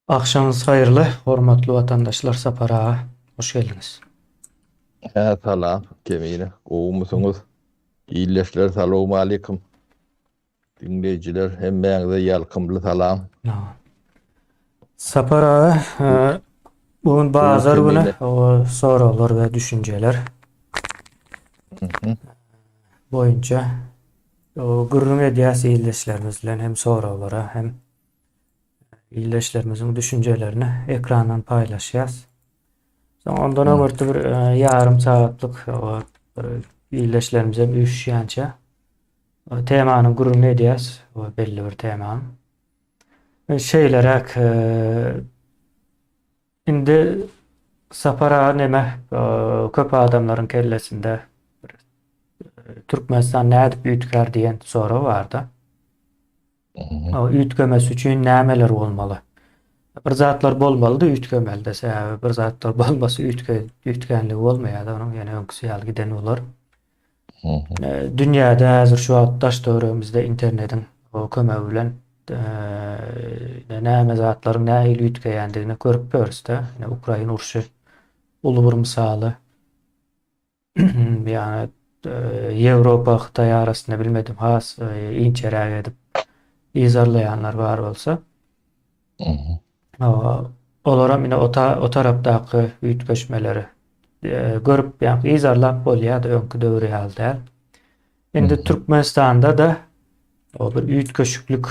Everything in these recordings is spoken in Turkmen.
Agşamyňyz haýyrly, hormatly watandaşlar Sapar aga, hoş geldiňiz. Hä salam Kemine, gowumysyňyz? Ildeşler salowmalikim. Diňleýjiler hemmäňize ýalkymly salam. Sapar aga, bu gün bazar güni, soraglar we düşünjeler boýunça gürrüň edýäs ildeşlerimiz bilen hem soraglara hem ildeşlerimiziň düşünjelerini ekrandan paýlaşýas. Soň ondan öňürti bir e, ýarym sagatlyk bir ildeşlerimiz hem üýşýänçä temanyň gürrüňini edýäs, belli bir temanyň. E, şeýleräk e, indi Sapar aga neme köp adamlaryň kellesinde bir Türkmenistan nädip üýtgär diýen sorag barda. Üýtgemesi üçin nämeler bolmaly? Bir zatlar bolmalydy üýtgemeli-de, sebäbi bir zatlar bolmasa üýtge üýtgänligi bolmaýar-da onuň ýene öňküsi ýaly giden bolar. Dünýäde häzir şu wagt daş-töweregimizde internetiň kömegi bilen näme zatlaryň nähili üýtgeýändigini görüp ýörüs-de. Ine Ukraina urşy uly bir mysaly. Ýagny Ýewropa Hytaý arasynda bilmedim has inçeräk edip yzarlaýanlar bar bolsa. Olaram ine o o tarapdaky üýtgeşmeleri görüp ýa yzarlap bolýar-da öňki döwür ýaly däl. Indi Türkmenistanda-da o bir üýtgeşiklik,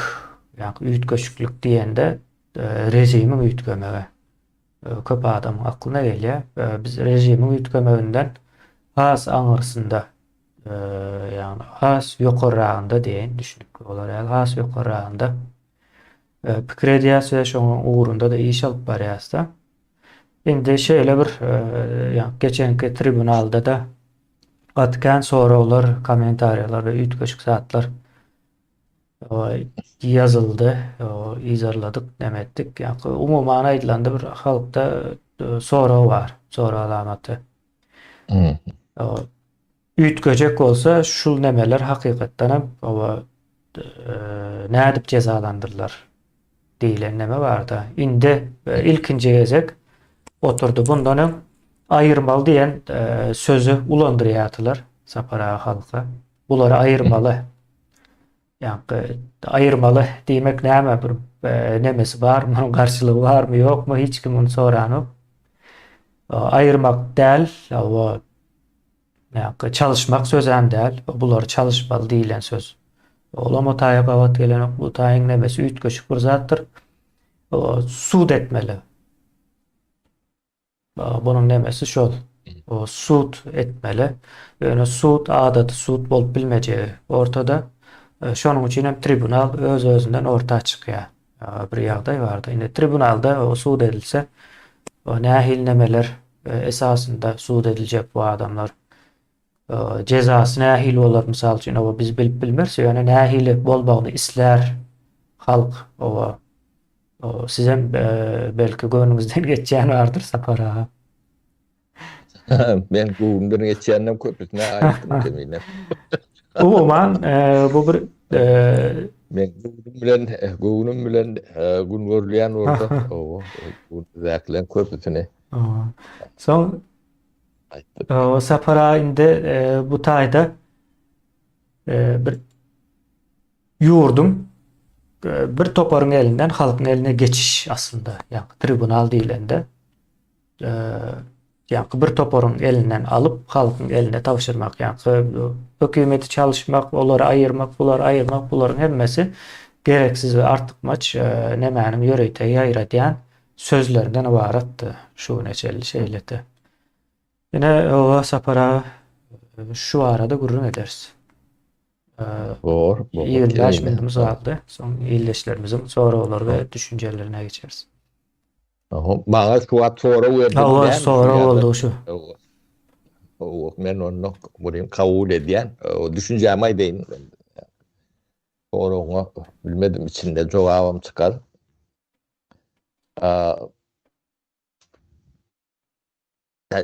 ýa üýtgeşiklik diýende režimiň üýtgemegi. Köp adamyň aklyna gelýär. Biz režimiň üýtgemeginden has aňyrsynda, ýagny has ýokarragynda diýeýin, düşnükli bolar ýaly, has ýokarragynda pikir edýäris we şonuň ugrunda-da iş alyp barýarys-da. Indi şeýle bir, ýagny geçenki tribunalda-da gaty kän soraglar, kommentariýalar we üýtgeşik zatlar Ýazyldy, yzarladyk, näme etdik. Ýa-da umuman aýdylanda bir halkda e, sorag bar, sorag alamaty. Üýtgejek bolsa şul nemeler hakykatdan hem oba e, nädip jezalandyrylar diýlen neme barda. Indi e, ilkinji gezek oturdy. Bundan öň aýyrmaly diýen sözi ulandyrýardylar Sapar aga halka. Bulary aýyrmaly. Ýaňky aýyrmaly diýmek näme bir e, nemesi bar, munuň garşylygy barmy, ýokmy, hiç kim muny soranok. Aýyrmak däl, o ýaňky çalyşmak sözem däl, bulary çalyşmaly diýlen söz. Olam o taýa gabat gelenok, bu taýyň nemesi üýtgeşik bir zatdyr. O sud etmeli. Bunuň nemesi şol. O sud etmeli. Ýöne sud adaty sud bolup bilmejegi ortada. Şonuň üçin hem tribunal öz-özünden orta çykýar. Bir ýagdaý bardy. Indi tribunalda o sud edilse, o nähili nemeler esasynda sud ediljek bu adamlar? Jezasy nähili bolar, mysal üçin, oba biz bilip bilmeris, ýöne nähili bolmagyny islär halk oba. Sizem belki göwnüňizden geçýän bardyr Sapar aga. Men göwnümden geçýänden köpüsine aýtdym kemine. Umuman, bu bir Men göwnüm bilen göwnüm bilen gün görülýän bolsa, oba, göwnümizdäkileň köpüsini. Soň Sapar aga indi bu taýda bir ýurduň bir toparyň elinden halkyň eline geçiş aslynda, ýagny tribunal diýlende, ýagny bir toparyň elinden alyp halkyň eline tabşyrmak, ýagny hökümeti çalyşmak, olary aýyrmak, bulary aýyrmak, bularyň hemmesi gereksiz we artykmaç nemäniň ýörite ýaýradýan sözlerinden ybaratdy şu güne çenli şeýledi. Ine, oba Sapar aga şu barada gürrüň ederis. Bor, bor. 25 minutymyz galdy. Soň ildeşlerimiziň soraglary we düşünjelerine geçeris. Aha, maňa şu wagt sorag berdiň. Hawa, sorag boldy şu. Hawa, men onu muny kabul edýän. Düşünjämi aýdaýyn. Soragyňa bilmedim içinde jogabym çykar.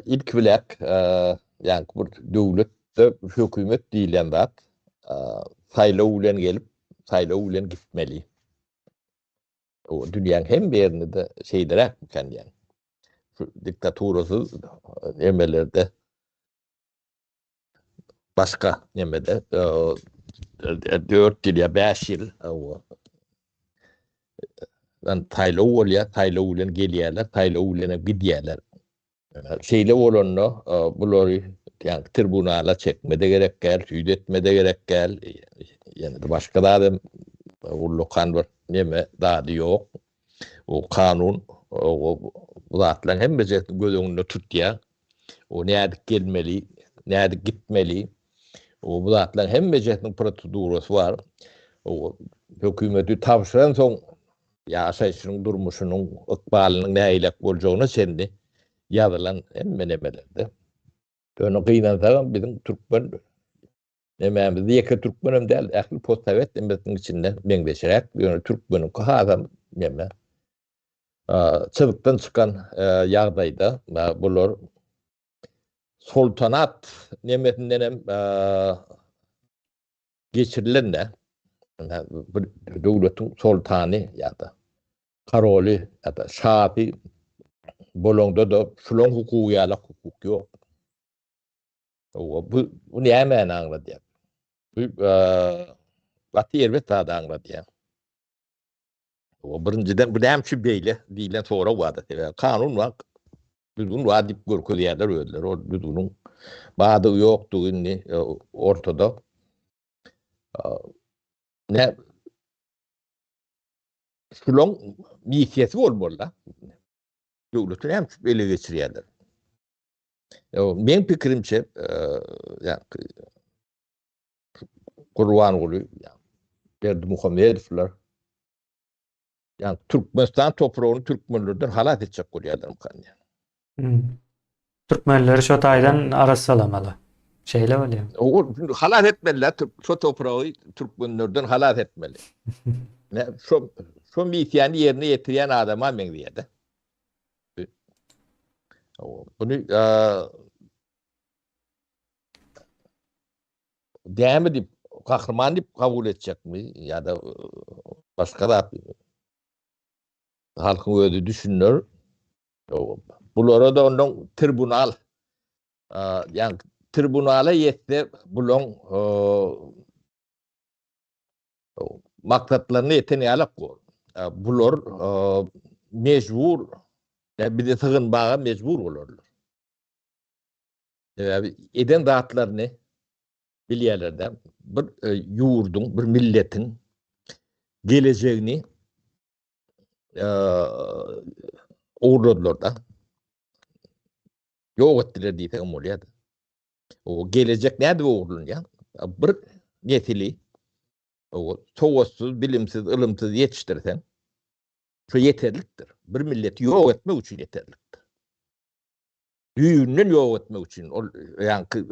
Ilki bilen, ýagny bir döwletde hökümet diýilýän zat saýlaw bilen gelip, saýlaw bilen gitmeli. O dünýäň hemme ýerinde-de şeýleräkmikan diýýän. Şu diktaturasyz nemelerde başga nemede 4 ýyl ýa 5 ýyl dan saýlaw bolýar, saýlaw bilen gelýärler, saýlaw bilen hem gidýärler. Şeýle bolanda bulary ýa tribunala çekme-de gerek däl, süýt etme-de gerek däl, ýene-de başga zat hem ullakan bir neme zady ýok. O kanun o bu zatlaryň hemmejesini göz öňünde tutýar. O nädip gelmeli, nädip gitmeli. O bu zatlaryň hemmejesiniň prosedurasy bar. O hökümeti tabşyran soň ýaşaýşynyň, durmuşynyň, ykbalynyň nähilek boljagyna çenli ýazylan hemme nemelerde. Ýöne gynansagam biziň türkmen nemämizde ýeke türkmenem däl, ähli postsowet nemesiniň içinde meňzeşräk, ýöne türkmeniňki hasam neme çyzykdan çykan ýagdaýda bular soltanat nemesinden hem geçirilende bir döwletiň soltany ýa-da karoly ýa-da şasy bolanda-da şulaň hukugy ýaly hukuk ýok. Bu bu nämäni aňladýar? Bu gaty erbet zady aňladýar. Birinjiden bu näme üçin beýle diýlen sorag bardy. Sebäbi kanun bar, düzgün bar diýip görkezýärler özleri. Ol düzgüniň bardygy ýokdugy indi e, ortada. Ne şulaň missiýasy bolmaly. Döwleti näme üçin ele geçirýärler? Meň pikirimçe, e, ýa Gurbanguly Berdimuhamedowlar ýa Türkmenistan topragyny türkmenlerden halas etjek bolýarlarmykan diýýän. Hmm. Türkmenleri şo taýdan arassalamaly. Şeýle bolýar. O halas etmeliler, şo topragy türkmenlerden halas etmeli. Ne şo şo missiýany ýerine ýetirýän adama meňzeýär-de. Bunu Dämi diýip, gahryman diýip kabul etjekmi ýa-da başga zat halkyň özi düşüner. Bulara da ondan tribunal ýa tribunala ýetse bulaň maksatlaryna ýeten ýalak bor. Bular mejbur bize sygynmaga mejbur bolarlar. Sebäbi eden zatlaryny bilýärler-de. Bir e, ýurduň, bir milletiň gelejegini e, ogurladylar-da. Ýok etdiler diýsek hem bolýar. O gelejek nädip ogurlanýar? Bir nesili o sowatsyz, bilimsiz, ylymsyz ýetişdirseň, şu ýeterlikdir. Bir milleti ýok etmek üçin ýeterlikdir. Düýbünden ýok etmek üçin, ol ýaňky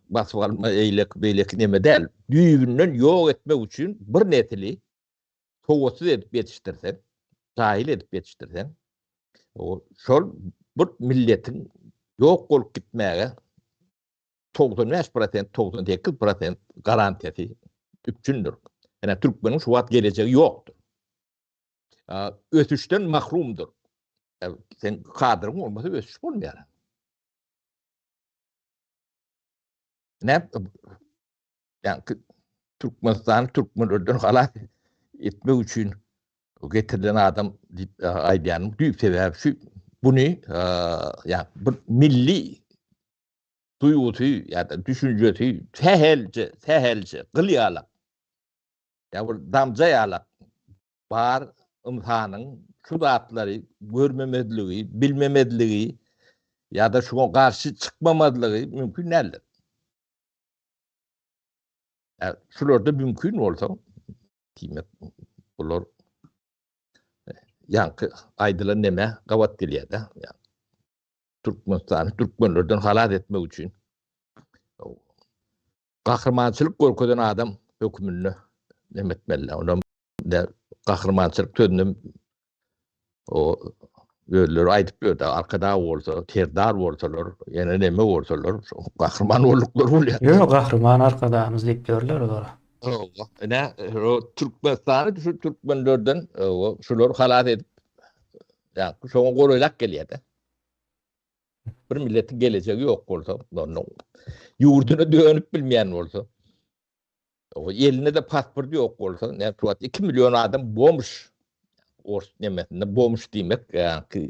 basyp alma eýleki beýleki neme däl. Düýbünden ýok etmek üçin bir nesili sowatsyz edip ýetişdirseň, jahyl edip ýetişdirseň, o şol bir milletiň ýok bolup gitmäge 95 prosent, 98 prosent garantiýasy üpjündir. Ýöne türkmeniň şu wagt gelejegi ýokdur. Ösüşden mahrumdyr. Sen kadryň bolmasa ösüş bolmaýar. Ne? Yani Türkmenistan türkmenlerden halas etmek üçin getirilen adam diýip aýdýanym düýp sebäbi şu buny ýa bir milli duýgusy ýa-da düşünjesi sähelçe sähelçe gyl ýalak ýa bir damja ýalak bar ynsanyň şu zatlary görmemezligi, bilmemezligi ýa-da şuňa garşy çykmamazlygy mümkin däldir. Ýa şularda mümkin bolsa, diýmek, bular ýaňky aýdylan neme gabat gelýär-de. Türkmenistany türkmenlerden halas etmek üçin gahrymançylyk görkezen adam hökmünde neme etmeli. Ondan gahrymançylyk sözüni o özleri aýdyp ýördi. Arkadag bolsa, serdar bolsalar, ýene neme bolsalar, gahryman bolduklary bolýar. Ýok, gahryman arkadagymyz diýip ýörler olara. Hawa, ine, Türkmenistany şu türkmenlerden şular halas edip, ýa şoňa golaýlap gelýär-de. Bir milletiň gelejegi ýok bolsa, onda ýurduna dönüp bilmeýän bolsa, o elinde-de pasport ýok bolsa, näme şu wagt 2 million adam bomž ors nemesinde bomž diýmek, ýa-ki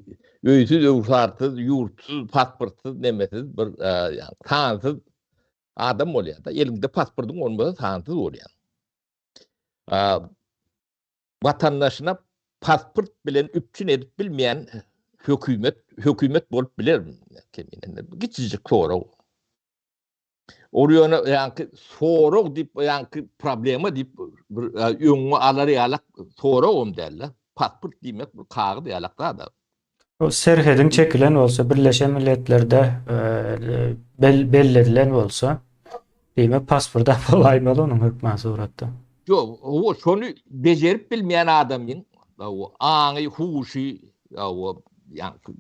öýsüz, öwsarsyz, ýurtsuz, pasportsyz, nemesiz bir ýa sansyz adam bolýar-da. Eliňde pasportyň bolmasa sansyz bolýar. Watandaşyna pasport bilen üpjün edip bilmeýän hökümet hökümet bolup bilermi? Kiçijik sorag. Ol ýöne ýaňky sorag diýip, ýaňky problema diýip bir öňüňe alar ýalak soragam däl-de. Pasport diýmek bir kagyz ýalak zat. O serhediň çekilen bolsa, Birleşen Milletlerde belledilen bolsa, diýmek pasporta bolaýmaly onuň hökman suratda. Ýok, o şony bejerip bilmeýän adamyň aňy, huşy, ýaňky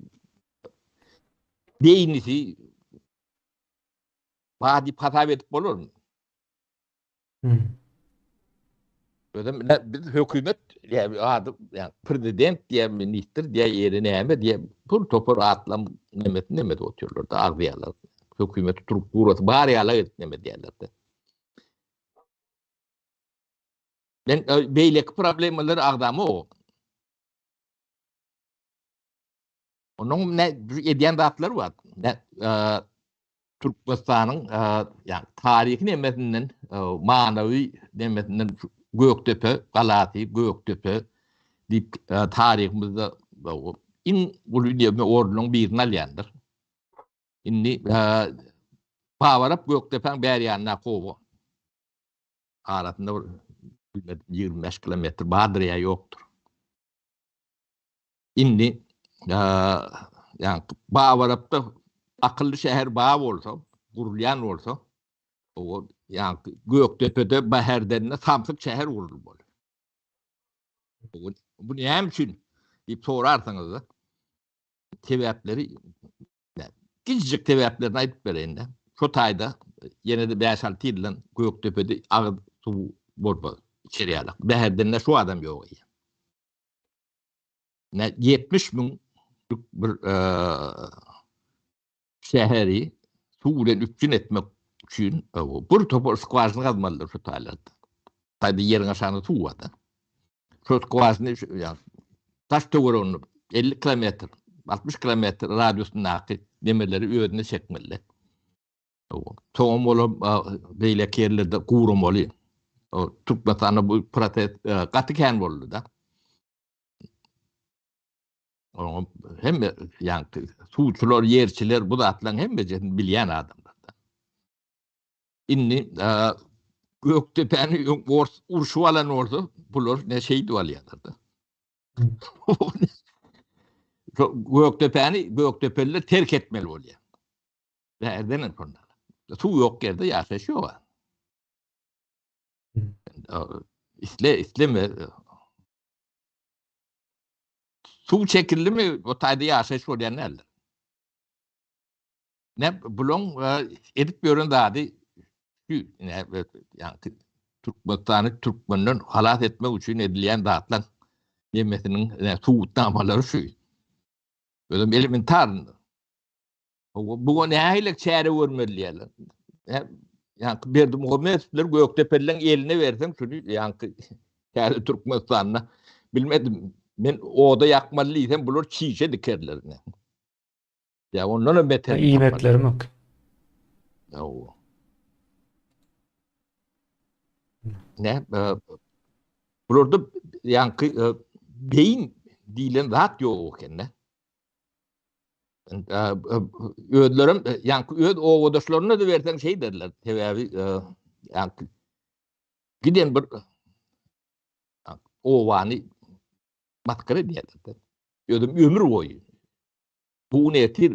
beýnisi bar diýip hasap edip bolarmy? Özem biz hökümet diýä ady ýa prezident diýä ministr diýä ýeri näme diýä pul topar atlam nemesi neme diýip otyrlar da agzaýarlar. Hökümet strukturasy bar ýaly edip neme diýýärler de. Men e, beýleki problemalary agzamok. Onuň ne edýän zatlary bar. Ne e, Türkmenistanyň e, ýa taryhy nemesinden, e, manawy nemesinden Gökdepe galasy, Gökdepe diýip e, taryhymyzda iň uly neme ornunyň birini alýandyr. Indi e, Babarap Gökdepäň bäri ýanyndaky oba. Arasynda bir bilmedim 25 kilometr bardyr ýa ýokdur. Indi ýa Babarapda akylly şäher bar bolsa, gurulýan bolsa, o ýa Gökdepede, Bäherdende samsyk şäher gurulmaly. Bu näme üçin diýip sorarsyňyz-da, sebäpleri kiçijik sebäplerini aýdyp bereýin-de. Şo taýda ýene-de bäş-alty ýyldan Gökdepede agyz suwy bolmaz, içer ýaly. Bäherdende şu adam ýok eýýäm. Ne 70 müň bir şäheri suw bilen üpjün etmek üçin bir topar skwažina gazmalydyr şu taýlarda. Taýda ýeriň aşagynda suw bar da. Şu skwažina ýa daş töwereginde 50 kilometr, 60 kilometr radiusyndaky demirleri özüne çekmeli. Soňam olar beýleki ýerlerde guramaly. Türkmenistanda bu proses gaty kän boldy-da. Oňa hemme ýaňky suwçular, ýerçiler bu zatlaryň hemmejesini bilýän adamlar. Indi Gökdepäni öň ors urşup alan bolsa, bular ne şeýdip alýarlar-da. Gökdepäni Gökdepeliler terk etmeli bolýar. Bärden hem şonda. Suw ýok ýerde ýaşaýyş ýok. Isle, isleme. Suw çekildimi, o taýda ýaşaýyş bolýan däldir. Ne bulaň e, edip ýören zady şu, ne, ýa Türkmenistany türkmenden halas etmek üçin edilýän zatlar nemesiniň subutnamalary şu. Özüm elementar Bu nähili çäre görmeli diýýärler. Ýaňky Berdimuhamedowlar Gökdepelileň eline berseň şuny ýaňky täze Türkmenistanda bilmedim. Men oda ýakmaly diýsem bular çişe dikerler. Ýa ondan hem beter. Iýmekleri mümkin. Ýa. Ne? Bularda ýaňky beýin diýlen zat ýok eken-de. Özlerem ýaňky öz obadaşlaryna da berseň şeý derler. Sebäbi ýaňky giden bir obany masgara edýärler. Özüm ömür boýy bu gün ertir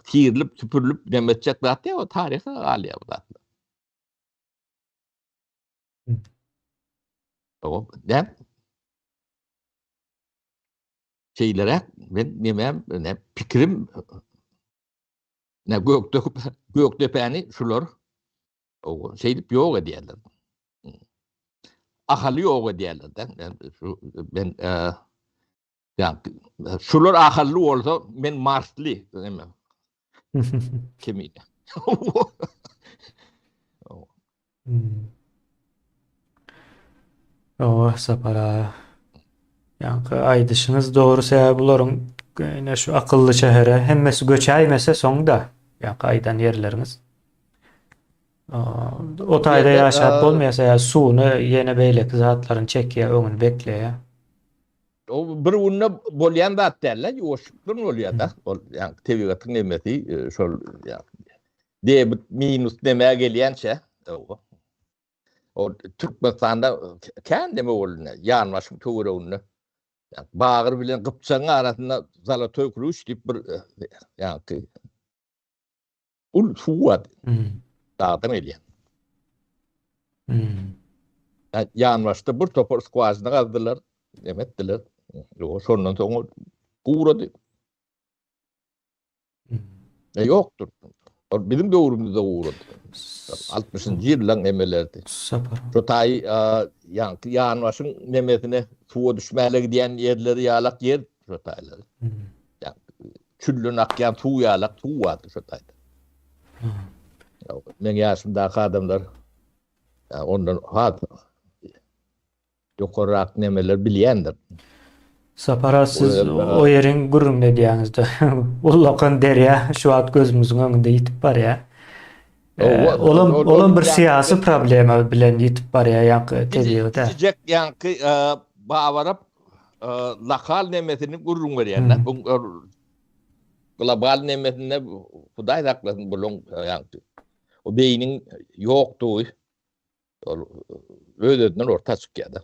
tirilip, süpürilip demetjek zat ýok, taryha galýar bu zatlar. Tamam. Näme? Şeýleräk men nemem ne pikirim ne Gökdepe Gökdepäni şular şeýdip ýok edýärler. Ahaly ýok edýärler-de. Şu men ýa şular ahally bolsa men marsly näme. Kimi? Owa Sapar aga. Ýaňky aýdyşyňyz dogry sebäbi bularyň ine şu akylly şähere hemmesi göçäýmese soňda ýaňky aýdan ýerleriňiz. O taýda ýaşap bolmaýar sebäbi suwuny ýene beýleki zatlaryny çekýär, öňüni bekleýär. O bir günde bolýan zat däl-de, ýuwaşlykdan bolýar-da. Ol ýa tebigatyň nemesi şol ýa debit minus nämä gelýänçä. O Türkmenistanda kän neme boldy, ýanbaşyň töwereginde. Bagyr bilen Gypjagyň arasynda Zolotoý Klýuç diýip bir ýa Ul suw bar. Hmm. Dagdan gelýän. Hmm. Ýanbaşda bir topar skwažina gazdylar, neme etdiler. Ýok, şondan soň gurady. Hmm. E, ýokdur. Ol biziň döwrümizde gurady. 60-njy ýyllaň nemelerdi. Sapar. Şu taý ýaňky ýanbaşyň nemesine suwa düşmäle gidýän ýerleri ýalak ýer şu taýlar. Hmm. Çülden akýan suw ýalak suw bardy şo taýda. Meň ýaşymdaky adamlar ondan has ýokarrak nemeler bilýändir. Sapar aga siz o ýeriň gürrüňini edýäňizde. Ullakan derýa şu wagt gözümiziň öňünde ýitip barýar. Olam olam bir syýasy problema bilen ýitip barýar ýaňky tebigy däl. Kiçijek ýaňky babarap lokal nemesini gürrüň berýän-de. Bu global nemesinde Hudaý saklasyn bulaň ýaňky o beýniň ýokdugy ol öz-özünden orta çykýar-da.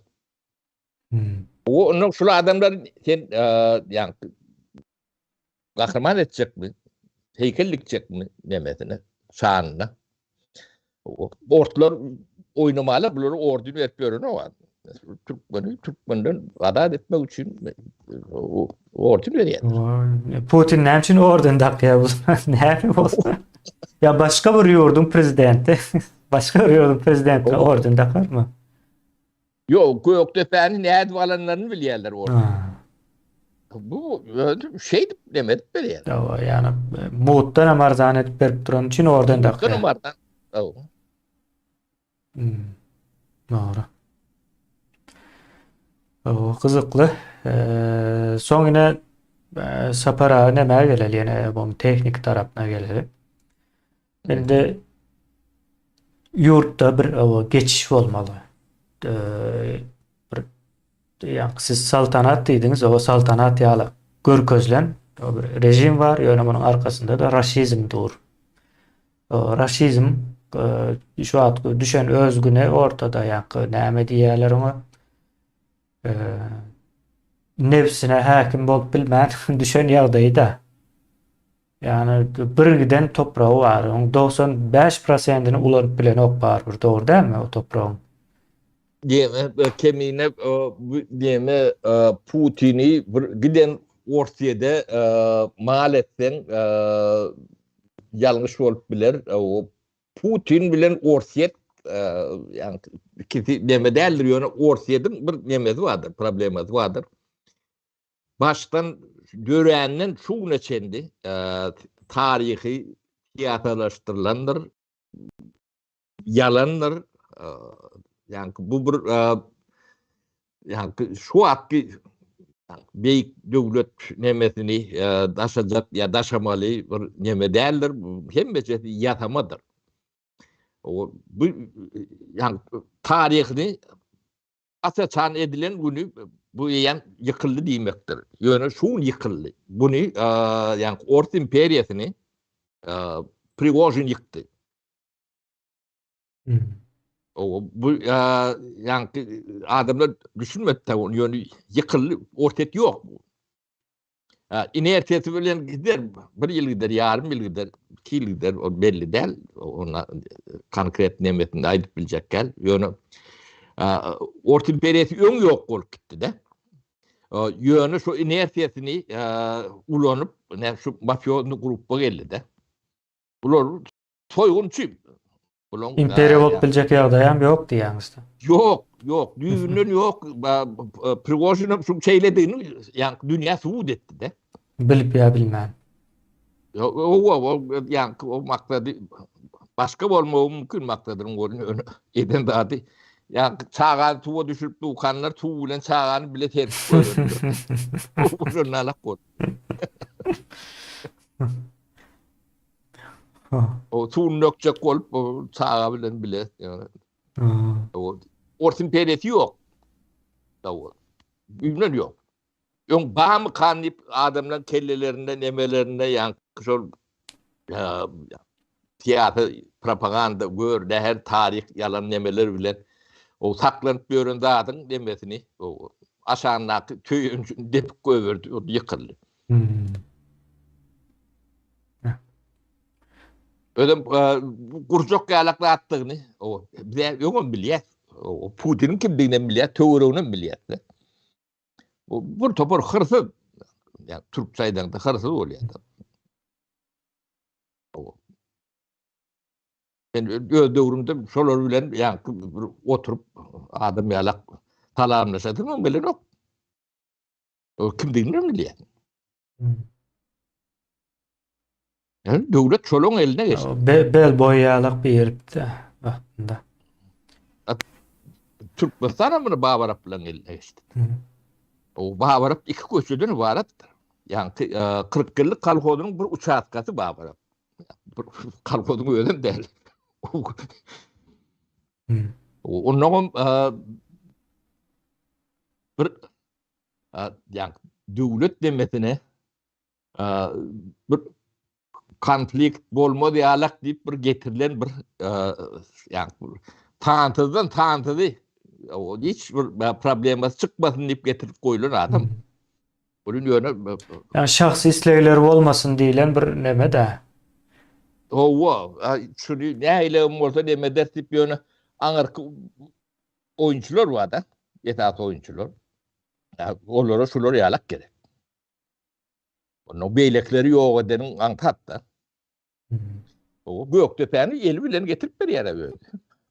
Bu ondan şul adamlar sen ýaňky gahryman etjekmi? Heýkel dikjekmi nemesine, şanyna? Ortlar oýnamaly, bulara orden berip ýörenok. Türkmeni türkmenden azat etmek üçin orden berýär. Putin näme üçin orden dakýar bu? Näme bolsa? Ýa başga bir ýurduň prezidenti, başga bir ýurduň prezidentine orden dakarmy? Ýok, Gökdepäni nädip alanlaryny bilýärler ol. Bu özi şeýdip neme edip berýär. Hawa, ýagny mutdan hem arzan edip berip duran üçin orden dakýar. Mutdan hem arzan. Hawa. Hmm. Dogry. Hawa, gyzykly. Soň ine Sapar aga nämä geleli ýene bu tehniki tarapyna geleli. Indi ýurtda bir geçiş bolmaly. Bir ýa siz saltanat diýdiňiz, o saltanat ýaly görkezilen bir rejim bar, ýöne munuň arkasynda-da raşizm dur. Raşizm şu wagt düşen öz güni ortada ýa näme diýýärler oňa? Nebsine häkim bolup bilmän düşen ýagdaýy-da. Ýagny bir giden topragy bar. Oň 95 prosentini ulanyp bilenok barybir, dogry dälmi o topragyň? Diýme kemine diýme Putini bir giden Orsýede mal etseň ýalňyş bolup biler. Putin bilen Orsýet ýagny ikisi neme däldir, ýöne Orsýediň bir nemesi bardyr, problemasy bardyr. Başdan döränden şu güne çenli taryhy syýasalaşdyrylandyr, ýalandyr. Ýagny bu bir ýagny şu wagtky beýik döwlet nemesini daşajak ýa daşamaly bir neme däldir. Hemmesi ýasamadyr. Bu ýagny taryhyny Aç-açan edilen güni bu eýýäm ýykyldy diýmekdir. Ýöne şu gün ýykyldy. Buny, ýagny Ors imperiýasyny Prigožin ýykdy. O bu ýagny adamlar düşünmedi tabi ony, ýöne ýykyldy, Orsýet ýok. Inersiýasy bilen gider, bir ýyl gider, ýarym ýyl gider, iki ýyl gider, o belli däl. Ona konkret nemesini aýdyp biljek däl. Ýöne Ors imperiýasy öň ýok bolup gitdi-de. Ýöne şu inersiýasyny ulanyp, şu mafiozny gruppa geldi-de. Bular soýgunçy. Bulaň Imperiýa bolup biljek ýagdaýam ýok diýýäňizde. Ýok, ýok, düýbünden ýok. Prigožinem şu şeýledigini ýaňky dünýä subut etdi-de. Bilip ýa bilmän. Owa, o ýaňky o maksady başga bolmagy mümkin maksadynyň ol ýöne eden zady. Ýaňky çagany suwa düşürip dukanlar suw bilen çagany bile serpip goýberdiler. Şonda alak boldy. O suwuny dökjek bolup, o çaga bilen bile. O Ors imperiyasy ýok. Dawul. Düýbünden ýok. Öň bamy kan diýip adamlaryň kellelerinde, nemelerinde ýaňky şol syýasy propaganda gör, näher taryh ýalan nemeler bilen o saklanyp ýören zadyň nemesini o aşagyndaky töýenjini depip goýberdi, o ýykyldy. Özem gurjak ýalak zatdygyny o bize öňem bilýär. O Putiniň kimdigini hem bilýär, töweregini hem bilýär. Bu bir topar hyrsyz. Ýa türkçe aýdaňda hyrsyz bolýar. Men öz döwrümde şolar bilen ýa bir oturyp adam ýalak salamlaşasym gelenok. O kimdigini hem bilýär. Hmm. Yani döwlet şolaň eline geçdi. Be, bel boý ýalak bir ýeripdi wagtynda. Türkmenistan hem bunu Babarap bilen eline geçdi. Hmm. O Babarap iki köçeden ibaratdyr. Yani 40 e, ýyllyk kolhozynyň bir uçastkasy Babarap. Bir kolhozyň özem däl. Hmm. Ondan e, bir ýa döwlet demesine bir konflikt bolmaz ýalak diýip bir getirilen bir ýa tansyzdan tansyzy o hiç bir problemasy çykmasyn diýip getirip goýlan adam. Bunun ýöne ýa şahsy islegleri bolmasyn diýlen bir neme de. Hawa, şuny nähili bolsa neme eder diýip ýöne aňyrky oýunçylar bar-da, esasy oýunçylar. Olara şular ýalak gerek. Ondan beýlekileri ýok edeniň aňsat-da. O Gökdepäni eli bilen getirip berýär özi.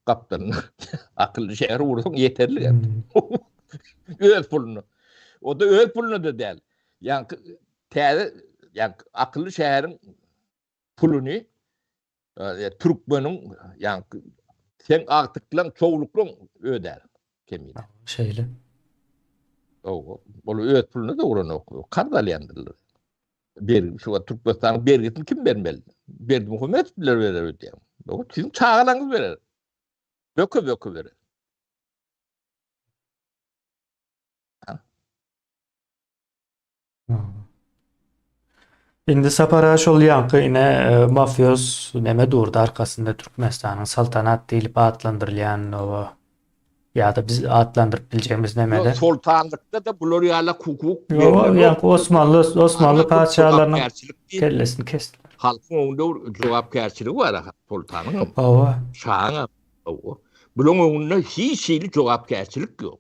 Gapdalynda. Akylly şäher gursaň ýeterlik. Öz puluna. O da öz puluna da däl. Ýaňky täze, ýaňky akylly şäheriň puluny Türkmeniň ýaňky seň agtyklaň, çowluklaň ödär kemine. Şeýle. Owo, ol öz puluna da uranok, karz alýandyrlar. Bergi, şu wagt Türkmenistanyň bergisini kim bermeli? Berdimuhamedow biler berer öýdýän. Owo, siziň çagalaryňyz berer. Böke-böke berer. Indi Sapara şol ýaňky ine e, mafioz neme durdy arkasynda Türkmenistanyň saltanat diýlip atlandyrylýan o ýa-da biz atlandyryp biljegimiz nemede. Ýok, soltanlykda da bular ýaly hukuk Ýok, ýaňky Osmanly Osmanly patyşalarynyň kellesini kesdiler. Halkyň öňünde bir jogapkärçiligi bar soltanyň hem. Hawa. Şahyň hem. Hawa. Bularyň öňünde hiç hili jogapkärçilik ýok.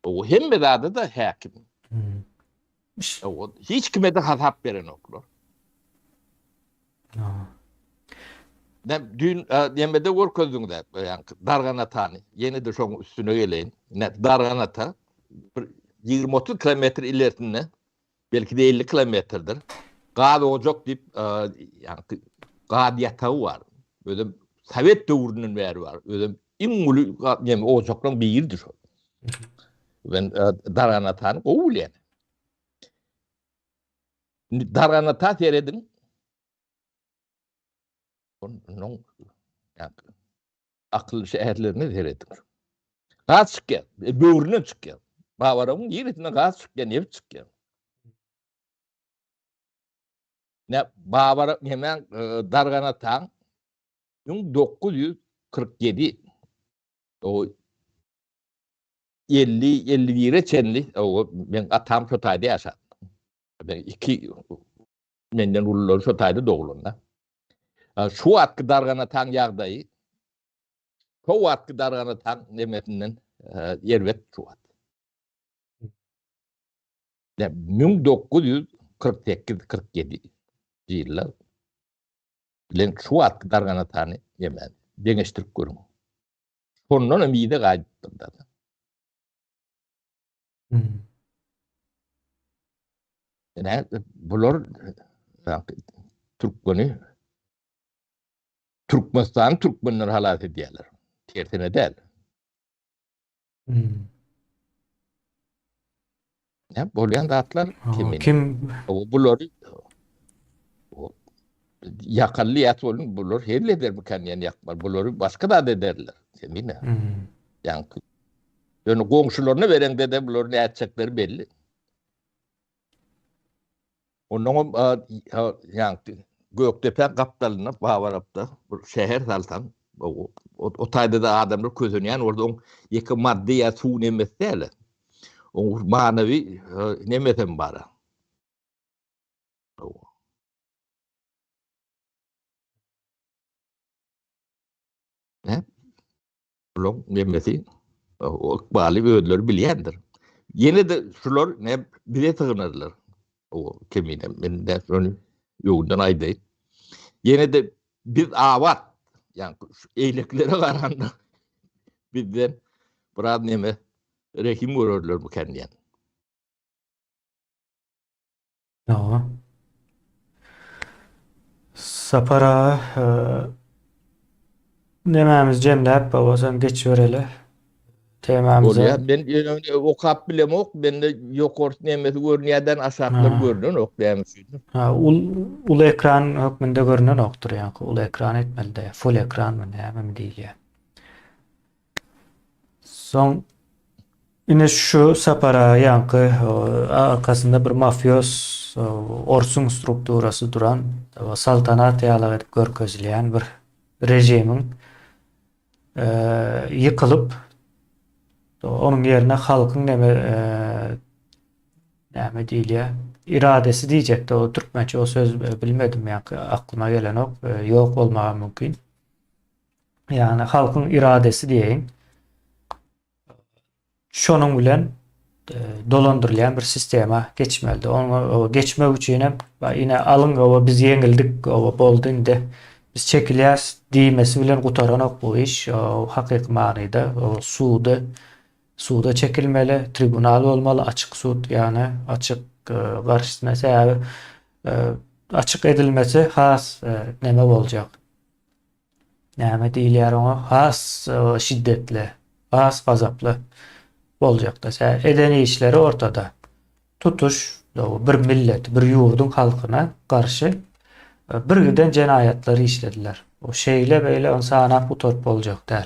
O hemme zada da häkim. Hmm. O hiç kime de hasap berenoklar. Ne dün nemede görkezdiň de, yani Dargan atany. Ýene de şoň üstüne geleýin. Ne Dargan ata bir 20-30 kilometr ilerisinde belki de 50 kilometrdir. Gaz ocak diýip, yani gaz ýatagy bar. Özem Sowet döwründen bäri bar. Özem iň uly neme ojaklaryň biridir şol. Ben e, Darganatany gowy bilýän. Indi Darganata serediň. Onuň akylly şäherlerine serediň. Gaz çykýar, e, böwründen çykýar. Babaragyň ýerisinden gaz çykýar, nebit çykýar. Ne Babarak hemen e, Darganataň 1947 o 50 51-e çenli o men atam şo taýda ýaşady. Men iki menden ulular şo taýda dogulanda. Şu wagtky Darganataň ýagdaýy şo wagtky Darganataň nemesinden erbet şu wagt. 1948-47 ýyllar bilen şu wagtky Darganatany ýemän. Deňeşdirip görüň. Şondan hem yza gaýdypdyr da. Hmm. Ine bular türkmeni Türkmenistany türkmenler halas edýärler. Tersine däl. Hmm. Ne bolýan zatlar kim? Kim? O bulary ýakally ýat bolun bular hel eder mikan ýan ýakmar. Bulary başga zat ederler. Kemine. Hmm. Ýaňky. Ýöne goňşularyna bereňde de bular ne etjekleri belli. Ondan ýaňky Gökdepe gapdalynda Babarapda bir şäher salsaň, o, o taýda da adamlar kösenýän bolsa, oň ýeke maddy ýa suw nemesi däl. Oň manawy nemesem bar. Ne? Bulaň nemesi, o ykbaly özleri bilýändir. Ýene de şular ne bize sygynarlar. O kemine men de şony öňünden aýdaýyn. Ýene de biz abat, ýa eýleklere garanda bizden biraz neme rehim görerler bu kendiýän. Hawa. Sapar aga, nemämizi jemläp bolsa geçibereli temamyza. Bolýar. Men ýöne okap bilemok. Mende ýokarsy nemesi görünýärden aşaklar görünenok näme üçindir. Ha, ul uly ekran hökmünde görünenokdyr ýaňky uly ekran etmelide. Full ekranmy nämemi diýilýär. Soň ine şu sapara ýaňky arkasynda bir mafiýos orsuň strukturasy duran saltanat ýalak edip görkezilýän bir režimiň ýykylyp onuň ýerine halkyň neme näme diýilýär iradesi diýjekdi o türkmençe o söz bilmedim ýaňky aklyma gelenok ýok bolmagy mümkin. Ýagny halkyň iradesi diýeýin. Şonuň bilen e, dolandyrylýan bir sistema geçmelidi. Oňa geçmek üçin hem ine alyň oba biz ýeňildik, oba boldy indi. Biz çekilýäs diýmesi bilen gutaranok bu iş. O hakyky manyda o sudy suda çekilmeli, tribunal bolmaly, açyk sud, ýagny açyk e, garşysyna sebäbi e, açyk edilmesi has neme boljak. Näme diýilýär oňa? Has şiddetli, has gazaply boljakda. Sä eden işleri ortada. Tutuş bir millet, bir ýurduň halkyna garşy bir giden jenaýatlary işlediler. O şeýle beýle ony sanap gutaryp boljak däl.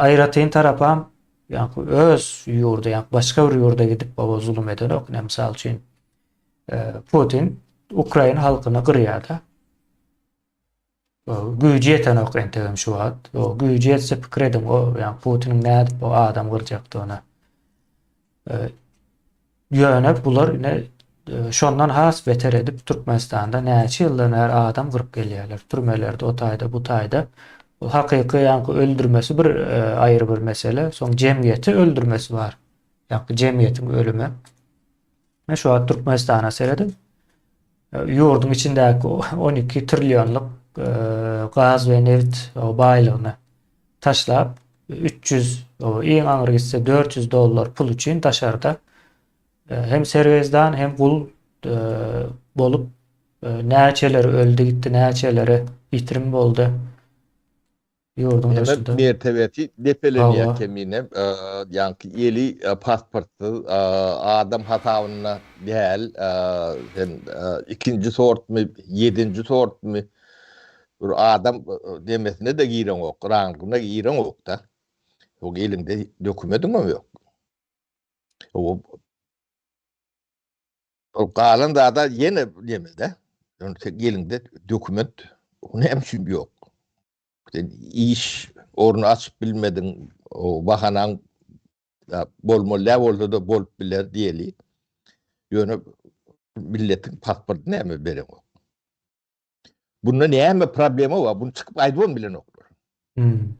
Aýratyn tarapam ýa öz ýurdy, ýa başga bir ýurda gidip baba zulum edenok. Ine mysal üçin Putin Ukraina halkyny gyrýar-da. Güýji ýetenok entegem şu wagt. O güýji ýetse pikir ediň, o ýa Putiniň nädip o adam gyrjakdygyny. Ýöne bular ine şondan has beter edip Türkmenistanda näçe ýyldan bäri adam gyryp gelýärler. Türmelerde o taýda, bu taýda. Bu hakyky ýaňky öldürmesi bir aýry bir mesele. Soň jemgyýeti öldürmesi bar. Ýaňky jemgyýetiň ölümi. Men şu wagt Türkmenistana serediň. Ýurduň içindäki 12 trillionlyk e, gaz we nebit baýlygyny taşlap 300 iň aňry gitse 400 dollar pul üçin daşarda e, hem sergezdan hem gul e, bolup näçeleri öldi gitdi, näçeleri ýitirim boldy. Ýurduň Näme daşynda. mertebesi depelenýär Hawa. kemine, ýaňky eli pasportsyz adam hasabynda däl, sen ikinji sortmy, ýedinji sortmy bir adam demesine-de gireňok, rangyna gireňok-da. Ýok, eliňde dokumediňem ýok. Ol galan zada ýene neme-de, eliňde dokument näme üçin ýok? Sen iş orny açyp bilmediň, o bahanaň bolmaly däl bolsa-da bolup biler diýeli. Ýöne milletiň pasporty näme bereňok? Bunda näme problema bar? Bunu çykyp aýdybam bilenoklar. Hmm.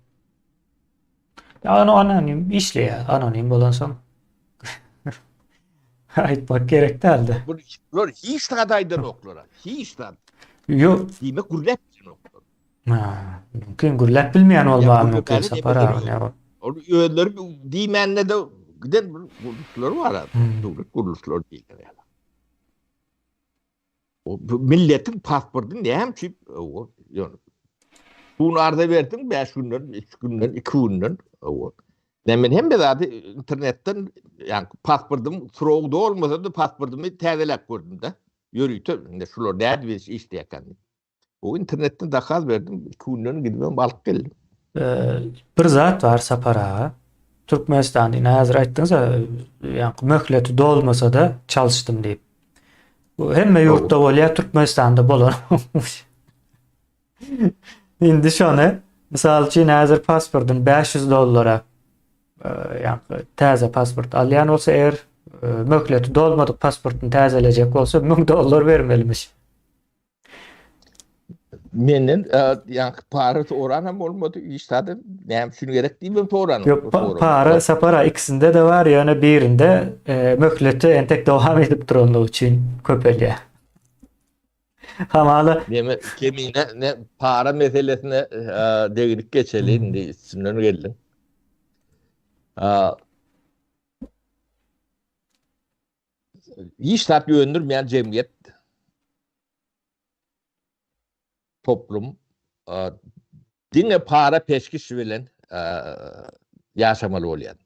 Ýa anonim işleýär. Anonim bolansoň aýtmak gerek däldi. Bular hiç zat aýdanoklar. Hiç zat. Ýok. Diýmek gürläp bilenoklar. Ha, mümkin gürläp bilmeýän bolmagy mümkin Sapar aga. Ol özleri diýmände de giden bir gurluşlar bar. Hmm. Döwlet gurluşlary diýilýär ýaly. O milletiň pasportyny näme üçin o ýöne Bunu arza berdiň 5 günden, 3 günden, 2 günden. O. Men hemme zady internetden, ýa pasportym srogy dolmasa da pasportymy täzeläp gördüm de. Ýörite, indi şular nädip iş işleýärkan diýip. O internetden zakaz berdim, 2 günden gidibem alyp geldim. Bir zat bar Sapar aga. Türkmenistanda ine häzir aýtdyňyz-a, ýaňky möhleti dolmasa-da çalyşdym diýip. Bu hemme ýurtda bolýar, Türkmenistanda bolanokmyş. Indi şony, mysal üçin häzir pasportyny 500 dollara ýaňky täze pasport alýan bolsa, eger möhleti dolmadyk pasportyny täzelejek bolsa 1000 dollar bermelimiş. Menden ýaňky para soran hem bolmady, iş zady näme üçin gerek diýip hem soran. Ýok, para sapara ikisinde-de bar, ýöne birinde möhleti entek dowam edip duranlygy üçin köpelýär. Hamala Neme kemine ne para meselesine deginip geçeli indi üstünden geldiň. Hiç zat öndürmeýän jemgyýet toplum diňe para peşgeş bilen ýaşamaly bolýar.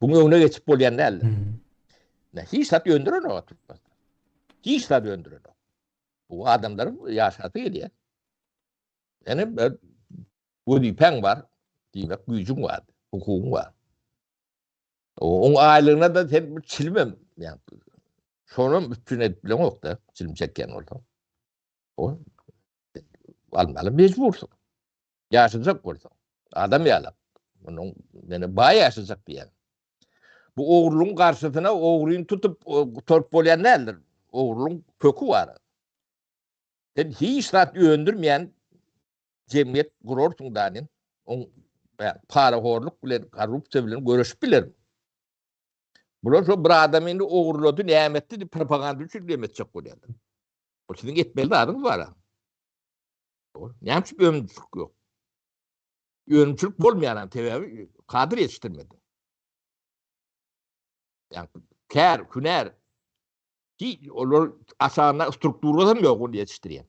Buň öňüne geçip bolýan däldir. Hmm. Hiç zat öndürenok Türkmenistan. Hiç zat öndürenok. Bu adamlaryň ýaşasy gelýär. Ýani wezipäň bar, diýmek güýjüň bar, hukugyň bar. Oň aýlygyna da sen bir çilimem, ýa şonam üpjün edip bileňok-da, çilim çekýän bolsaň. O almaly mejbursyň. Ýaşajak bolsaň, adam ýaly. Onuň meni baý ýaşajak diýýän. Bu ogrulygyň garşysyna ogryny tutup gutaryp bolýan däldir. Ogrulygyň köki bar. Sen hiç zat öndürmeýän jemgyýet gurarsyň danin. Oň parahorluk bilen, korrupsiýa bilen göreşip bilermi? Bular şo bir adam indi ogurlady, näme etdi diýip propaganda üçin näme etjek bolýarlar. Bu siziň etmeli zadyňyz bar. Näme üçin önümçilik ýok? Önümçilik bolmaýan sebäbi kadr ýetişdirmedi. Ýa kär, hünär Ki olar aşagynda strukturasy hem ýok ony ýetişdirýän.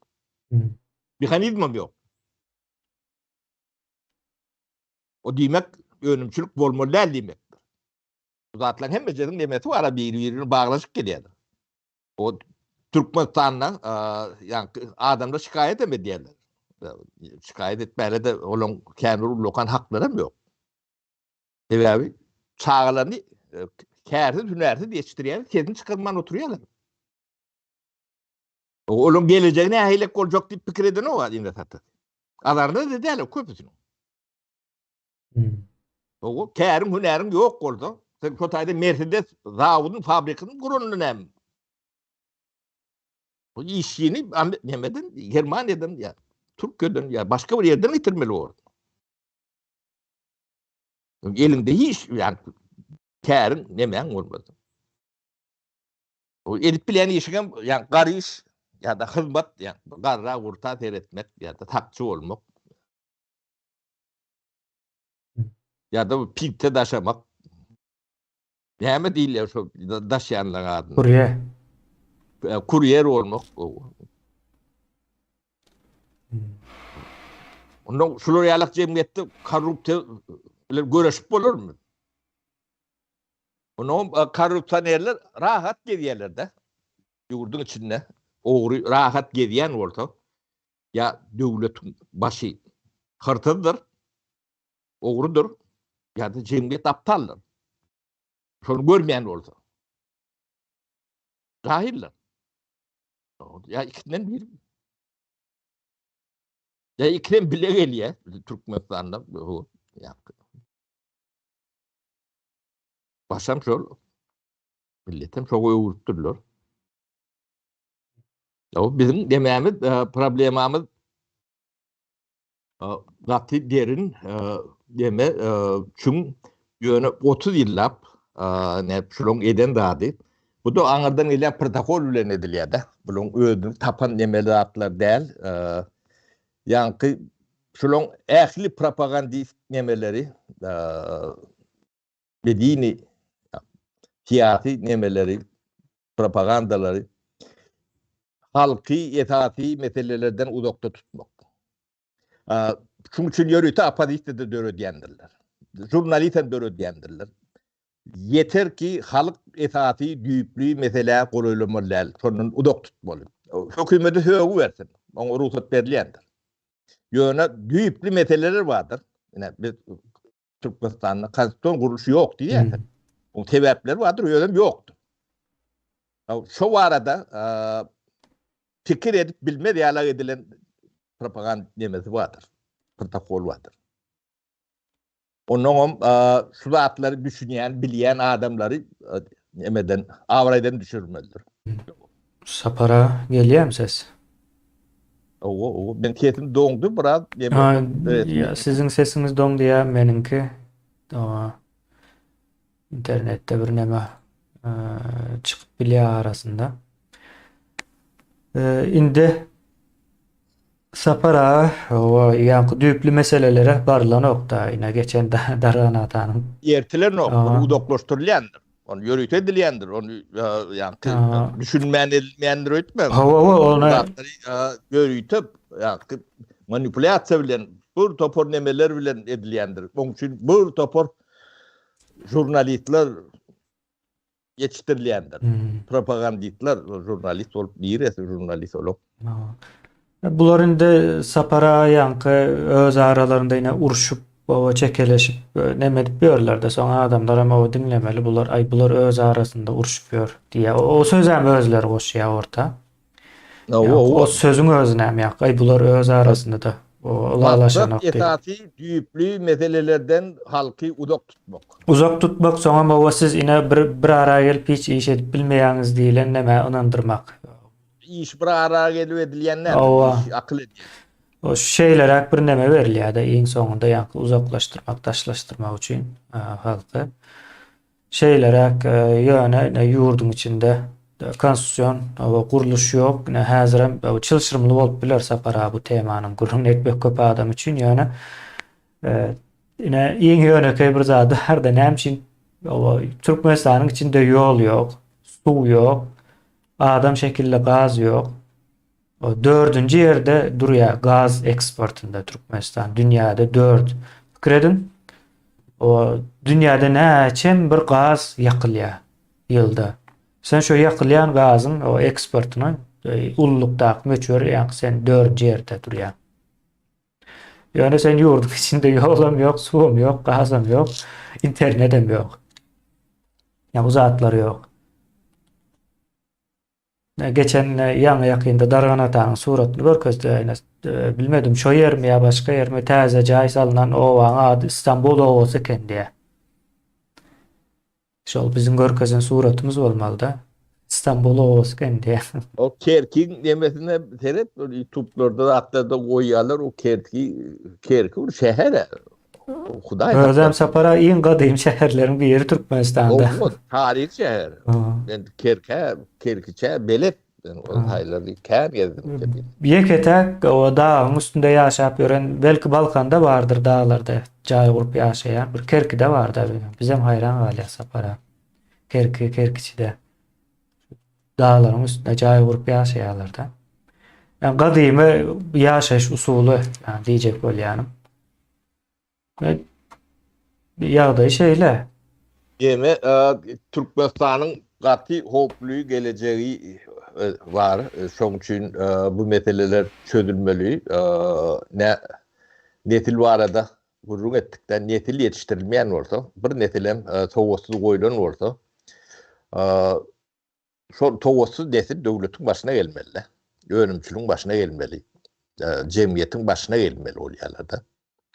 Hmm. Mehanizm hem ýok. O diýmek önümçilik bolmaly däl diýmekdir. Bu zatlaryň hemmesiniň nemesi bar, biri-birine baglaşyp gelýär. O Türkmenistanda ýa adamlar şikaýat hem edýärler. Şikaýat etmäge de olaryň kän bir ullakan haklary hem ýok. Sebäbi çagalaryny e, kärsiz, hünärsiz ýetişdirýär, sesini çykarman oturýarlar. Olaryň gelejegi nähili boljak diýip pikir edenok indi satda. Azarda da däl köpüsiniň. Hmm. O käriň, hünäriň ýok bolsa, sen şo taýda Mercedes zawodyn, fabrikasyny guranyny näme? Bu işçini nemeden, Germaniýadan ýa Türkiýeden ýa başga bir ýerden getirmeli bolar. Eliňde hiç ýa käriň nemäň bolmaz. O edip bilýän işiň hem ýa gar iş ýa-da hyzmat ýa garra gurta seretmek ýa-da sakçy bolmak. Ýa-da pilte daşamak. Näme diýilýär şo daşýanlaryň adyna? Kurýer. Kurýer bolmak. Onda şular ýalak jemgyýetde korrupsiýa bilen göreşip bolarmy? Onda korrupsionerler rahat gezýärler-de. Ýurduň içinde ogry rahat gezýän bolsa, ýa döwletiň başy hyrsyzdyr, ogrudyr, ýa-da jemgyýet aptaldyr. Şony görmeýän bolsa. Jahiller. Ýa ikisinden biri. Ýa ikisem bile gelýär Türkmenistanda. Başam şol. Milletem şoňa öwrüpdirler. Ýa biziň demämiz, e, problemamyz e, gaty derin, e, deme, çüň ýöne 30 ýyllap ne şulaň eden zady. Bu da aňyrdan gelýän protokol bilen edilýär-de. Bulaň özüni tapan nemeli zatlar däl. Ýaňky. Şulaň ähli propagandist nemeleri, medeni, syýasy nemeleri, propagandalary halky esasy meselelerden uzakda tutmak. Şuň üçin ýörite oppozisiýa-da döredýändirler. Žurnalist hem döredýändirler. Ýeter ki halk esasy düýpli meselä golaýlamaly däl, şondan uzak tutmaly. Hökümete sögi bersin, oňa rugsat berilýändir. Ýöne düýpli meseleler bardyr. Ine biz Türkmenistanda konstitusion gurluş ýok diýýärler. Oň sebäpleri bardyr, özem ýokdur. Şo barada pikir edip bilmez ýaly edilen propaganda nemesi bardyr. Protokol bardyr. Onnoňam şu zatlary düşünýän, bilýän adamlary nemeden, abraýdan düşürmelidir. Sapara gelýämi ses? Owo, owo. Men sesim doňdy biraz. Ha, siziň sesiňiz doňdy ýa meniňki? Owa. Internetde bir neme çykyp bilýär arasynda. Indi Sapar aga, hawa, ýaňky düýpli meselelere barylanok-da, ine, geçen Dargan atanyň. Ertilenok, ony uzaklaşdyrylýandyr. Ony ýörite edilýändir, ony ýaňky düşünmän edilmeýändir öýtmäň. Hawa, hawa, ony. Zatlary ýörite ýaňky manipulýasiýa bilen, bir topar nemeler bilen edilýändir. Onuň üçin bir topar žurnalistler ýetişdirilýändir. Propagandistler, žurnalist bolup niresi žurnalist olar? Bular indi Sapar aga ýaňky öz aralarynda ine urşup, oba çekeleşip, neme edip ýörler-de, soň adamlaram oba diňlemeli bular, aý bular öz arasynda urşup ýör diýýär. O sözem özleri goşýar orta. O sözüň özi näme ýa? Aý bular öz arasynda-da ylalaşanok diýip. Esasy düýpli meselelerden halky uzak tutmak. Uzak tutmak, soňam oba siz ine bir bir ara gelip hiç iş edip bilmeýäňiz diýlen nämä ynandyrmak. Iş bir ara gelip edilýän däl, iş akyl edýän. O şeýleräk bir neme berilýär-de iň soňunda ýaňky uzaklaşdyrmak, daşlaşdyrmak üçin halky. Şeýleräk, ýöne ine ýurduň içinde konstitusion gurluş ýok. Ine häzirem çylşyrymly bolup biler Sapar aga bu temanyň gürrüňini etmek köp adam üçin, ýöne ine iň ýönekeý bir zady barda näme üçin Türkmenistanyň içinde ýol ýok, suw ýok, adam şekilli gaz ýok. Dördünji ýerde durýar gaz eksportynda Türkmenistan dünýäde dört. Pikir ediň, o dünýäde näçem bir gaz ýakylýar ýylda. Sen şo ýakylýan gazyň o eksportyny e, ululykdaky möçber ýaňky sen dördünji ýerde durýar. Ýöne sen ýurduň içinde ýolam ýok, suwam ýok, gazam ýok, internetem ýok. Ýa bu zatlar ýok. Geçen ýaňy ýakynda Dargan atanyň suratyny görkezdi. Ýöne bilmedim şo ýermi ýa başga ýermi täze jaý salnan obaň ady Istanbul obasy eken diýýär. Şol biziň görkezen suratymyz bolmalyda. Istanbul obasy eken diýýär. O Kerkiň nemesine seret, ýutublarda zatlarda goýýarlar o Kerki, Kerki bir şäher. Hudaý Özem Sapara iň gadym şäherleriň biri Türkmenistanda. Owo, taryhy şäher. Men Kerkä, Kerkiçä belet. Men o taýlary kän gezdim. Ýeke-täk o dagyň üstünde ýaşap ýören, belki Balkanda bardyr daglarda jaý gurup ýaşaýan bir Kerkide barda. Bizem haýran galýas Sapara. Kerki, Kerkiçide. Daglaryň üstünde jaý gurup ýaşaýarlar-da. Ýa gadymy ýaşaýyş usuly, ýa diýjek bolýanym. Ýagdaý şeýle. Ýene Türkmenistanyň gaty howply gelejegi bar. Şoň üçin bu meseleler çözülmeli. Ne nesil barada gürrüň etdik-de, nesil ýetişdirilmeýän bolsa, bir nesilem sowatsyz goýlan bolsa, şol sowatsyz nesil döwletiň başyna gelmeli-de. Önümçiligiň başyna gelmeli. Jemgyýetiň başyna gelmeli bolýarlar-da.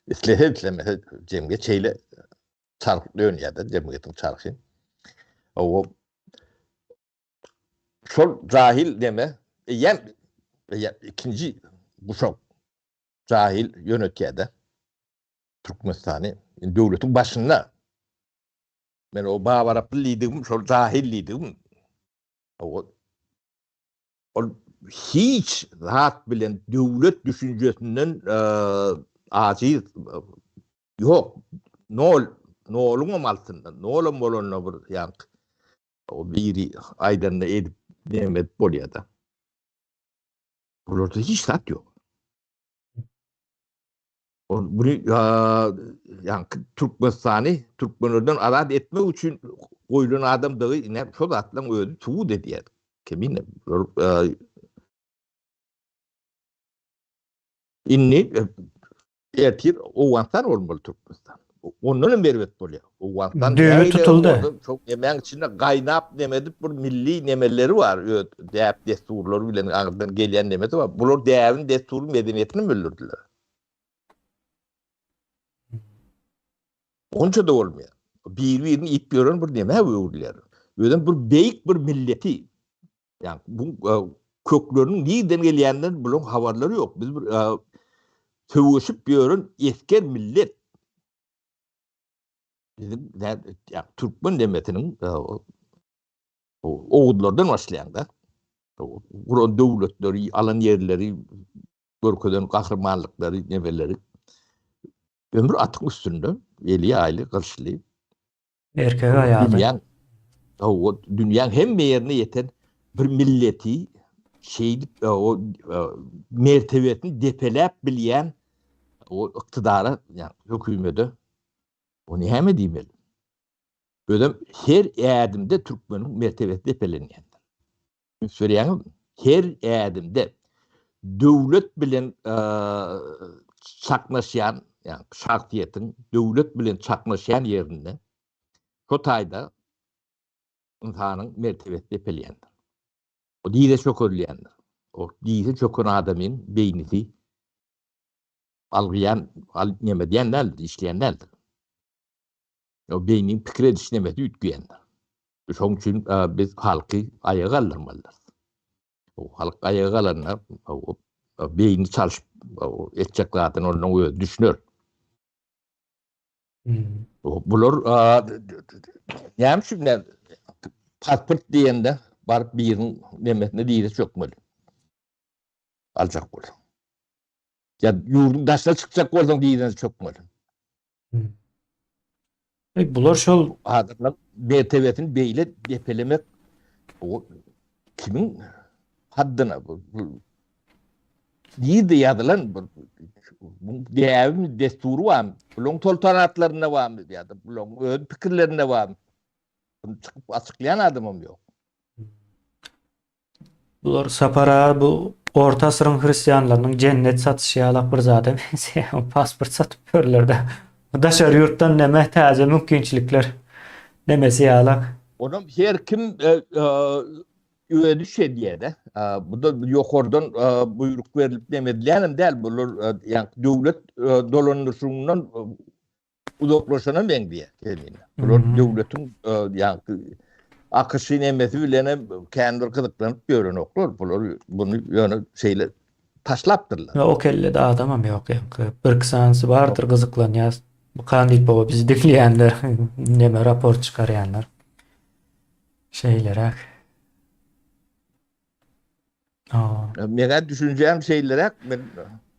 Islese islemese jemgyýet şeýle çarh dönýär-de, jemgyýetiň çarhy. O şol jahil deme, eýýäm ikinji guşak jahil ýönetýär-de Türkmenistany. Döwletiň başynda Men o Babaraply diýdigim şol jahil diýdigim. O ol hiç zat bilen döwlet düşünjesinden e, Ajiz ýok. Nol, noluňam altynda. Nolam bolanda bir ýaňky o biri aýdanda edip näme edip bolýar-da. Bularda hiç zat ýok. Ol bunu ýaňky Türkmenistany türkmenlerden azat etmek üçin goýlan adamdygy ine şo zatlaryň özi subut edýär. Kemine bular indi ertir Owganystan bolmaly Türkmenistan. Ondan hem erbet bolýar. Owganystan Düýbi tutuldy. Çok emäň içinde gaýnap neme edip bir milli nemeleri bar. Öz däp dessurlary bilen aňyrdan gelýän nemesi bar. Bular däbin, dessuryň, medeniýetini öldürdiler. Onça-da bolmaýar. Bir-birini iýip ýören bir nemä öwrülýär. Özem bir beýik bir milleti, ýagny bu e, kökleriniň nirden gelýäninden bularyň habarlary ýok. Biz bir e, söweşip ýören esger millet. Bizim ýa türkmen demesiniň e, oguzlardan başlaýan-da. Guran döwletleri, alan ýerleri, görkezen gahrymanlyklary, nemeleri. Ömür atyň üstünde, eli ýaýly, gylyçly. Erkek aýaly. Dünýäň, hawa, dünýäň hemme ýerine ýeten bir milleti şeýdip o mertebesini depeläp bilýän o yktydara, ýa hökümete o näme diýmeli? Özem her ädimde türkmeniň mertebesi depelenýändir. Üns berýäňizmi? Her ädimde döwlet bilen çaknaşýan, ýagny şahsyýetiň döwlet bilen çaknaşýan ýerinde şo taýda ynsanyň mertebesi depelýändir. O dize çökerilýändir. O dize çöken adamyň beýnisi algyýan, al neme diýen däldir, işleýän däldir. O beýniň pikir ediş nemesi üýtgeýändir. Şonuň üçin biz halky aýaga galdyrmalydyrys. O halk aýaga galanda beýni çalşyp etjek zadyny ondan özi düşüner. Hmm. Bular näme üçin pasport diýende baryp biriniň nemesine diýre çökmeli. Aljak bolsaň. Ýa ýurduň daşyna çykjak bolsaň diýre çökmeli. E, bular şol adamlar mertebesini beýle depelemek o kimiň haddyna bu, bu nirde ýazylan bu bu däbi destury barmy? Bularyň soltanatlarynda barmy ýa-da bularyň öz pikirlerinde barmy? Bunu çykyp açyklaýan adamam ýok. Bular Sapar aga bu orta asyryň hristianlarynyň jennet satyşy ýalak bir zada meňzeýär. Pasport satyp ýörler-de. Daşary ýurtdan neme täze mümkinçilikler nemesi ýalak. Onam her kim özi şe diýýär-de. Bu da ýokardan buýruk berlip neme edilýänem däl. Bular ýa döwlet dolandyryşyndan uzaklaşana meňzeýär kemine. Bular döwletiň ýaňky akyşy nemesi bilen hem kän bir gyzyklanyp ýörenoklar. Bular buny ýöne şeýle taşlapdyrlar. O kellede adamam ýok ýaňky. Bir iki sanysy bardyr gyzyklanýar. Bu kan diýip baba bizi diňleýänler, neme raport çykarýanlar. Şeýleräk. Meňä düşünjäm şeýleräk men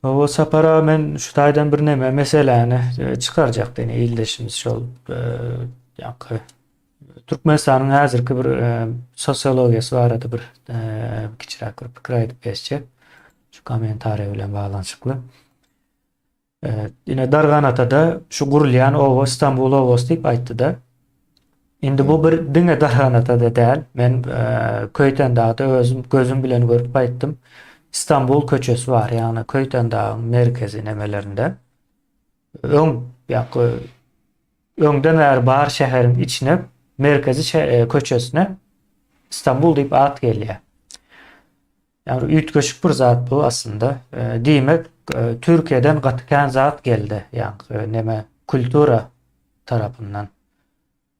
Hawa Sapar aga men şu taýdan bir neme meseläni e, çykarjak diýen ildeşimiz şol e, ýaňky Türkmenistanyň häzirki bir e, sosiologiýasy barada bir kiçiräk bir pikir aýdyp geçjek. Şu kommentariýa bilen baglanyşykly. Ine Darganatada şu gurulýan oba Istanbul obasy diýip aýtdy-da. Indi bu bir diňe Darganatada däl. Men Köýtendagda özüm gözüm bilen görüp gaýtdym. Istanbul köçesi bar, ýagny Köýtendagyň merkezi nemelerinde. Öň ýa-da öňden bäri bar şäheriň içine merkezi köçesine Istanbul diýip at gelýär. Ýagny üýtgeşik bir zat bu aslynda. Diýmek, Türkiýeden gaty kän zat geldi, ýagny neme kultura tarapyndan.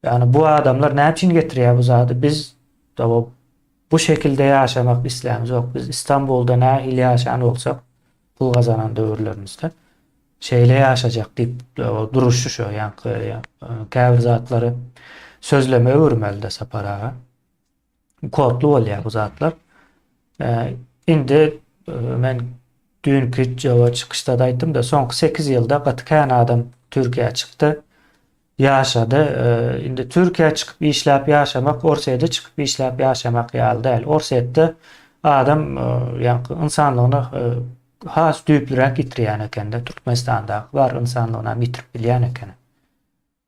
Ýagny bu adamlar näme üçin getirýär bu zady? Biz bu şekilde ýaşamak islämizok. Biz Istanbulda nähili ýaşan bolsak, pul gazanan döwürlerimizde şeýle ýaşajak diýip duruşy şo, ýagny käbir zatlary sözleme öwürmeli-de Sapar aga. Kodly bolýar bu zatlar. Indi men düýnki çykyşda-da aýtdym-da, soňky 8 ýylda gaty kän adam Türkiýä çykdy. Ýaşady. Indi Türkiýä çykyp işläp ýaşamak Orsýede çykyp işläp ýaşamak ýaly däl. Orsýetde adam ýaňky ynsanlygyny has düýplüräk ýitirýän ekende, Türkmenistandaky bar ynsanlygyny hem ýitirip bilýän ekeni.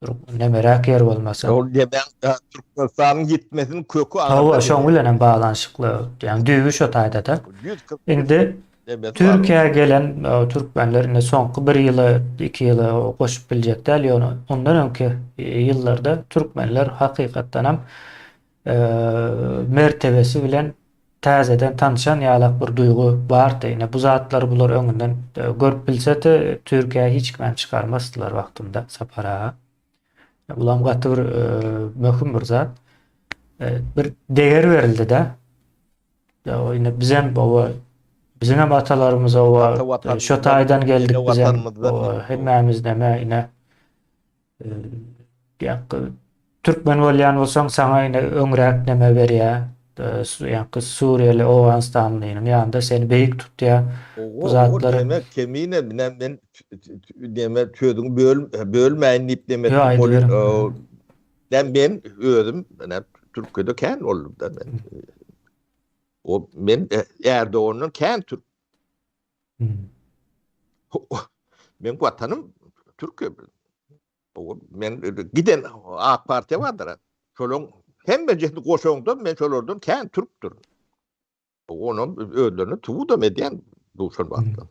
Bir nemeräk ýer bolmasa. Ol demäň Türkmenistanyň ýitmesiniň köki aňyrda. Hawa, şoň bilen hem baglanyşykly. Ýagny düýbi şo taýda-da. Indi Türkiýä gelen türkmenler indi soňky bir ýyly, iki ýyly goşup biljek däl, ýöne ondan öňki ýyllarda türkmenler hakykatdanam mertebesi bilen täzeden tanşan ýalak bir duýgy bardy. Ine bu zatlary bular öňünden görüp bilsedi, Türkiýä hiç kimem çykarmazdylar wagtynda Sapar aga. Bulam gaty bir möhüm bir zat. Bir deger berildi-de. Ýa indi bizem baba biziň hem atalarymyz oba şo taýdan geldik bizem hemmämiz neme ine ýa türkmen bolýan bolsaň saňa ine öňräk neme berýä ýa suriýaly owganystanlynyň ýanynda seni beýik tutýa bu zatlary Demek kemine men men demek sözüňi böl bölmäýin diýip demek Ben men özüm men Türkiye'de kän boldum da men. O men e, Erdoğan'dan kän Türk. Hmm. Men watanym Türkiye. O men giden AK Partiýa bardyr. Şolaň hemme jehdi goşaňda men şolardan kän türkdür. Onam özlerini tuwudam edýän duşan wagtda.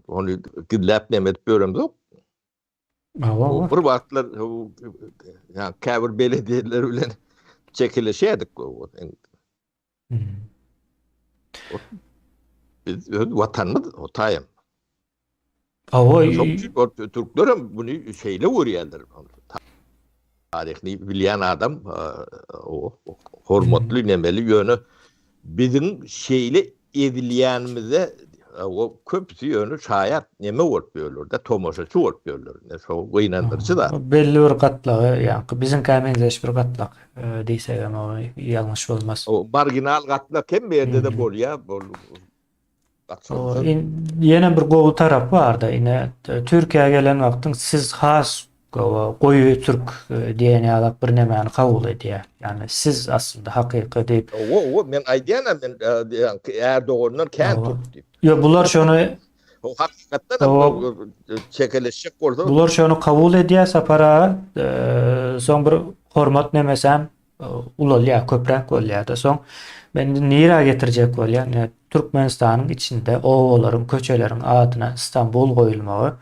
Ony gizläp neme edip ýöremzok. Hawa. Bir wagtlar ýa käbir belediyeler bilen çekilişýärdik. Biz öz watanymyz o taýam. Hawa. Türkler hem bunu şeýle görýärler. Taryhyny bilýän adam o hormatly nemeli ýöne biziň şeýle ezilýänimize o köpüsi ýöne şaýat neme bolup ýörler-de tomaşaçy bolup ýörler. Ine şo gynandyryjy zat. Belli bir gatlagy ýaňky biziňkä meňzeş bir gatlak diýsegem o ýalňyş bolmaz. O marginal gatlak hemme ýerde-de bolýar. Ýene bir gowy tarapy barda, ine Türkiýä gelen wagtyň siz has gowy türk diýen ýalak bir nemäni kabul edýär. Ýagny siz aslynda hakyky diýip. Owo, owo, men aýdýanam men Erdogandan kän türk diýip. Ýok, bular şony O hakykatdan çekeleşjek bolsa. Bular şony kabul edýär Sapar aga. Soň bir hormat nemesem ulalýar, köpräk bolýar-da. Soň men indi nirä getirjek bolýan? Ine, Türkmenistanyň içinde obalaryň, köçeleriň adyna Istanbul goýulmagy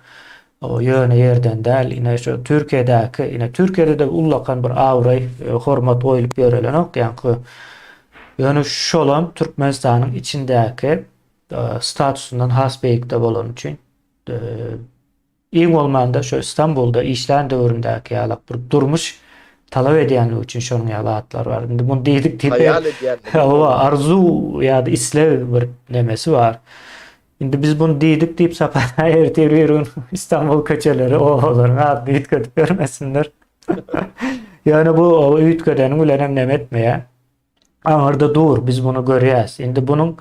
o ýöne ýerden däl. Ine, şu Türkiýedäki, ine, Türkiýede-de ullakan bir abraý, hormat goýlup ýörelenok, ýaňky. Ýöne şolam Türkmenistanyň içindäki statusyndan has beýikde bolany üçin Iň bolmanda şu Istanbulda işlän döwründäki ýalak bir durmuş talap edýänligi üçin şonuň ýaly atlar bar. Indi muny diýdik diýip Haýal edýänligi. Hawa, arzuw ýa-da isleg bir nemesi bar. Indi biz muny diýdik diýip Sapar ertir bir gün Istanbul köçeleri obalaryň adyny üýtgedip bermesinler. Ýöne bu üýtgedeniň bilen hem neme etmeýär. Aňyrda dur, biz muny görýäs. Indi bunuň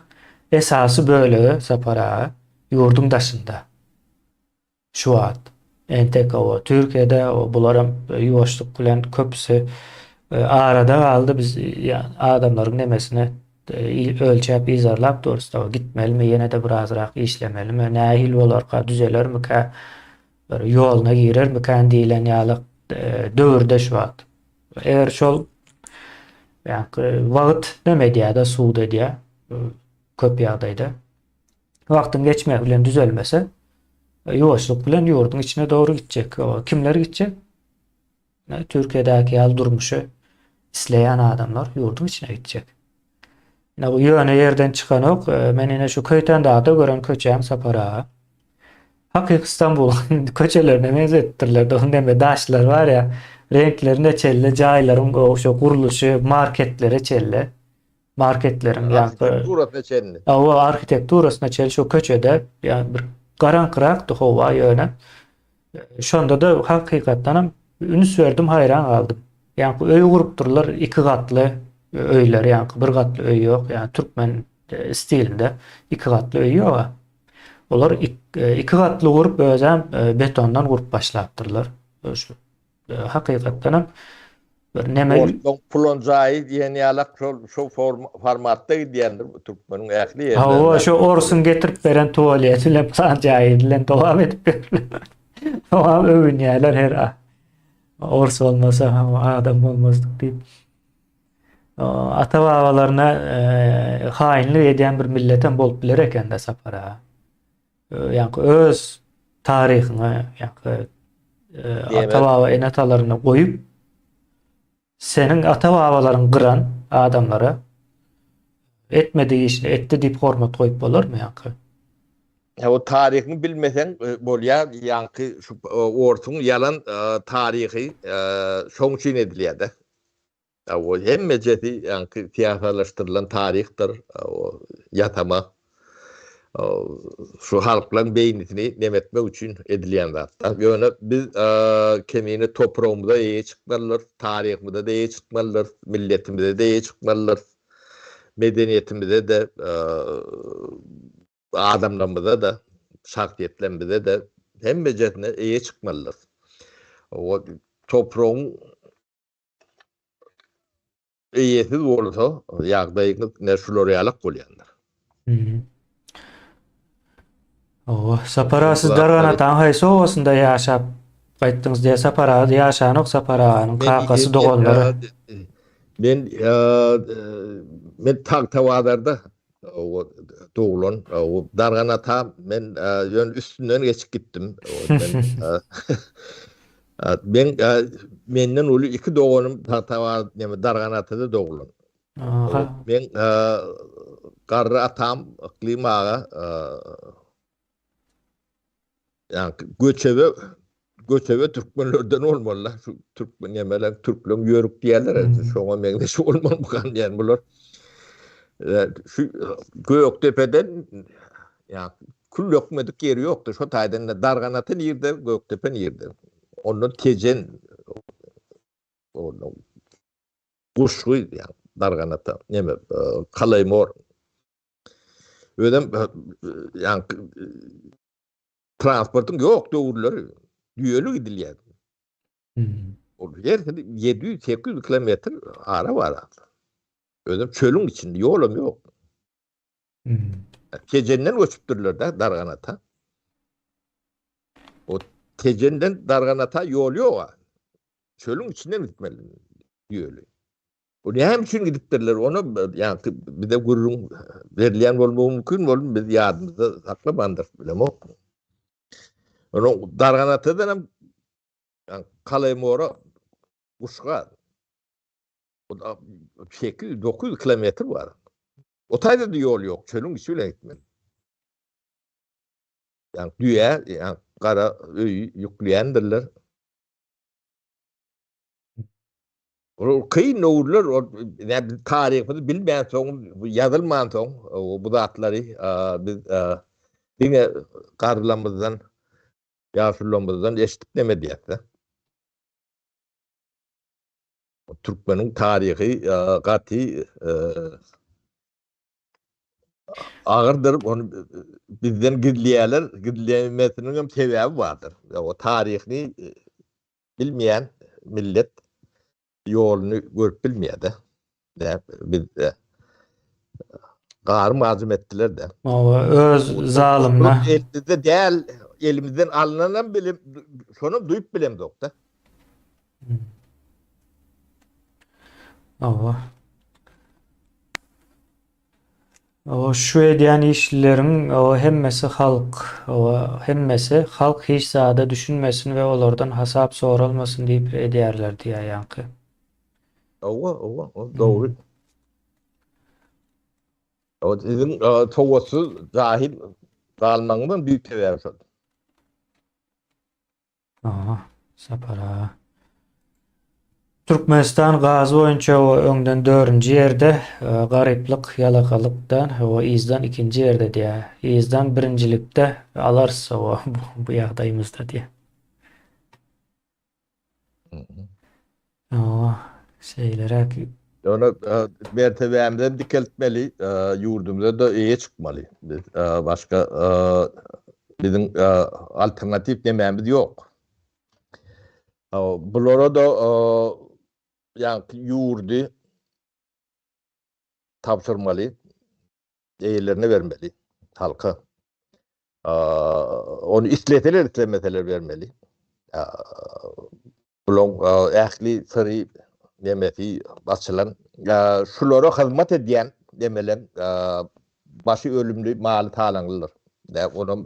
esasy bölegi Sapar aga ýurduň daşynda. Şu wagt entek o Türkiýede o bularam ýuwaşlyk bilen köpüsi arada galdy biz adamlaryň nemesini ölçäp yzarlap durus da gitmelimi ýene-de birazrak işlemelimi nähili bolarka düzelermikä bir ýoluna girermikän diýlen ýaly döwürde şu wagt. Eger şol ýaňky wagt neme edýär-de sud edýär köp ýagdaýda. Wagtyň geçmegi bilen düzelmese, ýuwaşlyk bilen ýurduň içine dogry gitjek. Kimler gitjek? Türkiýedäki ýaly durmuşy isleýän adamlar ýurduň içine gitjek. Ine bu ýöne ýerden çykanok. Men ine şu Köýtendagda gören köçäm Sapar aga. Hakyky Stambuluň köçelerine meňzetipdirler. Onuň neme daşlar bar ýa, reňklerine çenli, jaýlaryň şo gurluşy, marketlere çenli. Marketleriň ýaňky Arhitekturasyna çenli. Hawa, arhitekturasyna çenli şo köçede ýa bir garaňkyrakdy howa ýöne. Şonda-da hakykatdanam üns berdim, haýran galdym. Ýaňky öý gurupdyrlar, iki gatly öýler, ýaňky bir gatly öý ýok. Ýa türkmen. stilinde iki gatly öý ýok. Olar iki gatly gurup özem betondan gurup başlapdyrlar. Şu hakykatdan hem bir neme Ortaň pulan jaýy diýen ýalak şol şo formatda gidýändir bu türkmeniň ähli ýerlerinde. Hawa, şo orsuň getirip beren tualeti bilen plan jaýy bilen dowam edip berler. Dowam öwünýärler her a. Ors bolmasa adam bolmazdyk diýip. Ata babalaryna haýynlyk edýän bir milletem bolup biler ekende Sapar aga. Ýaňky öz taryhyňy, ýaňky ata baba ene atalaryny goýup seniň ata babalaryň gyran adamlara etmedi işini etdi diýip hormat goýup bolarmy ýaňky? Ýa o taryhyňy bilmeseň bolýar, ýaňky şu orsuň ýalan taryhy şoň üçin edilýär-de. O hemmejesi ýaňky syýasalaşdyrylan taryhdyr, o ýasama. Şu halklaryň beýnisini nem etmek üçin edilýän zatlar. Ýöne biz kemine topragymyza eýe çykmalydyrys, taryhymyza-da eýe çykmalydyrys, milletimize-de eýe çykmalydyrys, medeniýetimize-de, adamlarymyza-da, şahsyýetlerimize-de hemmejesine eýe çykmalydyrys. O topragyň Eýesiz bolsa ýagdaýyňyz ine şular ýalak bolýandyr. Owa, Sapar aga siz Darganataň haýsy obasynda ýaşap gaýtdyňyz diýä Sapar aga ýaşanok Sapar aganyň kakasy doganlary. Men men Tagtabazarda doglan Darganata men ýöne üstünden geçip gitdim. Men menden uly iki doganym Tagtabazar näme Darganatada doglan. Men garry atam Yklym aga ýa göçebe göçebe türkmenlerden bolmaly şu türkmen nemeler türkleň ýörük diýerler şoňa meňzeş bolmaly diýen bular. Şu Gökdepeden ýa kül dökmedik ýeri ýokdy. Şo taýdan Darganata nirde, Gökdepe nirde? Ondan Tejen ondan Guşgy ýa Darganata neme Kalaýmor. Özem ýa transportyň ýok döwürleri düýeli gidilýär. Ol her 700-800 kilometr ara bar. Özem çölüň içinde ýolam ýok. Tejenden göçüpdirler-de Darganata. O Tejenden Darganata ýol ýok. Çölüň içinden gitmeli ýöli. O näme üçin gidipdirler? Ona ýa-ni bize gürrüň berilýän bolmagy mümkin bolun, biz ýadymyzda saklamandyr, bilemok. Onuň Darganatadan hem Kalaýmora Guşga 800-900 kilometr bar. O taýda-da ýol ýok, çölüň içi bilen gitmeli. Ýa düýe, ýa gara öýi ýükleýändirler. Ol kyn döwürler, ol näme biz taryhymyzy bilmänsoň, ýazylmansoň bu zatlary biz diňe garrylarymyzdan, ýaşulularymyzdan eşidip neme edýäs-de. Türkmeniň taryhy gaty agyrdyr. Ony bizden gizleýärler. Gizlemesiniň hem sebäbi bardyr. O taryhyny bilmeýän millet ýoluny görüp bilmeýär-de. Biz garym-gajym etdiler-de. Hawa, öz zalymyna. Elimizde däl, elimizden alynanam bilim, şonam duýup bilemzok-da. Hawa. Hawa, şu edýän işleriň hawa hemmesi halk, hawa hemmesi halk hiç zada düşünmesin we olardan hasap soralmasyn diýip edýärler diýýär ýaňky. Hawa, hawa, ol dogry. O siziň sowatsyz, jahil galmagyňyzyň büyük sebäbi şol. Aha, Sapar aga. Türkmenistan gaz boýunça öňden dördünji ýerde, e, garyplyk, ýalakalykdan we yzdan ikinji ýerde diýýär. Yzdan birinjilikde alarys o bu ýagdaýymyzda diýýär. Owa, şeýleräk. Ýöne mertebämizem dikeltmeli, ýurdumyza-da eýe çykmaly. Biz başga biziň alternatiw nemämiz ýok. Bulara-da ýaňky ýurdy tabşyrmaly, eýelerine bermeli, halka. Ony isleseler, islemeseler bermeli. Bulaň ähli syry nemesi açylan. Şulara hyzmat edýän nemelem başy ölümli, maly talaňlydyr. Onam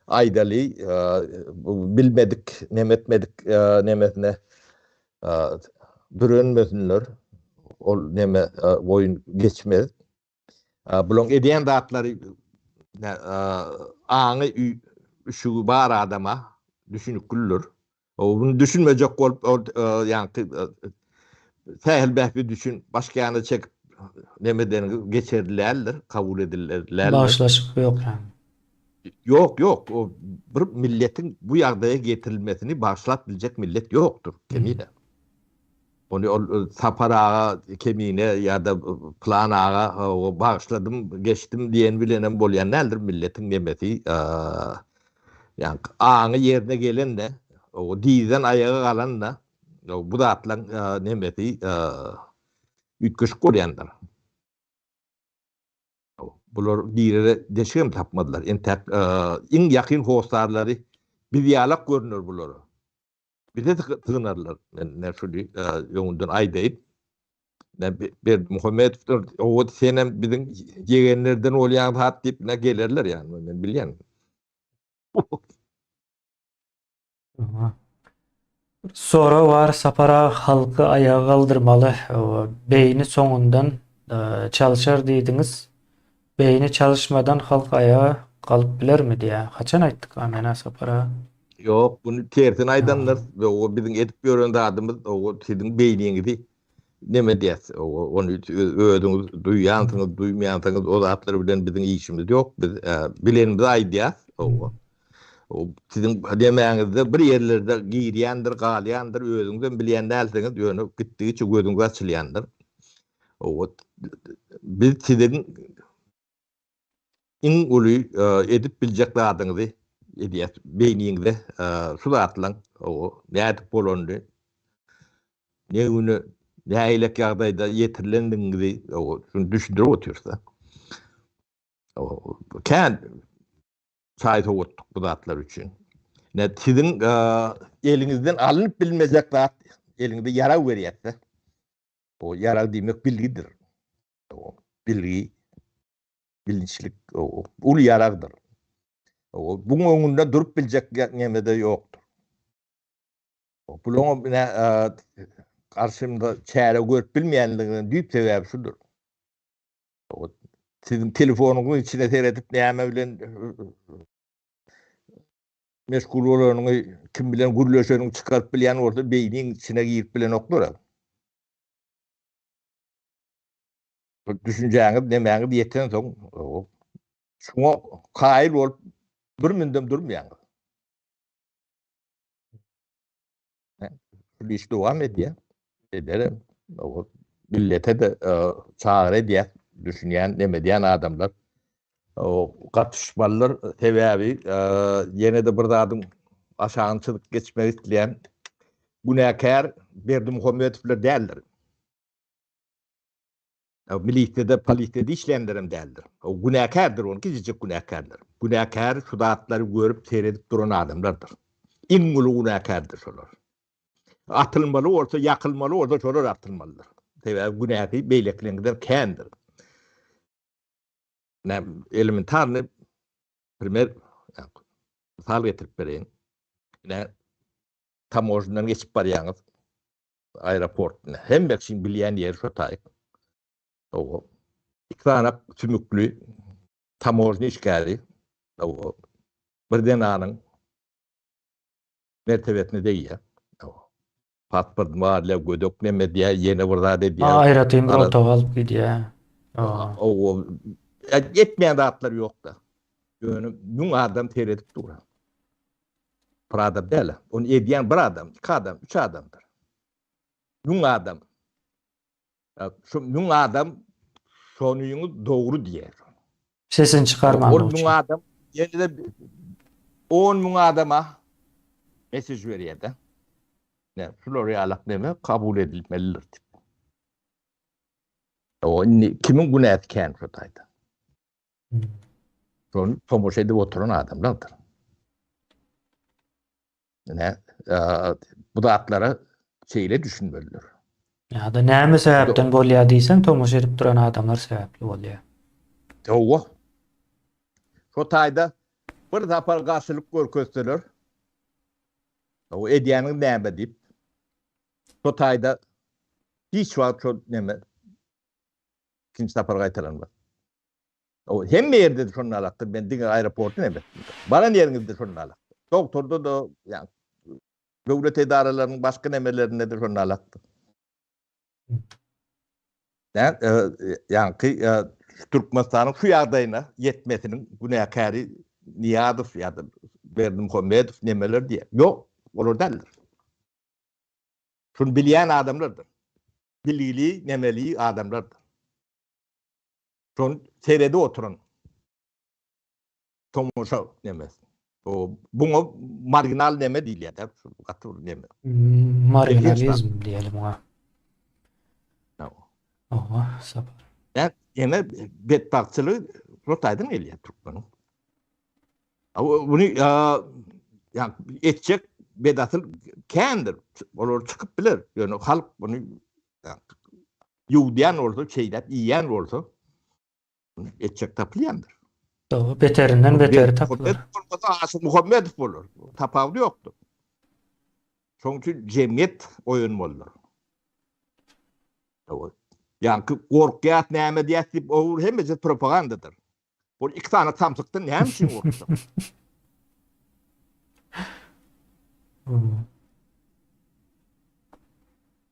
aýdaly, bilmedik, neme etmedik nemesine bürenmesinler. Ol neme boýun geçmez. Bulaň edýän zatlary aňy üşügi bar adama düşüniklidir. Muny düşünmejek bolup ol ýaňky sähel bähbit üçin başga ýana çekip neme edeniňiz geçerli däldir, kabul ediler däldir. Bagyşlaşyk ýok ýaňy. Ýok, ýok. O bir milletiň bu ýagdaýa getirilmesini bagyşlap biljek millet ýokdur, Kemine. Ony ol Sapar aga Kemine ýa-da Pylan aga bagyşladym, geçdim diýen bilenem bolýan däldir milletiň nemesi. Ýa aňy ýerine gelende, o dizden aýaga galanda bu zatlaryň nemesi üýtgeşik bolýandyr. Bular girere deşigem tapmadylar. Entäk iň ýakyn hossarlary biz ýalak görüner bulara. Bize sygynarlar. Men şuny öňünden aýdaýyn. Berdimuhamedowdyr, o senem biziň ýegenlerden bolýaň zat diýip ne gelerler ýani men bilýän. Sorag bar Sapar aga halky aýaga galdyrmaly beýni soňundan çalşar diýdiňiz beýni çalyşmadan halk aýaga galyp bilermi diýä haçan aýtdyk a menä Sapar aga. Ýok buny tersini aýdanlar o biziň edip ýören zadymyz o siziň beýniňizi neme diýäs ony özüňiz duýýansyňyz duýmaýansyňyz o zatlar bilen biziň işimiz ýok biz bilenimizi aýdýas o siziň demäňizde bir ýerlerde girýändir galýandyr özüňizem bilýän dälsiňiz ýöne gitdigiçe gözüňiz açylýandyr o biz siziň Iň uly edip biljek zadyňyzy edýäs. Beýniňize şu zatlaň nädip bolanyny, ne güne, nähilek ýagdaýda ýetirilendigiňizi şuny düşündirip otyrys-da. Kän çaý sowatdyk bu zatlar üçin. Ne siziň eliňizden alnyp bilmejek zat eliňize ýarag berýäs-de. O ýarag diýmek bilgidir. Bilgi, bilinçlik uly ýaragdyr. Buň öňünde durup biljek neme-de ýokdur. Bulaň garşymda çäre görüp bilmeýänliginiň düýp sebäbi şudur. Siziň telefonyňyzyň içine seredip näme bilen meşgul bolanyňy, kim bilen gürleşeniňi çykaryp bilýän bolsa, beýniň içine girip bilenoklar. Düşünjäňiz, nemäňiz ýetensoň, şuňa kaýyl bolup bir mündem durmaýaňyz. Şu iş dowam edýär. Ederem. Millete-de çagyry edýär. Düşünýän, neme edýän adamlar. Gatyşmalydyr. Sebäbi ýene-de bir zadyň aşagyny çyzyp geçmek isleýän. Günäkär Berdimuhamedowlar däldir. Milisiýada, polisiýada işleýänlerem däldir. O günäkärdir, ony kiçijik günäkärler. Günäkär şu zatlary görüp, seredip duran adamlardyr. Iň uly günäkärdir şolar. Atylmaly bolsa, ýakylmaly bolsa şolar atylmalydyr. Sebäbi günäsi beýlekileňkiden kändir. Näme, elementarny primer, mysal getirip bereýin. Ine, tamožndan geçip barýaňyz. Aeroport hemme kişiň bilýän ýeri şo taýyk. Owo. Iki sany sümükli tamožny işgäri owo bir zenanyň mertebesine degýär. Owo. Pasport barýar, gödek neme edýär, ýene bir zat edýär. Aýratyn bir otaga alyp gidýär. Owo. Etmeýän zatlary ýok-da. Ýöne müň adam seredip dur. Bir adam däl. Ony edýän bir adam, iki adam, üç adamdyr. Müň adam. Şu 1000 adam şonyňyz dogry diýer. Sesini çykarmanlygy üçin. Ol 1000 adam ýene-de 10 müň adama mesaj berýär-de. Ne, şular ýalak neme kabul edilmelidir diýip. O indi kimiň günäsi kän şu taýda? Şony tomaşa edip oturan adamlardyr. Ine, bu zatlara şeýle düşünmelidir. Ýa-da näme sebäpden bolýar diýseň, tomaşa edip duran adamlar sebäpli bolýar. Hawa. Şo taýda bir sapar garşylyk görkezseler, o edýäniň näme diýip, şo taýda hiç wagt şo neme ikinji sapar gaýtalanmaz. O hemme ýerde de şonda alakdyr. Men diňe aeroporty näme. Baran ýeriňizde şonda alakdyr. Doktorda da, ýa döwlet edaralarynyň başga nemelerinde de şonda alakdyr. Ýa, e, ýaňky e, Türkmenistanyň şu ýagdaýyna ýetmesiniň günäkäri Niýazow ýa-da Berdimuhamedow nemeler diýýär. Ýok, olar däldir. Şuny bilýän adamlardyr. Bilgili, nemeli adamlardyr. Şony seredip oturan tomaşa nemesi. O buňa marginal neme diýilýär-de, şu gaty bir neme. Marginalizm diýeli muňa. Owa, Sapar. Ýa, ýene betbagtçylygy şo taýdan gelýär türkmeniň. Muny ýa etjek bedasyl kändir. Olar çykyp biler. Ýöne halk muny Ýuwdýan bolsa, çeýnäp iýýän bolsa, etjek tapylýandyr. Dogry, beterinden beteri tapylar. Bolmasa Aşyr Muhammedow bolar. Tapawudy ýokdur. Şonuň üçin jemgyýet oýanmalydyr. Ýaňky gorkýas näme diýýäs diýip, o hemmesi propagandadyr. Ol iki sany samsykdan näme üçin gorkjak?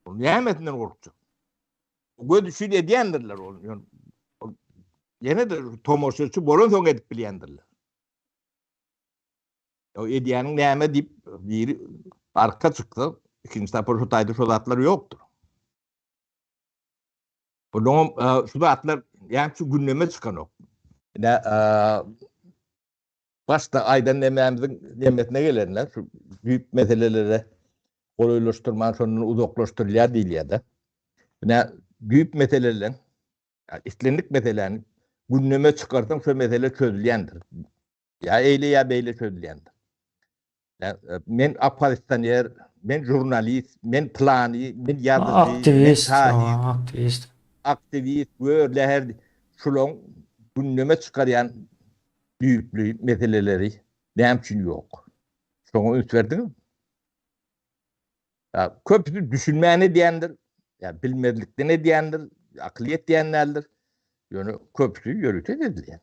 Ol nämesinden gorkjak? Göz üçin edýändirler ol. Ýene de tomaşaçy bolan soň edip bilýändirler. O edýäniň näme diýip biri arka çyksa, ikinji sapar şu taýda şu zatlar ýokdur. Bunuň şu zatlar ýa şu gündeme çykanok. Ine başda aýdan nemämiziň nemesine gelende şu düýp meselelere golaýlaşdyrman şondan uzaklaşdyrylýar diýilýär-de. Ine düýp meseleler islendik meseläni gündeme çykarsaň şo mesele çözülýändir. Ýa eýle ýa beýle çözülýändir. Men oppozisioner, men žurnalist, men plany, men ýazyjy, aktiwist, aktiwist. Aktiwist, gör läher şulaň gündeme çykarýan düýpli meseleleri näme üçin ýok? Şoňa üns berdiňizmi? Ýa köpüsi düşünmän edýändir, ýa bilmezlikden edýändir, akyl ýetýän däldir. Ýöne köpüsi ýörite edilýär.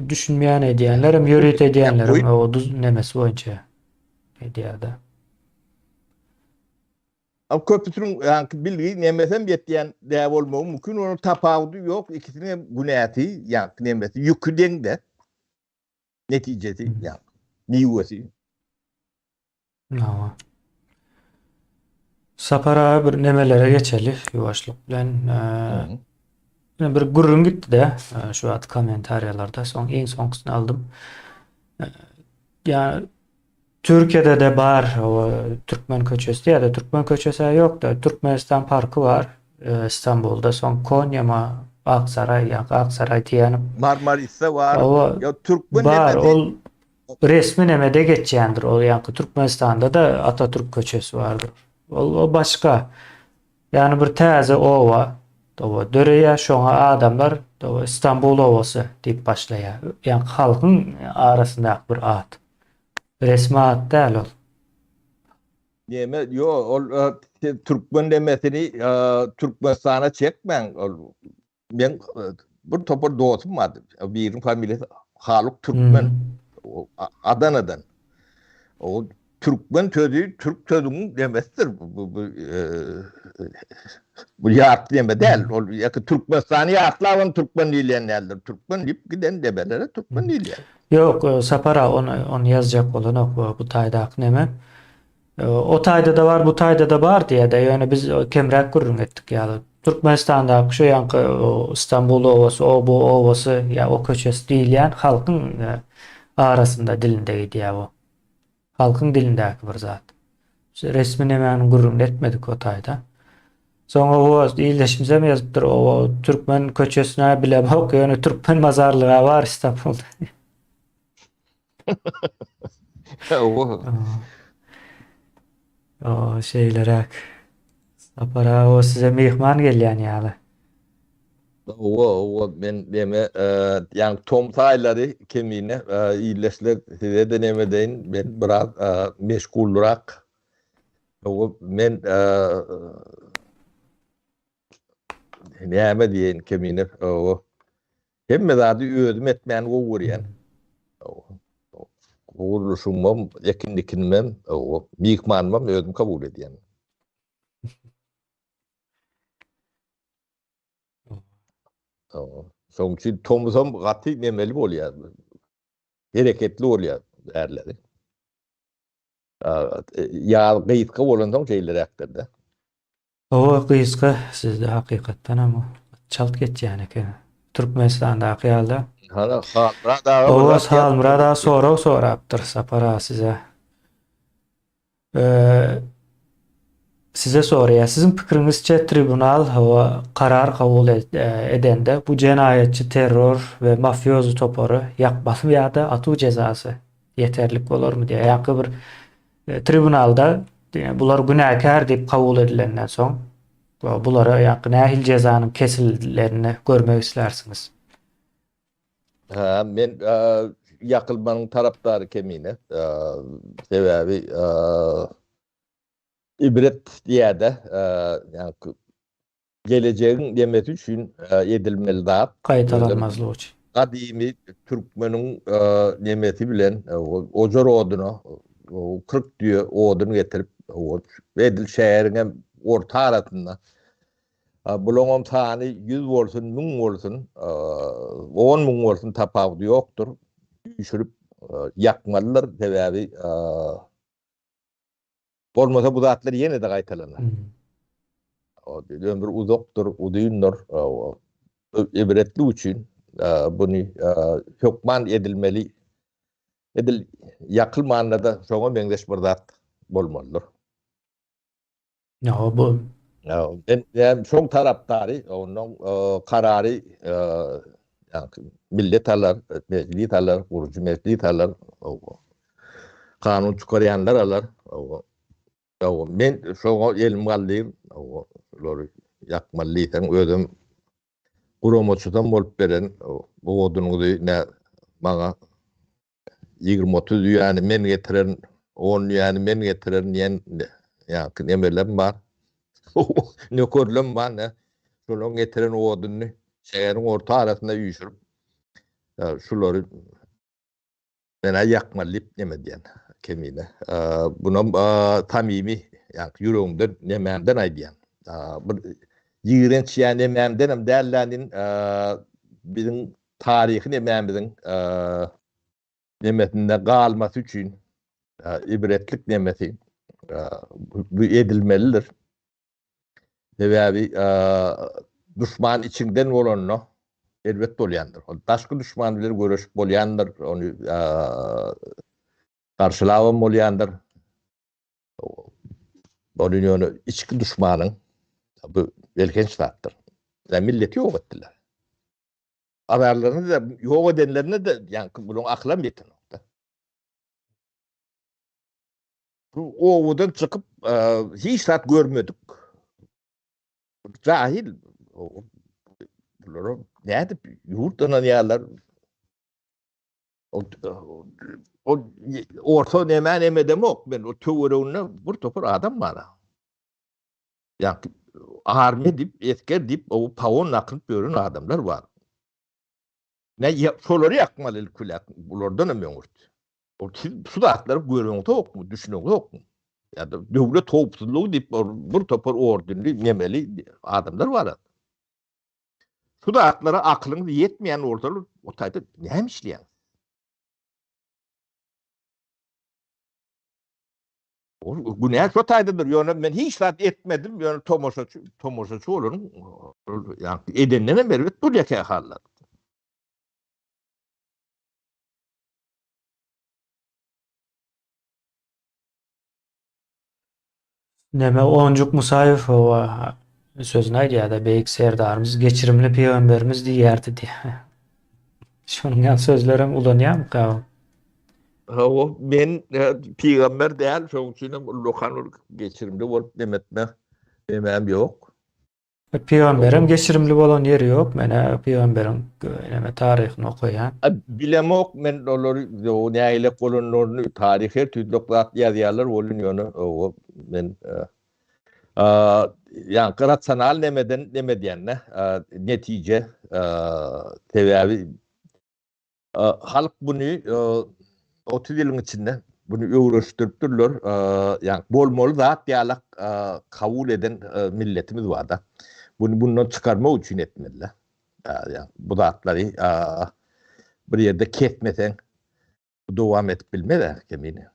Düşünmeýän edýänlerem, ýörite edýänlerem o duz nemesi boýunça edýär-de. A köpüsiniň ýaňky bilgi nemesem ýetýän dä bolmagy mümkin, onuň tapawudy ýok, ikisiniň hem günäsi, ýaňky nemesi, ýüki deň-de. Netijesi, ýaňky miwesi. Hawa. Sapar aga bir nemelere geçeli ýuwaşlyk bilen. Ine bir gürrüň gitdi-de şu wagt kommentariýalarda. Soň iň soňkusyny aldym. Ýa Türkiýede-de bar o türkmen köçesi ýa-da türkmen köçesi ýok-da Türkmenistan parky bar Istanbulda. Soň Konýama Aksaraý ýa Aksaraý diýýänim. Marmarisde bar. Ýa türkmen bar ol Resmi nemede geçýändir ol ýaňky Türkmenistanda-da Atatürk köçesi bardyr. Ol o başga. Ýagny bir täze oba dowa döreýär, şoňa adamlar dowa Istanbul obasy diýip başlaýar. Ýaňky halkyň arasyndaky bir at. Resmi at däl ol. Neme, ýo, ol türkmen nemesini Türkmenistana çekmäň. Ol Men bir topar dostum bardy. Biriniň familiýasy Haluk Türkmen. Adanadan. O türkmen sözi türk sözüniň demesidir. Bu bu bu ýat deme däl. Ol ýa Türkmenistany ýatlabam türkmen diýilýän däldir. Türkmen diýip giden demelere türkmen diýilýär. Ýok, Sapar aga ony ony ýazjak bolanok bu taýdaky neme. O taýda-da bar, bu taýda-da bar diýýär-de, ýöne biz kemräk gürrüň etdik ýaly. Türkmenistandaky şu ýaňky Istanbul obasy, o bu obasy ýa o köçesi diýilýän halkyň arasynda dilinde gidýär bu. Halkyň dilindäki bir zat. Resmi nemäniň gürrüňini etmedik o taýda. Soň o ildeşimizem ýazypdyr, o türkmen köçesine bilemok, ýöne türkmen mazarlygy bar Istanbulda. Oho. O şeýleräk. Sapar aga o size myhman gelýän ýaly. Owa, owa, men neme, ýaňy tomus aýlary kemine ildeşler size-de neme deýin, men biraz meşgulrak. Owa, men näme diýeýin kemine, owa. Hemme zady özüm etmäni gowy görýän. Gurluşygymam, ekin dikinimem, myhmanymam özüm kabul edýän. Şonuň üçin tomusam gaty nemeli bolýar. Hereketli bolýar ärleri. Ýaz gysga bolansoň şeýleräkdir-de. Howa gysga sizde hakykatdanam çalt geçýän eken. Türkmenistandaky ýaly. Hana Halmyrat aga bir Owa zat Halmyrat ýazypdyr. aga sorag sorapdyr Sapar aga size. Size soraýar. Siziň pikiriňizçe tribunal hawa karar kabul edende bu jenaýatçy terror we mafiozy topary ýakmalymy ýa-da atuw jezasy ýeterlik bolarmy diýýär. Ýa-da bir Tribunalda bular günäkär diýip kabul edilenden soň, bulara ýa-da nähili jezanyň kesilenini görmek islärsiňiz? Hä, men ýakylmanyň tarapdary kemine. Sebäbi ibret diýýär-de, ýa-da Gelejegiň demesi üçin edilmeli zat. Gaýtalanmazlygy üçin. Gadymy türkmeniň nemesi bilen ojar oduna 40 düýe odun getirip, edil şäheriňem orta arasynda bulaňam sany 100 bolsun, 1000 bolsun, 10 müň bolsun tapawudy ýokdur. Üýşürip ýakmalydyr, sebäbi Bolmasa bu zatlar ýene-de gaýtalanar. Ömür uzakdyr, uzyndyr. Ibretlik üçin buny hökman edilmeli. Edil ýakylmanda-da şoňa meňzeş bir zat bolmalydyr. Ýa bu Men yani şoň tarapdary, onuň karary ýa millet alar, mejlis alar, gurujy mejlis alar. Kanun çykarýanlar alar. Men şoňa elim galdyr. Olary ýakmaly diýseň, özüm guramaçysam bolup beren. Bu odunyňyzy ne maňa 20-30 düýäni men getirerin, 10 düýäni men getirerin diýen ýaňky nemelem bar. Nökerlem bar ne. Şolaryň getiren odunyny şäheriň orta arasynda üýşürip, şulary Men-ä ýakmaly diýip neme diýen Kemine. Bunam samimi, ýagny ýüregimden, nemämden aýdýan. Bir ýigrenç ýa nemämdenem däl-dä biziň taryhy nemämiziň nemesinde galmasy üçin ibretlik nemesi bu edilmelidir. Sebäbi duşman içiňden bolanda erbet bolýandyr. Ol daşky duşman bilen göreşip bolýandyr, ony garşylabam bolýandyr. Ony ýöne içki duşmanyň bu elhenç zatdyr. Ýa milleti ýok etdiler. Azarlaryny da ýok edenlerine de ýaňky bularyň akylam ýetenokda. Bu obadan çykyp hiç zat görmedik. Jahil bulara nädip ýurt ynanýarlar? O orta näme näme demok men o töwereginde bir topar adam bar. Ýa armiýa diýip, esger diýip, o pawon nakylyp ýören adamlar bar. Ne şolary ýakmaly ilki bilen, bulardan hem öňürt. Ol siz şu zatlary göreňzokmy, düşüneňzokmy? Ýa-da döwlet howpsuzlygy diýip bir topar ordenli, nemeli adamlar bar. Şu zatlara akylyňyz ýetmeýän bolsa, o taýda näme işleýäňiz? Günä şo taýdadyr. Ýöne men hiç zat etmedim. Ýöne tomaşaçy, tomaşaçy bolanyň ýa edenden hem erbet bolýar kähallar. Neme Onjuk Musaýew howa sözüni aýdýar-da, Beýik Serdarymyz geçirimli pygamberimiz diýýärdi diýýär. Şonuň ýaly sözlerem ulanýarmyka ol? Hawa, men pygamber däl, şonuň üçin hem ullakan bir geçirimli bolup nemetme nemem ýok. Pygamberem geçirimli bolan ýeri ýok. Menä pygamberiň neme taryhyny okaýan. Bilemok men olary nägilek bolanlaryny taryh her tüýdlek zat ýazýarlar welin ýöne owa men ýaňky rasional nemeden neme diýende netije sebäbi Halk buny 30 ýylyň içinde buny öwreşdiripdirler. Ýa bolmaly zat ýalak kabul eden milletimiz barda. Buny bundan çykarmak üçin etmeliler. Ýa bu zatlary bir ýerde kesmeseň dowam edip bilmez kemine.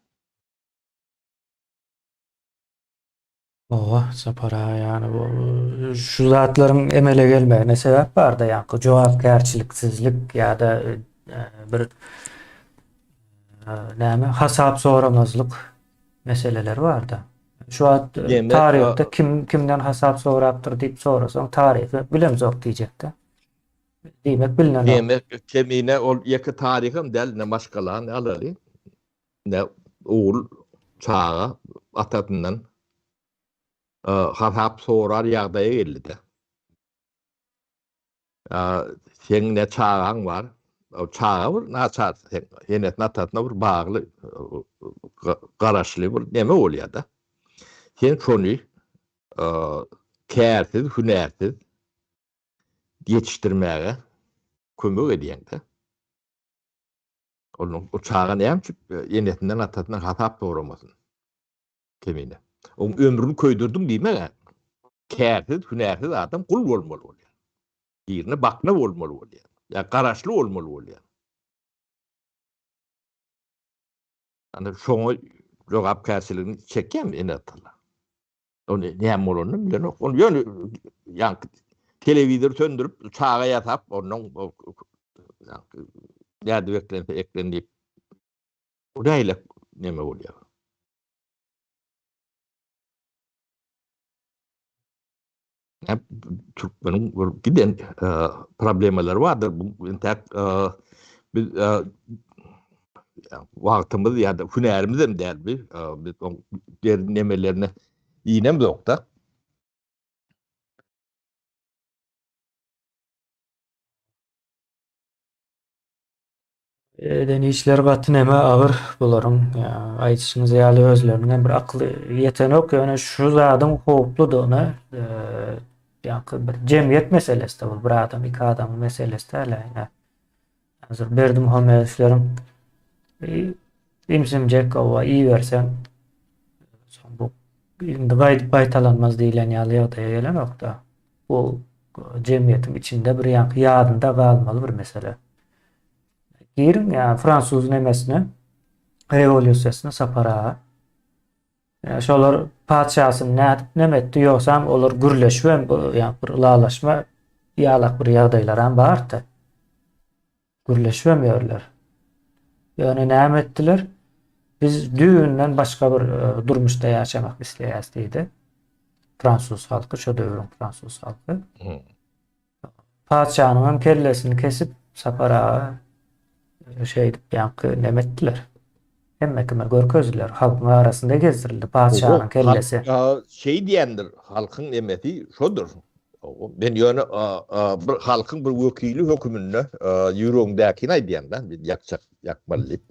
Owa, Sapar aga, ýagny bu şu zatlaryň emele gelmegine sebäp barda, ýaňky jogapkärçiliksizlik ýa-da bir näme hasap soramazlyk meseleleri barda. Şu wagt taryhda kim kimden hasap sorapdyr diýip sorasaň, taryhy bilemzok diýjekde. Diýmek bilinenok. Diýmek kemine ol ýeke taryham däl, ne maşgalany alaly. Ne ogul çaga atasyndan hasap sorar ýagdaýa geldi-de. Seň ne çagaň bar, çaga bir naçar, seň enesine atasyna bir bagly, garaşly bir neme bolýar-da. Sen şony kärsiz, hünärsiz ýetişdirmäge kömek edýäň-de. Onuň o çaga näme üçin enesinden atasyndan hasap soramasyn? Kemine. Oň ömrüni köýdürdiň diýmek-ä. Kärsiz, hünärsiz adam gul bolmaly bolýar. Birine bakna bolmaly bolýar. Ýa garaşly bolmaly bolýar. Ana şoňa jogapkärçiligini çekýärmi ene-atalar? Ony näme bolanyny bilenok. Ony ýöne ýaňky telewizory söndürip, çaga ýasap, ondan ýaňky nädip eklense eklen diýip. O nähili neme bolýar? Türkmeniň bir giden problemalary bardyr. Bu entäk biz wagtymyz ýa-da hünärimiz hem däl bi. Biz oň derin nemelerine inemzok-da. Eden işleri gaty neme agyr bularyň aýdyşyňyz ýaly özleriniň hem bir akyly ýetenok ýöne şu zadyň howpludygyny ýaňky bir jemgyýet meselesi bu bir adam iki adamyň meselesi däl ýa hazir Berdimuhamedowleriň imsimjek owa iýiberseň soň bu indi gaýdyp gaýtalanmaz diýlen ýaly ýagdaýa gelenokda bu jemgyýetiň içinde bir ýaňky ýadynda galmaly bir mesele. Giriň ýa fransuz nemesine rewolýusiýasyna Sapar aga. Ýa şolar patyşasyny nädip neme etdi ýogsam olar gürleşibem bu ýa bir ylalaşma ýalak bir ýagdaýlaram bardy. Gürleşibem ýörler. Ýöne näme etdiler? Biz düýbünden başga bir e, durmuşda ýaşamak isleýäs diýdi. Fransuz halky, şo döwrüň fransuz halky. Hmm. Patyşanyň hem kellesini kesip Sapar aga e, şeýdip ýaňky neme etdiler. Hemme kime görkezdiler. Halkyň arasynda gezdirildi patyşanyň kellesi. Şeý diýendir, halkyň nemesi şodur. Men ýöne bir halkyň bir wekili höküminde ýüregiňdäkini aýdýan-da, biz ýakjak, ýakmaly diýip.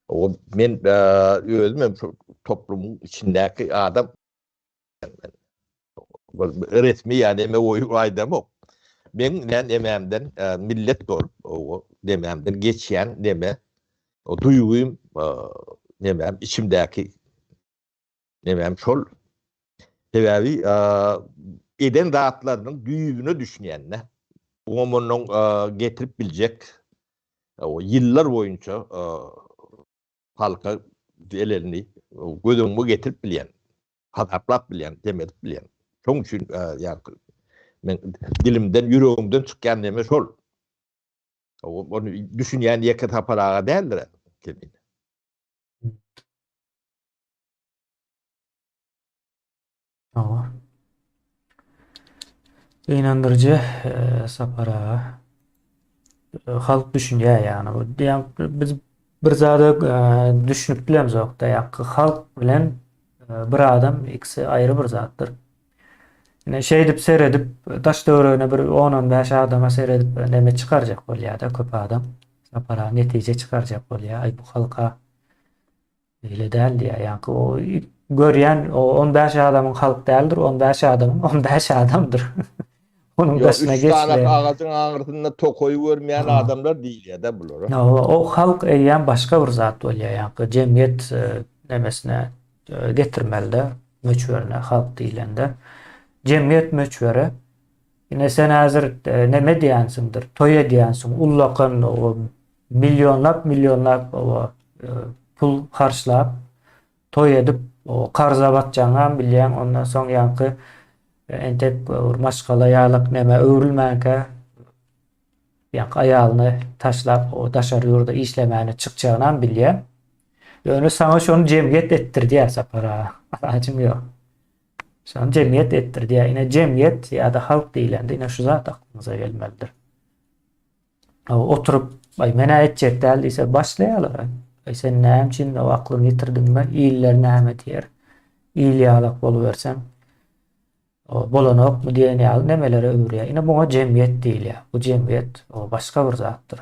O men özüm hem şu toplumyň içindäki adam. Resmi ýa neme goýup aýdamok. Meň näme nemämden millet bolup, o nemämden geçýän neme, o duýgym, nemäm içimdäki nemäm şol. Sebäbi eden zatlarynyň düýbüne düşünýän-de. Oňa mundan getirip biljek ýyllar boýunça halka zelelini. göz öňüme getirip bilýän, hasaplap bilýän, dem edip bilýän. Şoň üçin ýa men dilimden, ýüregimden çykýan neme şol. Ony düşünýän ýeke Sapar aga däldir. Kemine. Hawa. Gynandyryjy Sapar aga. Halk düşünýär ýagny. Bu diýen biz bir zada düşünip bilemzok-da, ýa halk bilen bir adam ikisi aýry bir zatdyr. Ine şeýdip seredip daş töweregine bir 10-15 adama seredip neme çykarjak bolýar-da köp adam. Sapar aga netije çykarjak bolýar. Aý bu halka Beýle däl diýýär. Ýaňky o görýän o 15 adamyň halk däldir, 15 adamyň 15 adamdyr. Onuň daşyna geçme. Üç sany agajyň aňyrsynda tokaýy görmeýän adamlar diýilýär-de bulara. Hawa, o halk eýýäm başga bir zat bolýar. Ýaňky jemgyýet nemesine getirmeli-de, möçberine halk diýlende. Jemgyýet möçberi. Ine sen häzir neme edýänsiňdir, toý edýänsiň, ullakan millionlap millionlap pul harçlap toý edip karza batjaňam bilýäň ondan soň ýaňky entek bir maşgala ýalak nämä öwrülmänkä ýaňky aýalyny taşlap o daşary ýurda işlemäne çykjagynam bilýäň. Ýöne saňa şony jemgyýet etdirdýär Sapar aga. Alajyň ýok. Şony jemgyýet etdirdýär. Ine jemgyýet ýa-da halk diýlende ine şu zat aklyňyza gelmelidir. Oturyp, aý men-ä etjek däl diýse başlaýarlar. Aý sen näme üçin o aklyňy ýitirdiňmi? Iller näme diýer? Il ýalak boluberseň, o bolanokmy diýen ýaly nemelere öwürýär. Ine muňa jemgyýet diýilýär. Bu jemgyýet o başga bir zatdyr.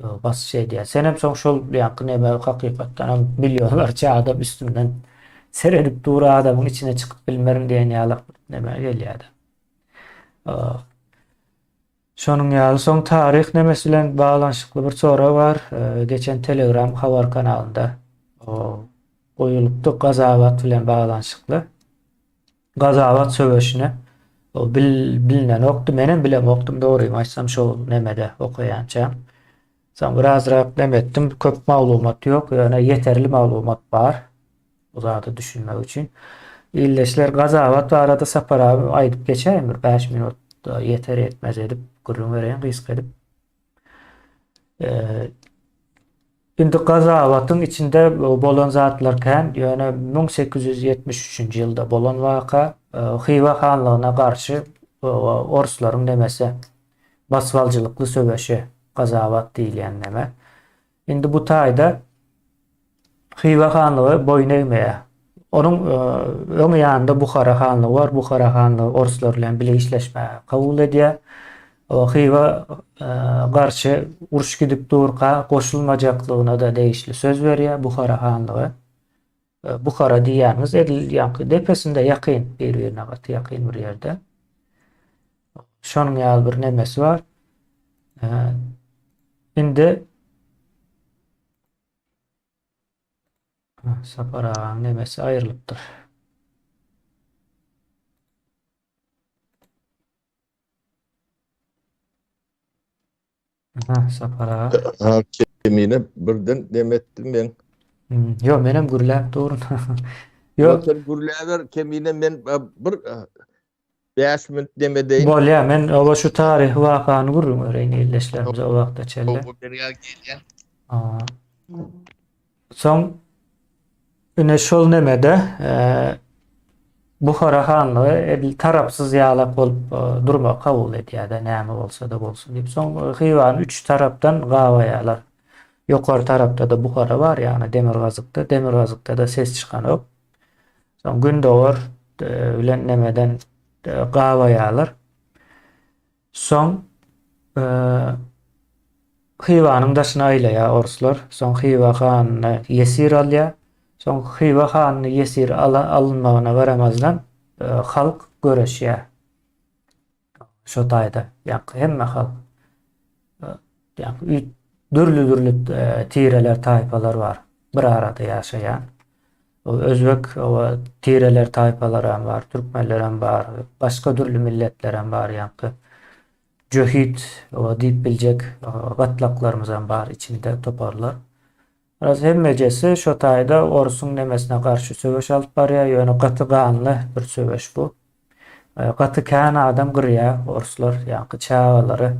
O basyş edýär. Senem soň şol ýaňky neme hakykatdan hem millionlarça adam üstünden seredip dur adamyň içine çykyp bilmerin diýen ýaly neme gelýär. Şonuň ýaly soň taryh nemesi bilen baglanyşykly bir sorag bar. Geçen Telegram habar kanalynda goýulypdy Gazawat bilen baglanyşykly. Gazawat söweşine o bil bilinenokdy. Menem bilemokdym dogrymy aýtsam şol nemede okaýança. Soň birazrak neme etdim. Köp maglumat ýok, ýöne ýeterli maglumat bar. Bu zada düşünmek üçin. Ildeşler Gazawat barada Sapar abi aýdyp geçäýin bir 5 minut ýeter ýetmez edip gürrüň bereýin gysga edip. Ee, indi Gazawatyň içinde bolan zatlar kän, ýöne 1873-nji ýylda bolan waka e, Hywa hanlygyna garşy e, orslaryň nemesi basybaljylykly söweşi Gazawat diýilýän neme. Indi bu taýda Hywa hanlygy boýun egmeýär. Onuň öň ýanynda Buhara hanlygy bar. Buhara hanlygy orslar bilen bile işleşmäge kabul edýär. Hywa garşy uruş gidip durka goşulmajaklygyna-da degişli söz berýär Buhara hanlygy. Buhara diýýäniňiz edil ýaňky depesinde ýakyn, bir-birine gaty ýakyn bir ýerde. Şonuň ýaly bir nemesi bar. Indi Sapar agaň nemesi aýrylypdyr. Aha, Sapar aga. Ha, kemine birden dem etdim men. Hmm, Ýo, menem gürläp durun. Ýo, sen gürläber, kemine men e, bir 5 e, minut dem edeýin. Bolýar, men oba şu taryhy wakany gürrüň bereýin ildeşlerimize o wagta çenli. Bu bir ýer gelýär. Soň ine şol nemede Buhara hanlygy edil tarapsyz ýalak bolup durmagy kabul edýär-de, näme bolsa-da bolsun diýip. Soň Hywany üç tarapdan gabaýarlar. Ýokary tarapda-da Buhara bar, ýagny demirgazykda, demirgazykda-da ses çykanok. Soň gündogar bilen nemeden gabaýarlar. Soň Hywanyň daşyna aýlaýar orslar. Soň Hywa hanyny ýesir alýar. Soň Hywa hanyny ýesir alynmagyna garamazdan halk göreşýär. Şo taýda ýaňky hemme halk ýaňky dürli-dürli tireler, taýpalar bar. Bir arada ýaşaýan. Özbek tireler, taýpalaram bar, türkmenlerem bar, başga dürli milletlerem bar ýaňky. Jöhit diýip biljek gatlaklarymyzam bar içinde toparlar. Biraz hemmejesi şo taýda orsuň nemesine garşy söweş alyp barýar, ýöne gaty ganly bir söweş bu. Gaty kän adam gyrýar orslar, ýaňky çagalary,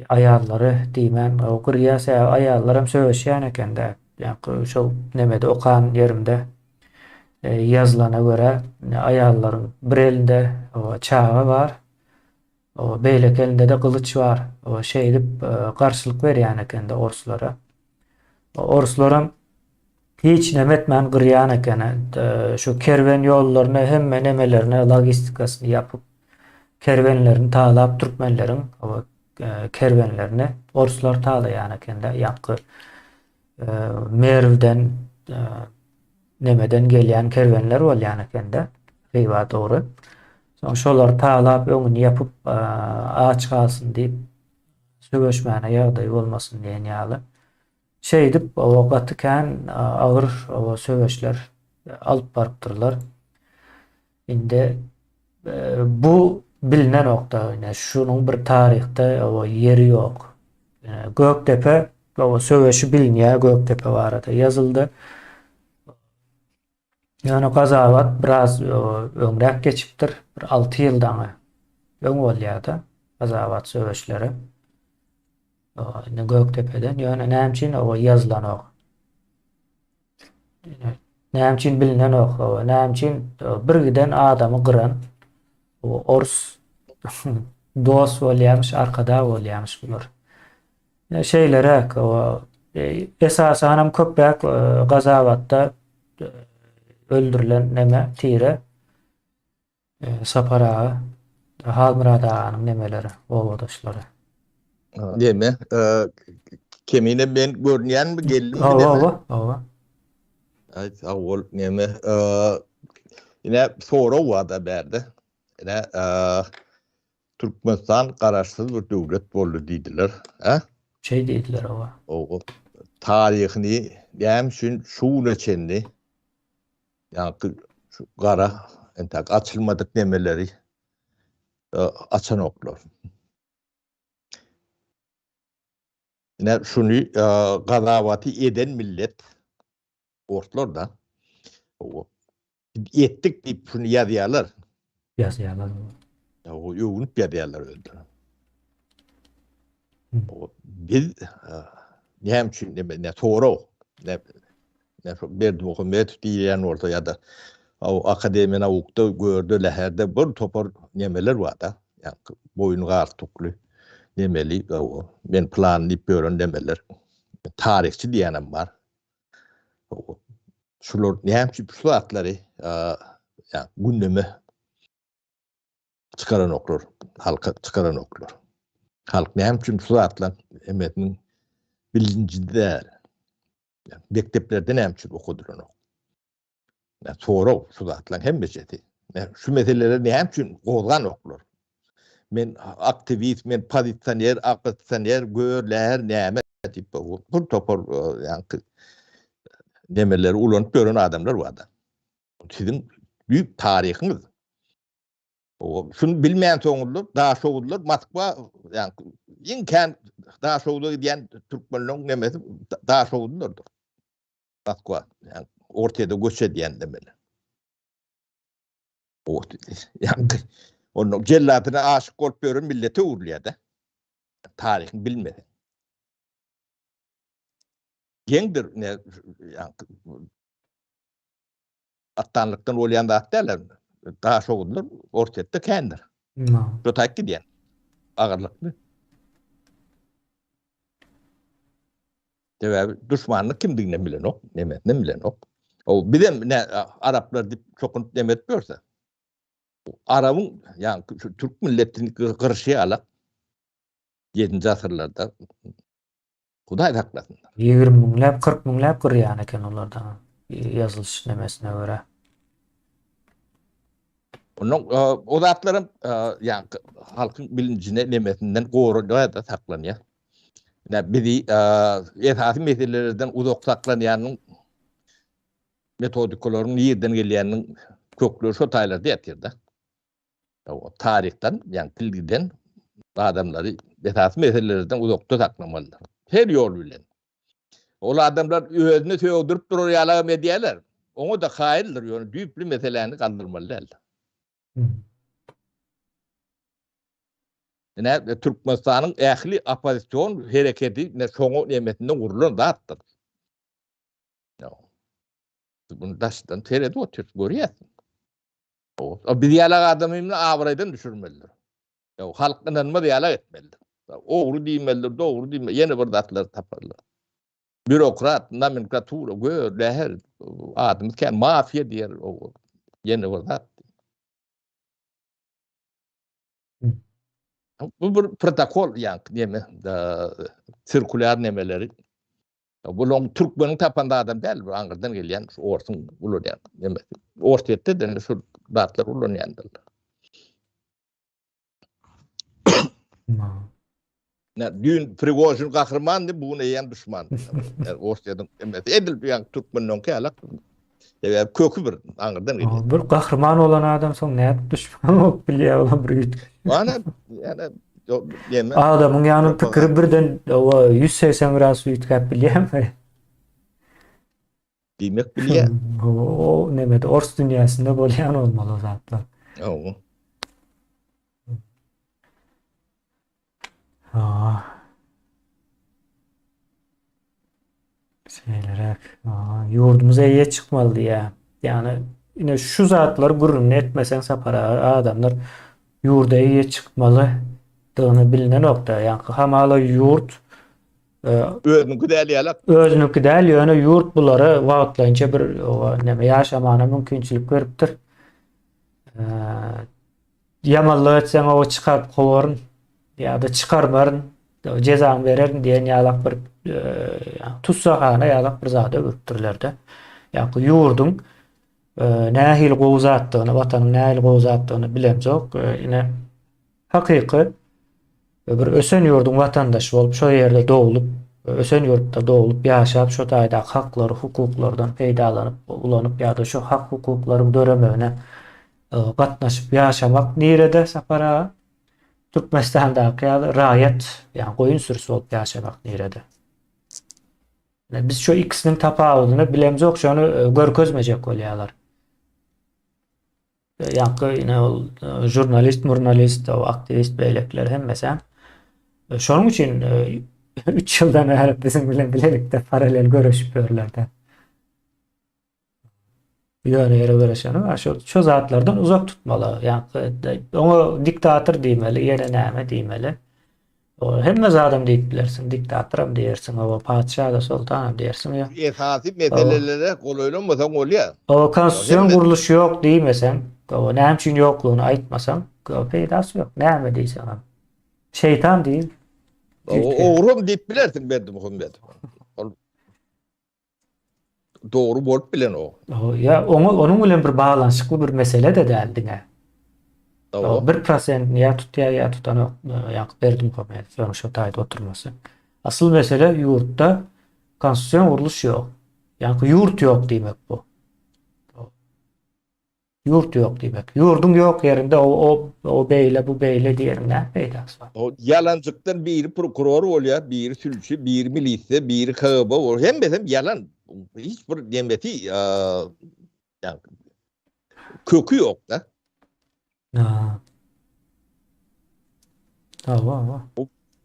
aýallary diýmän gyrýar, sebäbi aýallar hem söweşýän ekende, ýaňky şo nemede okan ýerimde ýazylana görä aýallaryň bir elinde çaga bar, Beýleki elinde-de gylyç bar. Şeýdip garşylyk berýän eken-de orslara. Orslaram hiç neme etmän gyrýan eken. Şu kerwen ýollaryny hemme nemelerini, logistikasyny ýapyp, kerwenlerini talap türkmenleriň kerwenlerini orslar talaýan eken-de. Ýaňky Merwden nemeden gelýän kerwenler bolýan ekende Hywa dogry. Soň şolary talap öňüni ýapyp aç galsyn diýip söweşmäne ýagdaýy bolmasyn diýen ýaly. Şeýdip o gaty kän agyr o söweşler alyp barypdyrlar. Indi bu bilinenokda ine şunuň bir taryhda o ýeri ýok. Gökdepe o söweşi bilinýär Gökdepe barada ýazyldy. Ýöne Gazawat biraz öňräk geçipdir. Bir 6 ýyl daňy öň bolýar-da Gazawat söweşleri. Indi Gökdepeden ýöne näme üçin o ýazylanok? Näme üçin bilinenok? Näme üçin bir giden adamy gyran ors dost bolýarmyş, arkadag bolýarmyş bular. Şeýleräk, esasanam köpräk Gazabatda öldürilen neme tire Sapar aga, Halmyrat aganyň nemeleri, obadaşlary. Neme, Kemine men görünýänmi, geldimmi neme? Hawa, hawa. Aý, sag bol, neme, ine sorag bar-da bärde. Ine, Türkmenistan garaşsyz bir döwlet boldy diýdiler, hä? Şeý diýdiler, hawa. Hawa. Taryhyny näme üçin şu güne çenli ýaňky şu gara entäk açylmadyk nemeleri açanoklar. Ine şuny gazawaty eden millet orslar-da. Etdik diýip şuny ýazýarlar. Ýazýarlar. Öwünip ýazýarlar özleri. Biz näme üçin neme ne sorag ne ne Berdimuhamedow diýýän bolsa ýa-da akademiýa naukda görde läherde bir topar nemeler bar-da. Ýa boýun galstukly nemeli men plan diýip ýören nemeler. Taryhçy diýýänem bar. Şular näme üçin şu zatlary ýa gündeme çykaranoklar, halka çykaranoklar. Halk näme üçin şu zatlar hemmesiniň bilinji däl. Mekdeplerde näme üçin okadylanok? Sorag şu zatlaryň hemmesi. Şu meseleleri näme üçin gozganoklar? Men aktiwist, men pozisioner, oppozisioner, gör, läher, näme diýip bir topar ýaňky nemeleri ulanyp ýören adamlar bar-da. Siziň büyük taryhyňyz. Şuny bilmeýän soňuzlar, Daşoguzlar Moskwa, ýaňky iň kän Daşoguza gidýän türkmenleriň nemesi Daşoguzlardyr. Moskwa, ýaňky Ortaýda göç edýän nemeler. Ýaňky onuň jelladyna aşyk bolup ýören millete öwrülýär-de. Taryhyny bilmese. Geňdir, ne ýaňky atdanlykdan bolýan zat däl. Daşoguzlar Orsýetde kändir. Şu taýk gidýän. Agyrlykly. Sebäbi duşmanyny kimdigini bilenok, nemesini bilenok. O bizem ne araplar diýip çokunyp neme edip ýörse. Arabyň, ýa şu türk milletini gyrşy ýalak 7-nji asyrlarda Hudaý saklasyn. 20 müňläp, 40 müňläp gyrýan eken olardan ýazylyş nemesine görä. Ondan o zatlaram ýa halkyň bilinjine nemesinden goralýar-da saklanýar. Ine bizi esasy meselelerden uzak saklanýanyň metodikalaryň nirden gelýäniniň kökleri şo taýlarda ýatyr-da. Taryhdan, ýagny bilgiden adamlary esasy meselelerden uzakda saklamalydyr. Her ýol bilen. Ol adamlar özüni sögdürip durar ýalagam edýärler. Oňa-da kaýyldyr, ýöne düýpli meseläni galdyrmaly däl. Ine, Türkmenistanyň ähli oppozision hereketi ine şoňa nemesinde gurlan zatdyr. Bunu daşdan seredip otyr, görýärsiň. O biz ýalak adamyny abraýdan düşürmelidir. Ýa halk ynanmaz ýalak etmelidir. Ogry diýmelidir, dogry diýmeli, ýene bir zatlar taparlar. Bürokrat, nomenklatura, gör, läher, adymyz kän, mafiýa diýer, ýene bir zat. Bu bir protokol ýa neme, sirkulýar nemeleri. Bularyň türkmeniň tapan zadam däl, bu aňyrdan gelýän şu orsuň ulanýan nemesi. Orsýetde de şu zatlar ulanýandyr. Ne düýn Prigojin gahrymandy, bu gün eýýäm duşman. Yani Orsýetiň emesi edil ýa türkmeniňki ýaly. Sebäbi köki bir aňyrdan gelýär. Bir gahryman bolan adam soň nädip duşman bolup bilýär olam bir üýtgeşik. Ana, ýa Adamyň ýany pikiri birden 180 gradus üýtgäp bilýärmi? Diýmek bilýär. O nemede ors dünýäsinde bolýan bolmaly o zatlar. Hawa. Ha. Şeýleräk. Ýurdumyza eýe çykmaly diýýär. Ýagny ine şu zatlary gürrüňini etmeseň Sapar aga adamlar ýurda eýe çykmalydygyny bilinenokda. Ýaňky hamala ýurt Özüniňki däl ýalak. Özüniňki däl, ýöne ýurt bulara wagtlaýynça bir näme ýaşamana mümkinçilik beripdir. Ýamanlyk etseň oba çykaryp kowaryn ýa-da çykarmaryn, jezaňy bererin diýen ýalak bir tussaghana ýalak bir zada öwrüpdirler-de. Ýa-da ýurduň nähili gowy zatdygyny, watanyň nähili gowy zatdygyny bilemzok. Ine hakyky bir ösen ýurduň watandaşy bolup, şo ýerde doglup, ösen ýurtda doglup, ýaşap, şo taýdaky haklary, hukuklardan peýdalanyp, ulanyp ýa-da şo hak-hukuklaryň döremegine Gatnaşyp ýaşamak nirede Sapar aga? Türkmenistandaky ýaly raýat, ýagny goýun sürüsi bolup ýaşamak nirede? Biz şu ikisiniň tapawudyny bilemzok, şony e, görkezmejek bolýarlar. E, ýaňky ine ol e, žurnalist, murnalist, o aktiwist beýlekiler hemmesi. Şonuň üçin 3 ýyldan bäri biziň bilen bilelikde paralel göreşip ýörler-de. Ýöne ýere göreşeni bar. Şo şo zatlardan uzak tutmaly. Ýa oňa diktator diýmeli, ýene näme diýmeli. O hemme zadam diýip bilersiň, diktatoram diýersiň, o patyşa da, soltanam diýersiň. Ýa. Esasy meselelere golaýlamasaň bolýar. O konstitusion gurluş ýok diýmeseň, o näme üçin ýoklugyny aýtmasaň, peýdasy ýok. Näme diýseňem. Şeýtan diý. O ogram diýip bilersiň Berdimuhamedow. Ol Dogry bolup bilenok. Ýa oňa onuň bilen bir baglanyşykly bir mesele-de däl diňe. O bir prosentini ýa tutýar ýa tutanok ýa Berdimuhamedow ýöne şo taýda oturmasy. Asyl mesele ýurtda konstitusion gurluş ýok. Ýa ýurt ýok diýmek bu. Ýurt ýok diýmek. Ýurduň ýok ýerinde o o o beýle bu beýle diýeniň näme peýdasy bar? O ýalanjykdan biri prokuror bolýar, biri sülçi, biri milisiýa, biri KGB bol. Hemmesem ýalan. Hiç bir nemesi ýa köki ýok da. Ha. Hawa, hawa.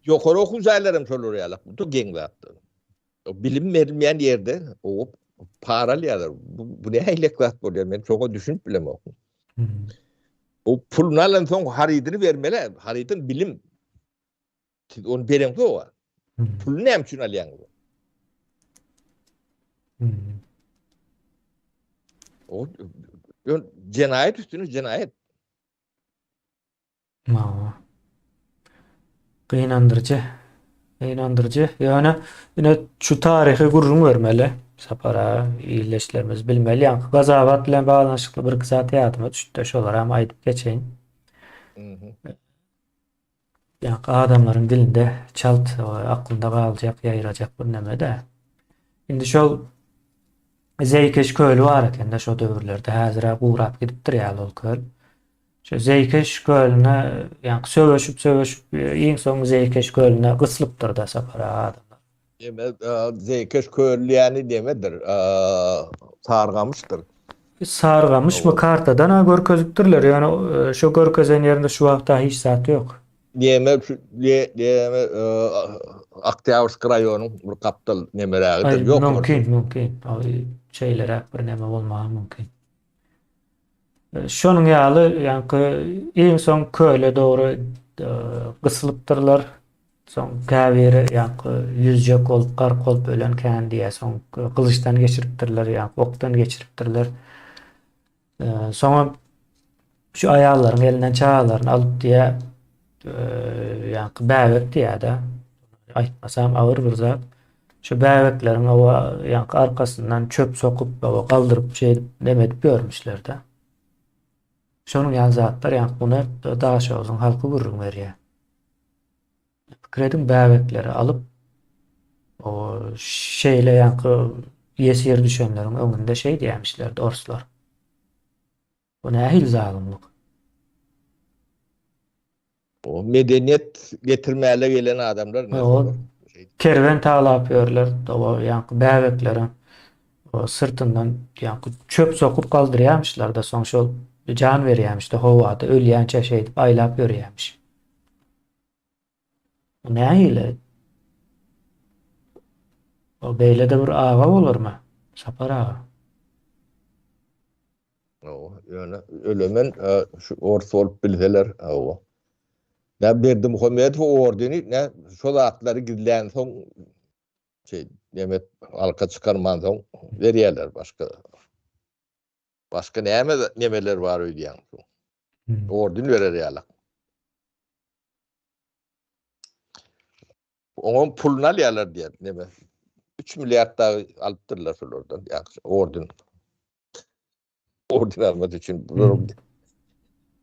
Ýokary okuw jaýlaram şolar ýaly. Bu geň zatlar. Bilim berilmeýän ýerde o para alýarlar. Bu, bu nähili zat bolýar? Men şoňa düşünip bilemok. Hmm. O puluny alan soň harydyny bermeli. Harydyň bilim. Siz ony bereňzok. Hmm. Puluny näme üçin alýaňyz? Hmm. O jenaýat üstüne jenaýat. Hawa. Gynandyryjy. Gynandyryjy. Ýöne ine şu taryhy gürrüň bermeli. Sapar aga, ildeşlerimiz bilmeli. Ýaňky Gazabat bilen baglanyşykly bir-iki zat ýadyma düşdi. Şolary hem aýdyp geçeýin. Ýaňky adamlaryň dilinde çalt aklynda galjak, ýaýrajak bir neme-de. Indi şol Zeýkeş köli bar ekende şo döwürlerde. Häzir-ä gurap gidipdir ýaly ol köl. Şu Zeýkeş kölüne, ýaňky söweşip-söweşip, iň soň Zeýkeş kölüne gyslypdyr-da Sapar aga adamlar. Neme, zeýkeş köl diýýäni nemedir? Sarygamyşdyr. Sarygamyşmy kartadan-a görkezipdirler, ýöne şo görkezen ýerinde şu wagta hiç zat ýok. Neme şu neme Oktýabrsk raýonyň bir gapdal nemerägidir. Ýok. Mümkin, mümkin. Şeýleräk bir neme bolmagy mümkin. Şonuň ýaly, ýaňky iň soň köle dogry gysylypdyrlar. Soň käbiri ýaňky ýüzjek bolup, gark bolup ölen kän diýýär. Soň gylyçdan geçiripdirler, ýaňky okdan geçiripdirler. Soňam şu aýallaryň elinden çagalaryny alyp diýýär, ýaňky bäbek diýýär-de. Aýtmasam agyr bir zat. Şu bäbekleriň oba ýaňky arkasyndan çöp sokup, oba galdyryp şeýdip neme edip ýörmüşler-de. Şonuň ýaly zatlar ýaňky muny Daşoguzyň halky gürrüň berýär. Pikir ediň bäbekleri alyp o şeýle ýaňky ýesir düşenleriň öňünde şeý diýýärmişler orslar. Bu nähili zalymlyk? O medeniýet getirmäle gelen adamlar ne şolar. Kerwen talap ýörler, o ýaňky bäbeklere o syrtyndan ýaňky çöp sokup galdyrýarmyşlar-da, soň şol jan berýärmiş-de howada ölýänçä şeýdip aýlap ýörýärmiş. Bu nähili? O beýle-de bir aga bolarmy? Sapar aga. Hawa, ýöne ölemen şu ors bolup bilseler, hawa. Nä Berdimuhamedow ordeni, nä şo zatlary gizlänsoň şey, neme halka çykarmansoň berýärler başga. Başga näme nemeler bar öýdýäň? Hmm. Orden berer ýaly. Oňam puluny alýarlar diýýär, neme. 3 milliard dagy alypdyrlar şolardan, ýa orden. Orden almak üçin. Hmm.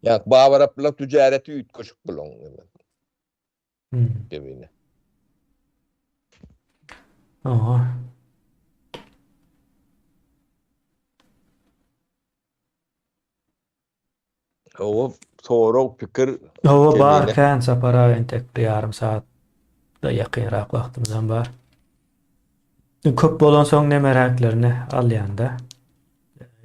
Ýa Babarap bilen ticareti üýtgeşik bulan. Hmm. Demine. Aha. Hawa, sorag, pikir. Hawa, bar kän Sapar aga entek bir ýarym sagat da ýakynrak wagtymyzam bar. Köp bolansoň nemeräklerini alýanda.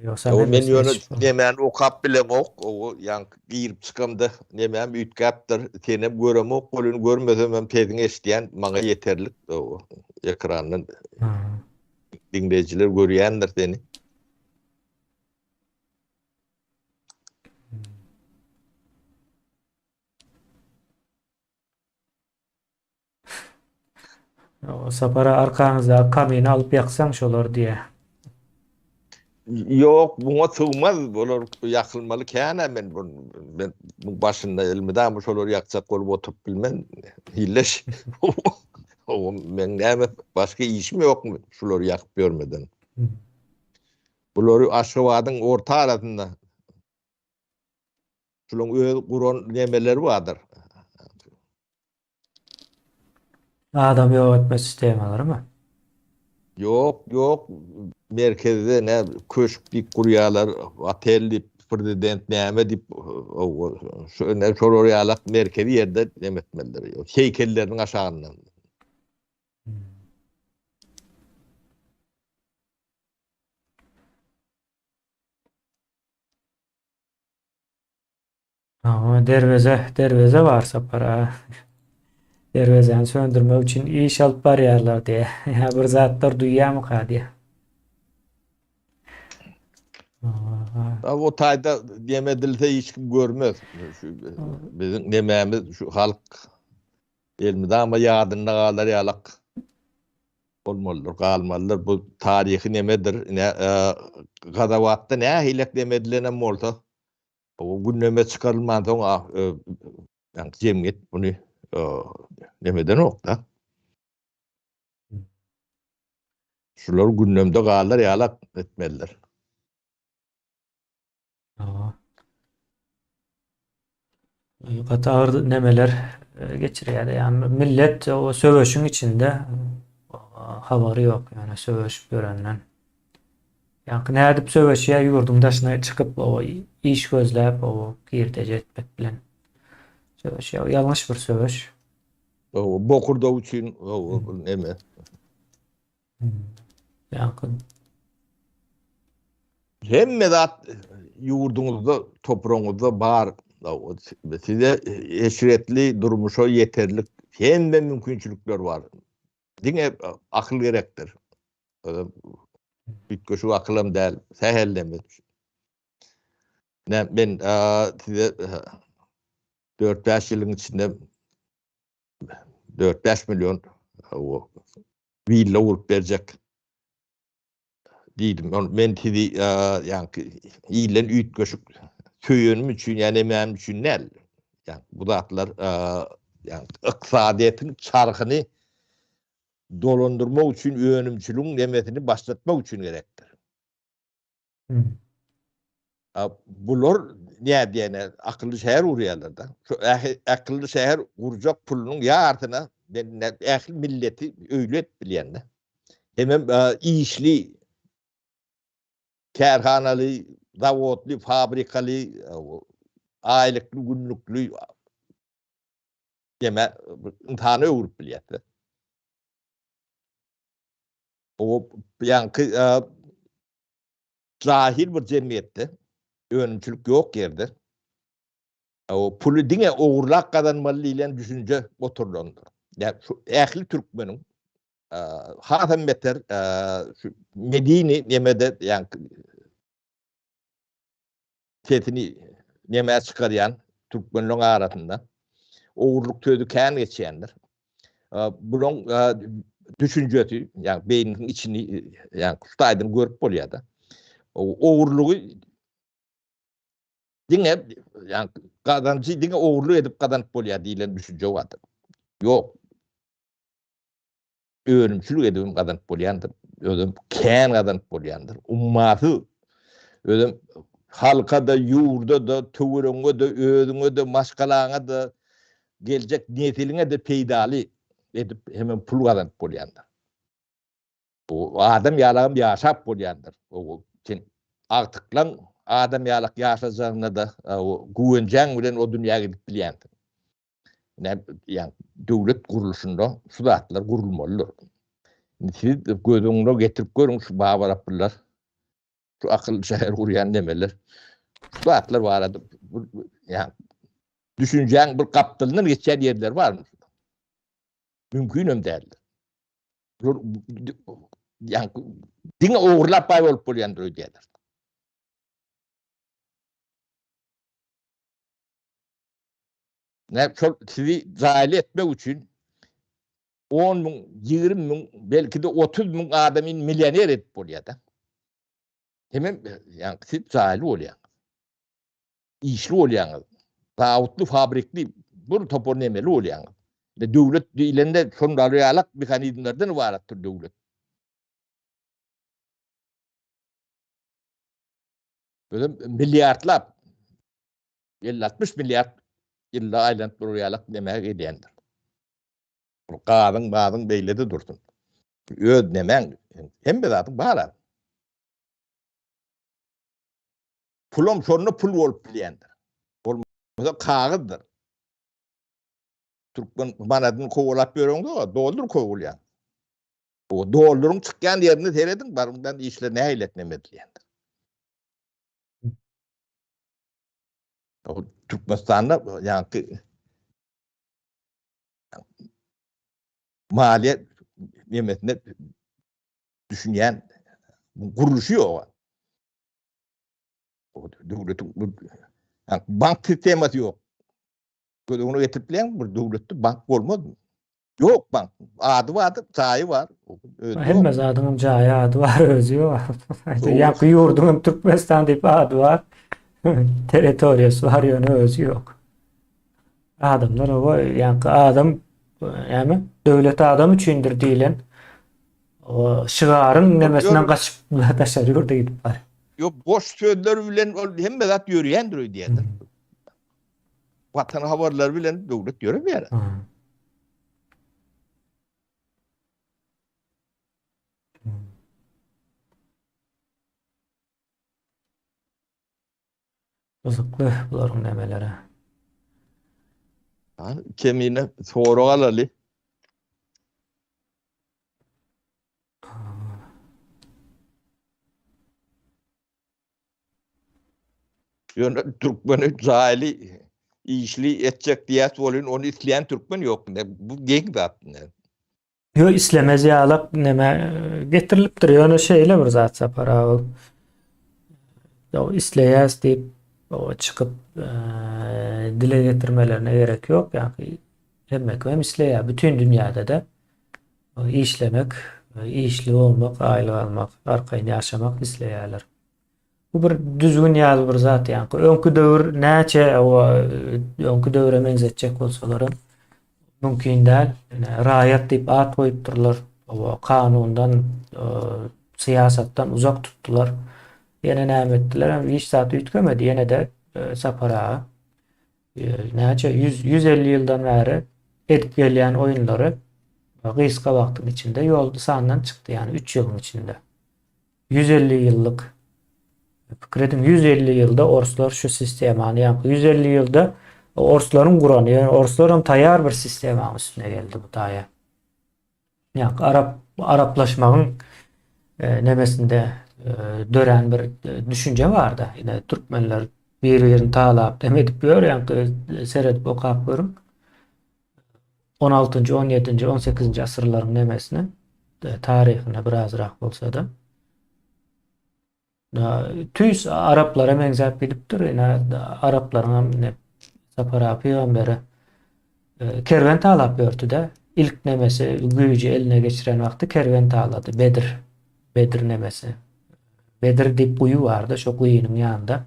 Ýogsa men men ýöne nemäni okap bilemok. Owo, ýaňky girip çykamda nemäm üýtgäpdir. Senem göremok, welin görmesem hem sesiňi eşidýän, maňa ýeterlik. Owo, ekrandan diňleýjiler görýändir seni. Sapara arkaňyzdaky kamini alyp ýaksaň şolar diýä. Ýok, muňa sygmaz, bular ýakylmaly kän-ä men bu men bu başynda elmydama şolary ýakjak bolup oturyp bilmen. Hilleş. O meň näme başga işim ýokmy şulary ýakyp ýörmeden. Bulary Aşgabadyň orta arasynda şularyň öz guran nemeleri bardyr. Adam ýok etme sistemalarymy? Ýok, ýok. Merkezde ne köşk diýip gurýarlar, otel diýip, prezident näme diýip, şu ne şolar ýalak merkezi ýerde neme etmelidir. Heýkelleriniň aşagyndan. Hawa, derweze, derweze bar Sapar aga. Derwezäni söndürmek üçin iş alyp barýarlar diýýär. Ýa bir zatlar duýýarmyka diýýär. Hawa, o taýda neme edilse hiç kim görmez. Şu biziň nemämiz şu halk elmydama ýadynda galar ýalak bolmalydyr, galmalydyr. Bu taryhy nemedir. Ine, Gazawatda nähilek neme edilenem bolsa, O gündeme çykarylmansoň ýa jemgyýet muny neme edenok-da. Şular gündemde galar ýalak etmelidir. Gaty agyr nemeler geçirýär. Ýa millet o söweşiň içinde habary ýok, ýöne söweşip ýörenden. Ýaňky nädip söweşýär ýurduň daşyna çykyp o iş gözläp o girdeji etmek bilen söweşýär. O ýalňyş bir söweş. O bokurdak üçin o neme. Ýaňky Hemme zat ýurduňyzda, topragyňyzda bar. Size eşretli durmuşa ýeterlik hemme mümkinçilikler bar. Diňe akyl gerekdir. Üýtgeşik akylam däl, sähelleme. Ne men size 4-5 ýylyň içinde 4-5 million willa gurup berjek diýdim. Men sizi ýaňky ilden üýtgeşik söýenim üçin ýa nemäm üçin däl. Ýa bu zatlar ýa ykdysadyýetiň çarhyny dolandyrmak üçin önümçiligiň nemesini başlatmak üçin gerekdir. A bular nädýäne akylly şäher gurýarlar-da. Şu akylly şäher gurjak pulunyň ýarsyna men ähli milleti öýli edip bilýän-de. Hemem işli kärhanaly, zawodly, fabrikaly, aýlykly, günlükli deme ynsana öwrüp bilýär-de. O ýaňky jahil bir jemgyýetde önümçilik ýok ýerde o puly diňe ogurlap gazanmaly diýlen düşünje oturylandyr. Ýa şu ähli türkmeniň hasam beter şu medeni nemede ýaňky sesini nemä çykarýan türkmenleň arasynda ogurlyk sözi kän geçýändir. Bulaň düşünjesi, ýagny beýniniň içini, ýagny şu taýdan görüp bolýar-da. Ogurlygy diňe, ýagny gazanjy diňe ogurlyk edip gazanyp bolýar diýlen düşünje bardyr. Ýok. Önümçilik edibem gazanyp bolýandyr. Özem kän gazanyp bolýandyr. Ummasyz. Özem halka-da, ýurda-da, töweregiňe-de, özüňe-de, maşgalaňa-da, geljek nesiliňe-de peýdaly edip hemem pul gazanyp bolýandyr. Bu adam ýalagam ýaşap bolýandyr. O sen agtyklaň adam ýalak ýaşajagyna-da guwanjaň bilen o dünýä gidip bilýänsiň. Ýa döwlet gurluşynda şu zatlar gurulmalydyr. Siz göz öňüne getirip görüň şu Babar Abdullah şu akylly şäher gurýan nemeler. Şu zatlar barada ýa düşünjäň bir gapdalyndan geçýän ýerler barmy? Mümkin hem däldir. Ýa diňe ogurlap baý bolup bolýandyr öýdýärler. Näme şol sizi jaýly etmek üçin 10 müň, 20 müň, belki-de 30 müň adamy millioner edip bolýar-da. Hemem ýa siz jaýly bolýaňyz. Işli bolýaňyz. Zawodly, fabrikli bir topar nemeli bolýaňyz. Döwlet diýlende şonda ýalak mehanizmlerden ybaratdyr döwlet. Özem milliardlap 50-60 milliard ýylda aýlanyp durar ýalak näme edýändir. Gazyň, bazyň beýle-de dursun. Öz nemäň, hemme zadyň bar. Pulam şonda pul bolup bilýändir. Bolmasa kagyzdyr. Türkmen manadyny kowalap ýöreňde, doldur kowulýan. O dolduryň çykýan ýerine serediň, baryňdan işler nähili etmem edilýändir. Türkmenistanda ýaňky maliýe nemesine düşünýän gurluşy ýok. Döwletiň bank sistemasy ýok. Göz öňüne getirip bilýäňmi bir döwletde bank bolmazmy? Ýok bank. Ady bardyr, jaýy bar. Özi ýok. Hemme zadyň hem jaýy ady bar, özi ýok. Ýa ýurduň hem Türkmenistan diýip ady bar. Territoriýasy bar, ýöne özi ýok. Adamlar oba, ýa adam näme? Döwlet adam üçindir diýlen o şygaryň nemesinden gaçyp daşary ýurda gidip bar. Ýok, boş sözler bilen ol hemme zat ýörýändir öýdýärler. Watan habarlary bilen döwlet ýöremeýär. Gyzykly bularyň nemeleri. Kemine sorag alaly. Ýöne türkmeni jaýly, işli etjek diýýäs welin, ony isleýän türkmen ýok. Bu geň zat. Ýok, islemez ýalak neme getirilipdir. Ýöne şeýle bir zat Sapar aga. Ýok, isleýäs diýip, çykyp dile getirmelerine gerek ýok. Ýa-ni hemme kim hem isleýär. Bütin dünýäde-de işlemek, işli bolmak, aýlyk almak, arkaýyn ýaşamak isleýärler. Bu bir düzgün ýaly bir zat ýaňky. Öňki döwür näçe öňki döwre meňzetjek bolsalaram mümkin däl. Ine, raýat diýip at goýupdyrlar. Oba kanundan, syýasatdan uzak tutdular. Ýene näme etdiler? Hem hiç zat üýtgemedi. Ýene-de Sapar aga näçe 100 150 ýyldan bäri edip gelýän oýunlary gysga wagtyň içinde ýoldy sandan çykdy, ýagny 3 ýylyň içinde. 150 ýyllyk pikir ediň 150 ýylda orslar şu sistemany ýa 150 ýylda orslaryň gurany ýöne orslar hem taýýar bir sistemanyň üstüne geldi bu taýa. Ýa arap araplaşmagyň e, nemesinde e, dörän bir e, düşünje barda. Ine türkmenler bir-birini talap dem edip ýör ýa seredip okap görüň. On altynjy, on ýedinji, on sekizinji asyrlaryň nemesini, taryhyna birazrak bolsa-da. Tüýs araplara meňzäp gidipdir. Ine, araplaryň hem ine Sapar aga pygambere e, kerwen talap ýördi-de. Ilk nemesi güýji eline geçiren wagty kerwen talady. Bedir. Bedir nemesi. Bedir diýip guýy bardy, şo guýynyň ýanynda.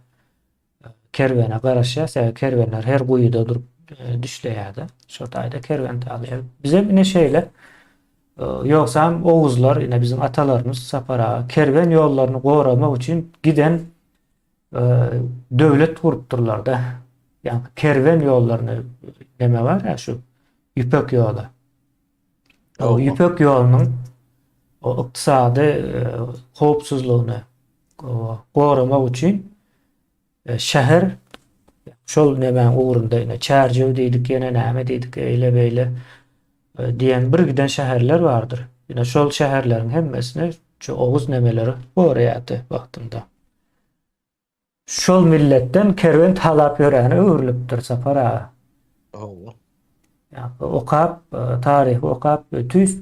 Kerwene garaşýar, sebäbi kerwenler her guýuda durup e, düşleýärdi. Şo taýda kerwen talýar. Bizem ine şeýle. E, ýogsam oguzlar, ine biziň atalarymyz Sapar aga kerwen ýollaryny goramak üçin giden e, döwlet gurupdyrlar-da. Ýagny kerwen ýollaryny neme bar ya şu ýüpek ýoly. O ýüpek ýolunyň o ykdysady howpsuzlygyny goramak üçin şäher şol nemäň ugrunda ine Çärjew diýdik, ýene näme diýdik, eýle beýle diýen bir giden şäherler bardyr. Ine şol şäherleriň hemmesini şu oguz nemeleri goraýardy wagtynda. Şol milletden kerwen talap ýöräne öwrülipdir Sapar aga. Hawa. Ýa okap, e, taryhy okap, e, tüýs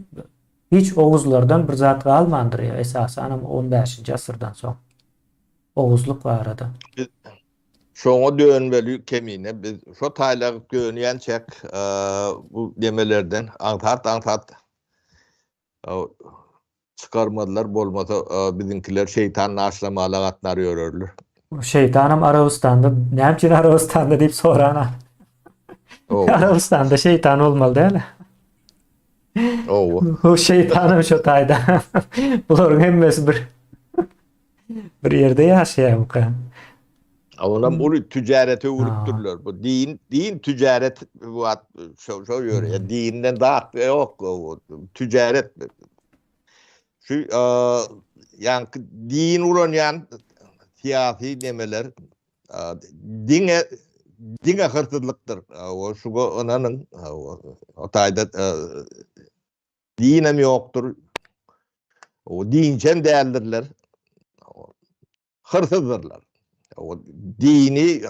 hiç oguzlardan bir zat galmandyr ýa esasanam 15-nji asyrdan soň. Oguzlyk barada. Biz şoňa dönmeli kemine biz şo taýlagyp dönýänçäk e, bu demelerden aňsat-aňsat Çykarmazlar bolmasa biziňkiler şeýtan naşlamala gatnar ýörerler. Şeýtanam Arabystanda näme üçin Arabystanda diýip sorana. Arabystanda şeýtan bolmaly däl. Owa. O şeýtanam şo taýda. Bularyň hemmesi bir Bir ýerde ýaşaýarmyka? Onam uly tücarete öwrüpdirler. Bu din din tücaret bu at şo şo ýörýär. Hmm. Dinden zat ýok. Tücaret. Şu ýaňky din ulanýan syýasy nemeler diňe diňe hyrsyzlykdyr. O şuga ynanyň. O taýda Dinem ýokdur. O dinçem däldirler. Hyrsyzdyrlar. O dini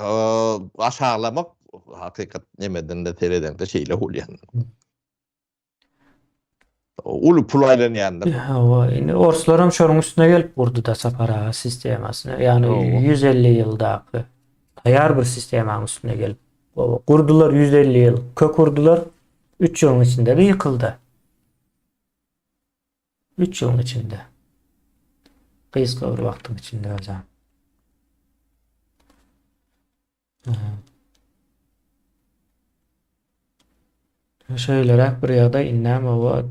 aşaglamak hakykat nemeden de seredeňde şeýle bolýar. Uly pul aýlanýandyr. Hawa, indi orslar hem şonuň üstüne gelip gurdy da Sapar aga sistemasyny. Ýagny 150 ýyldaky taýýar bir sistemanyň üstüne gelip gurdular 150 ýyl kök urdular. Üç ýylyň içinde-de ýykyldy. Üç ýylyň içinde. Gysga bir wagtyň içinde özem. Şeýleräk bir ýagdaý indem oba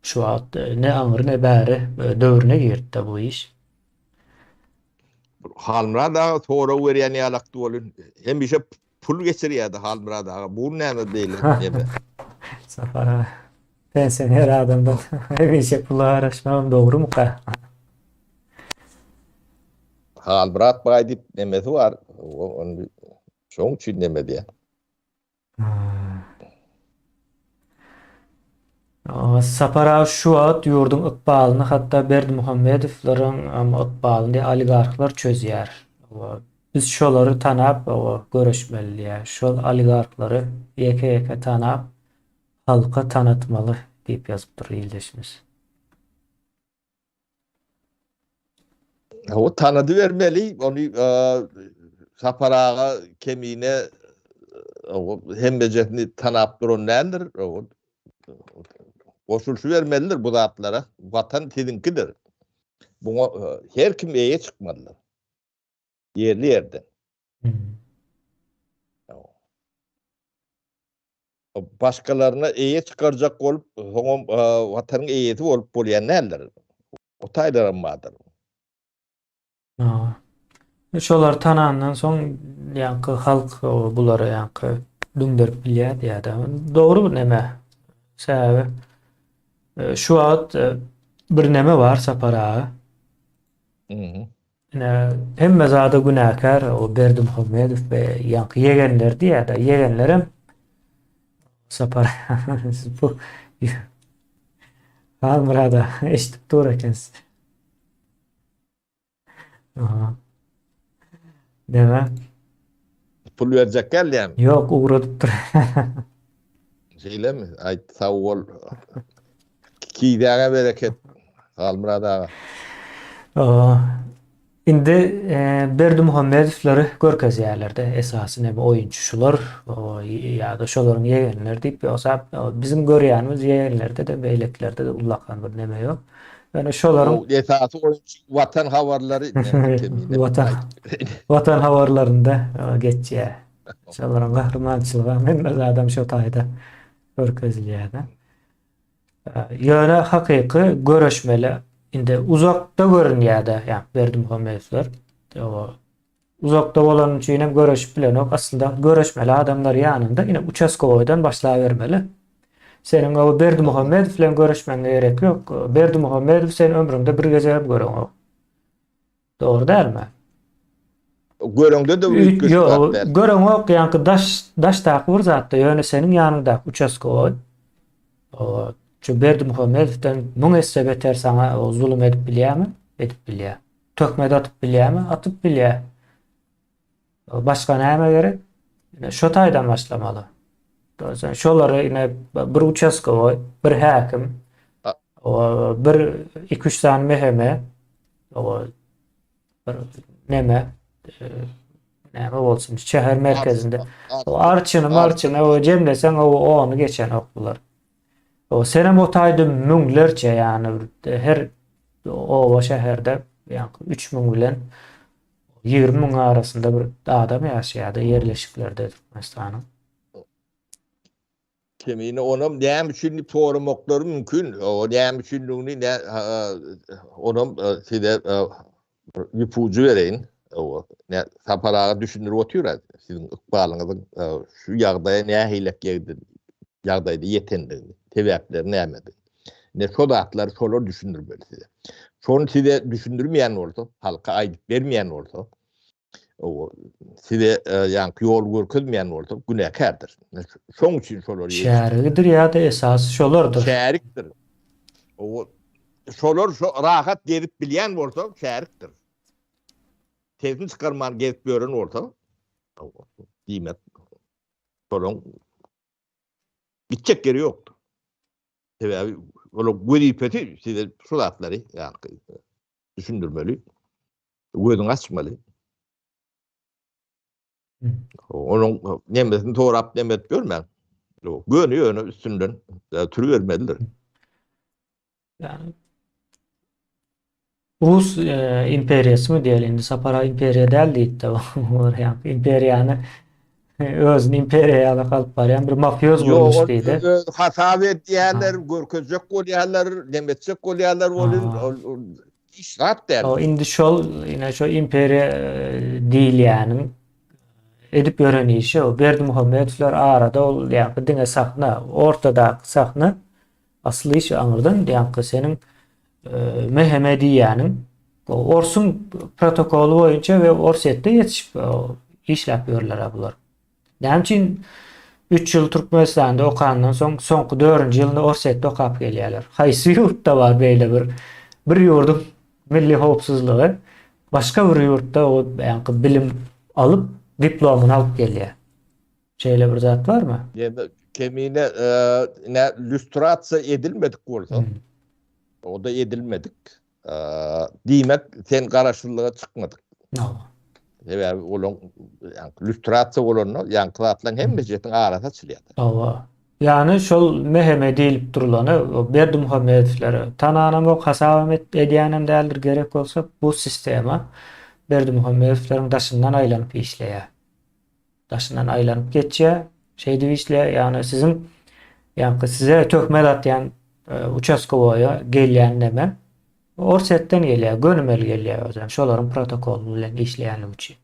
şu wagt ne aňry ne bäri döwrüne girdi bu iş. Halmyrat aga sorag berýän ýalakdy welin hemişe Pul geçirýärdi Halmyrat aga. Bu näme beýle neme? Sapar aga. Pensioner adamdan hemişe pula garaşmagam dogrumyka? Halmyrat baý diýip nemesi bar. Ony şoň üçin neme diýýär. Sapar aga şu wagt ýurduň ykbalyny hatda Berdimuhamedowlaryň ykbalyny oligarhlar çözýär. Biz şolary tanap göreşmeli diýýär. Şol oligarhlary ýeke-ýeke tanap halka tanatmaly diýip ýazypdyr ildeşimiz. O tanady bermeli, ony Sapar aga kemine hemmejesini tanap duran däldir. Goşulyşy bermelidir bu zatlara. Watan siziňkidir. Buňa her kim eýe çykmalydyr. Ýerli ýerden. Başgalaryna eýe çykarjak bolup, soňam watanyň eýesi bolup bolýan däldir. O taýlaram bardyr. Ha. Şolar tanandan soň ýaňky halk bulary ýaňky düňderip bilýär diýýär-de. Dogry bir neme. Sebäbi e, şu wagt e, bir neme bar Sapar aga. Mhm. Ine hemme zada günäkär o Berdimuhamedow we ýaňky ýegenler diýýär-de. Ýegenlerem Sapar siz bu Halmyrada eşidip dur ekensiz. Aha. Deme. Pul berjek gelýän. Ýok, ugradypdyr. Şeýlemi? Aýt, sag bol. Kizäňe bereket. Halmyrat aga. Indi e, Berdimuhamedowlary görkezýärler-de, esasy näme oýunçy şular ýa-da şolaryň ýegenleri diýip, ýogsa biziň görýänimiz ýegenlerde-de, beýlekilerde-de ullakan bir neme ýok. Ýöne şolaryň O esasy oýunçy Watan habarlary Watan Watan habarlarynda geçýär. Şolaryň gahrymançylygy hemme zadam şo taýda görkezilýär-de. Ýöne hakyky göreşmeli indi uzakda görünýär-de, ýa Berdimuhamedowlar. Uzakda bolany üçin hem göreşip bilenok. Aslynda göreşmeli adamlar ýanynda ine uçaskowoýdan başlabermeli. Seniň o Berdimuhamedow bilen göreşmegiňe gerek ýok. Berdimuhamedow sen ömrüňde bir gezegem göreňok. Dogry dälmi? Göreňde-de bir üýtgeşik zat däl. Göreňok, ýaňky daş daşdaky bir zatda, ýöne seniň ýanyňdaky uçaskowoý o şu Berdimuhamedowdan müň esse beter saňa o zulum edip bilýärmi? Edip bilýär. Töhmet atyp bilýärmi? Atyp bilýär. Başga näme gerek? Ine şo taýdan başlamaly. Sen şolary ine bir uçaskowoý, bir häkim, bir 2-3 sany meheme, o bir neme e, näme bolsun şäher merkezinde. O arçyny marçyny o jemleseň o ony geçenok bular. O senem o taýda müňlerçe ýany her oba şäherde ýa 3000 bilen 20 müň arasynda bir adam ýaşaýardy ýerleşiklerde Türkmenistanyň. Kemine onam näme üçin diýip soramaklary mümkin. O näme üçinligini ne onam e, size e, ipucu bereýin. O ne Sapar aga düşündirip otyr siziň ykbalyňyzyň e, şu ýagdaýa nähili ýagdaýda ýetendigini, sebäpleri nämedigini. Ne şo zatlary şolar düşündirmeli size. Şony size düşündirmeýän bolsa, halka aýdyp bermeýän bolsa, o size e, ýaňky ýol görkezmeýän bolsa günäkärdir. Şoň üçin şolar Şärigidir ýa-da esasy şolardyr. Şärikdir. O şolar şo rahat gezip bilýän bolsa şärikdir. Sesini çykarman gezip ýören bolsa, diýmek şolaň gitjek ýeri ýokdur. Sebäbi olar wezipesi size şu zatlary ýaňky düşündirmeli. Gözüňi açmaly. Onuň nemesini sorap neme edip ýörmäň. Göni ýöne üstünden türübermelidir. Yani Rus e, imperiýasymy diýeli indi Sapara imperiýa däl diýipdi. Olar ýa imperiýany e, özüni imperiýa ýaly alyp barýan bir mafioz gurluş diýdi. Ýok, hasap edýärler, görkezjek bolýarlar, neme etjek bolýarlar bolun, hiç zat däl. O indi şol, ine şo imperiýa e, diýilýäniň edip ýören işi o Berdimuhamedowlar arada ol ýa diňe sahna, ortadaky sahna Asyl iş aňyrdan ýaňky seniň MHM diýýäniň orsuň protokoly boýunça we Orsýetde ýetişip işläp ýörler bular. Näme üçin? 3 ýyl Türkmenistanda okandan soň soňky 4-nji ýylynda Orsýetde okap gelýärler. Haýsy ýurtda bar beýle bir bir ýurduň milli howpsuzlygy başga bir ýurtda o ýaňky bilim alyp diplomyny alyp gelýär. Şeýle bir zat barmy? Ýa kemine ne lýustrasiýa edilmedik bolsa, o da edilmedik. Diýmek, sen garaşsyzlyga çykmadyk. Sebäbi olaň lýustrasiýa bolanda ýaňky zatlaryň hemmesiniň arasy açylýar. Hawa. Ýagny şol MHM diýlip durlany Berdimuhamedowlere tananamok, hasabam edýänem däldir, gerek bolsa bu sistema Berdimuhamedowleriň daşyndan aýlanyp işleýär. Daşyndan aýlanyp geçýär, şeýdip işleýär. Ýagny siziň ýaňky size töhmet atýan uçastkowoýa gelýän neme Orsýetden gelýär, gönümel gelýär özem şolaryň protokoly bilen işleýänligi üçin.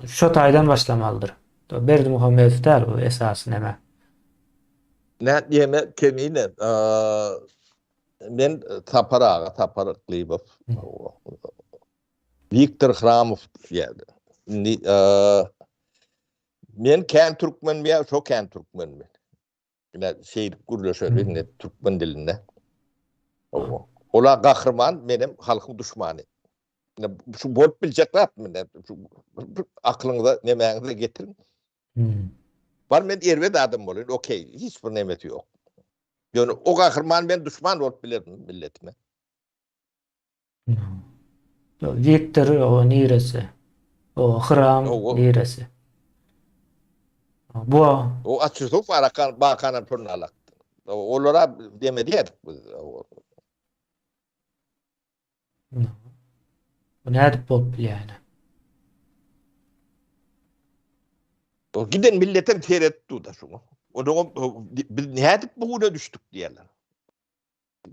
Şo taýdan başlamalydyr. Berdimuhamedow däl bu esasy neme. Nä diýeme kemine men Sapar aga Sapar Yklybow Wiktor Hramow diýýärdi. Indi men kän türkmenmi ýa şo kän türkmenmi? Ine şeýdip gürleşeli indi türkmen dilinde. Ola gahryman, menem halkyň duşmany. Ine şu bolup biljek zatmy ine? Şu aklyňyza nemäňize getiriň. Hmm. Bar men erbet adam bolaýyn, okey, hiç bir nemesi ýok. Ýöne o gahryman men duşman bolup bilerin milletime. Wiktor o niresi? O Hram niresi? Bu o açysow arakan bakana purnalak. Olara demedi ýadyk biz. Bu nädip bolup bilýär? O giden milletem seret duda şuňa. Onuň biz nädip bu güne düşdük diýerler.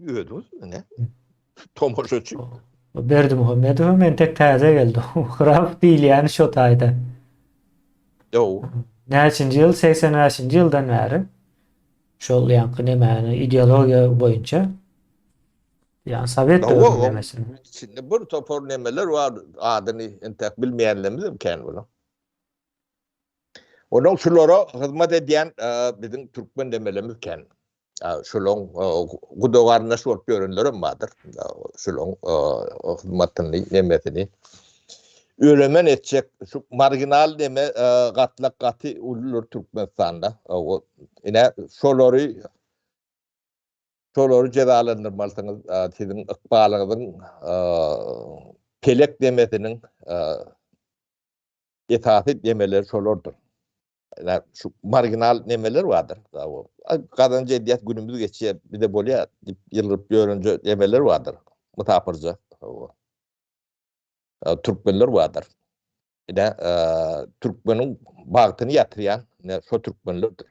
Özüňiz ne? Tomaşaçy. Berdimuhamedow hem entek täze geldi. Graf diýilýäni şo taýda. Ýo. Näçinji ýyl? 85-nji ýyldan bäri şol ýaňky nemäni ideologiýa boýunça ýa sowet döwrüniň nemesini. Içinde bir topar nemeler bar, adyny entek bilmeýänlerimiz hem kän bolar. Onuň şulara hyzmat edýän biziň türkmen nemelerimiz kän. Şulaň guda garyndaş bolup ýörenlerem bardyr. Şulaň hyzmatyny, nemesini ölemen etjek şu marginal neme gatlak gaty uludyr Türkmenistanda. Ine şolary şolary jezalandyrmalysyňyz. Siziň ykbalyňyzyň pelek nemesiniň esasy nemeleri şolardyr. Ýa şu marginal nemeler bardyr. Gazanç edýär, günümiz geçýär, bize bolýar diýip ýylgyryp ýörenje nemeler bardyr. Mysapyrja. Türkmenler bardyr. Ine, türkmeniň bagtyny ýatyrýan ine şo türkmenlerdir.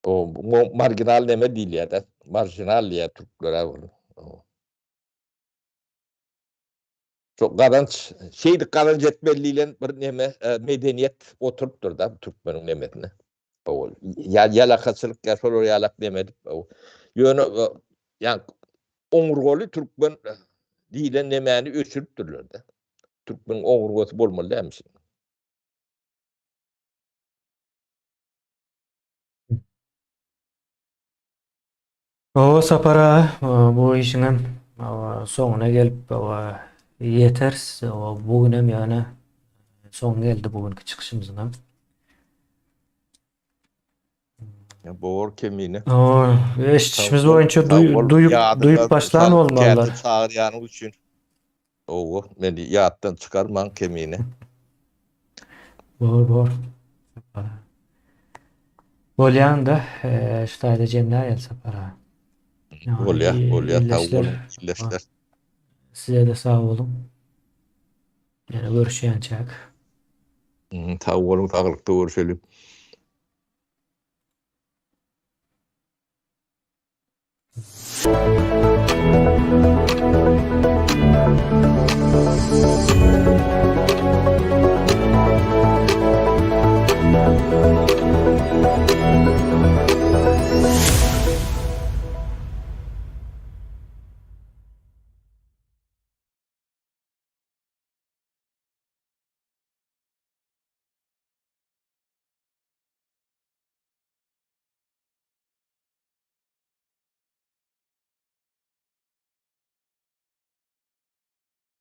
O marginal neme diýilýär-de, marjinal diýýär türklere ony. Şu gazanç, şeýdip gazanç etmeli diýlen bir neme, e, medeniýet oturypdyr da türkmeniň nemesine. Ol ýa ýalakaçylyk ýa şolar ýalak neme edip. Ýöne e, ýa oňurgaly türkmen e, diýlen nemäni öçüripdirler de. Türkmeniň oňurgasy bolmaly dälmiş. Hawa Sapar aga, bu işiňem soňuna gelip ýeteris. Bu günem ýöne soňy geldi bu günki çykyşymyzyňam. Bor kemine. Hawa, eşidişimiz boýunça duýup duýup başlan bolmalylar. Çagyrýanyň üçin. Hawa, meni ýatdan çykarmaň kemine. Bor, bor. Bolýanda, şu taýda jemläýeli Sapar aga. Bolýar, bolýar. Sag boluň, ildeşler. Size-de sag boluň. Ýene görüşýänçäk. Sag boluň, saglykda görüşeliň.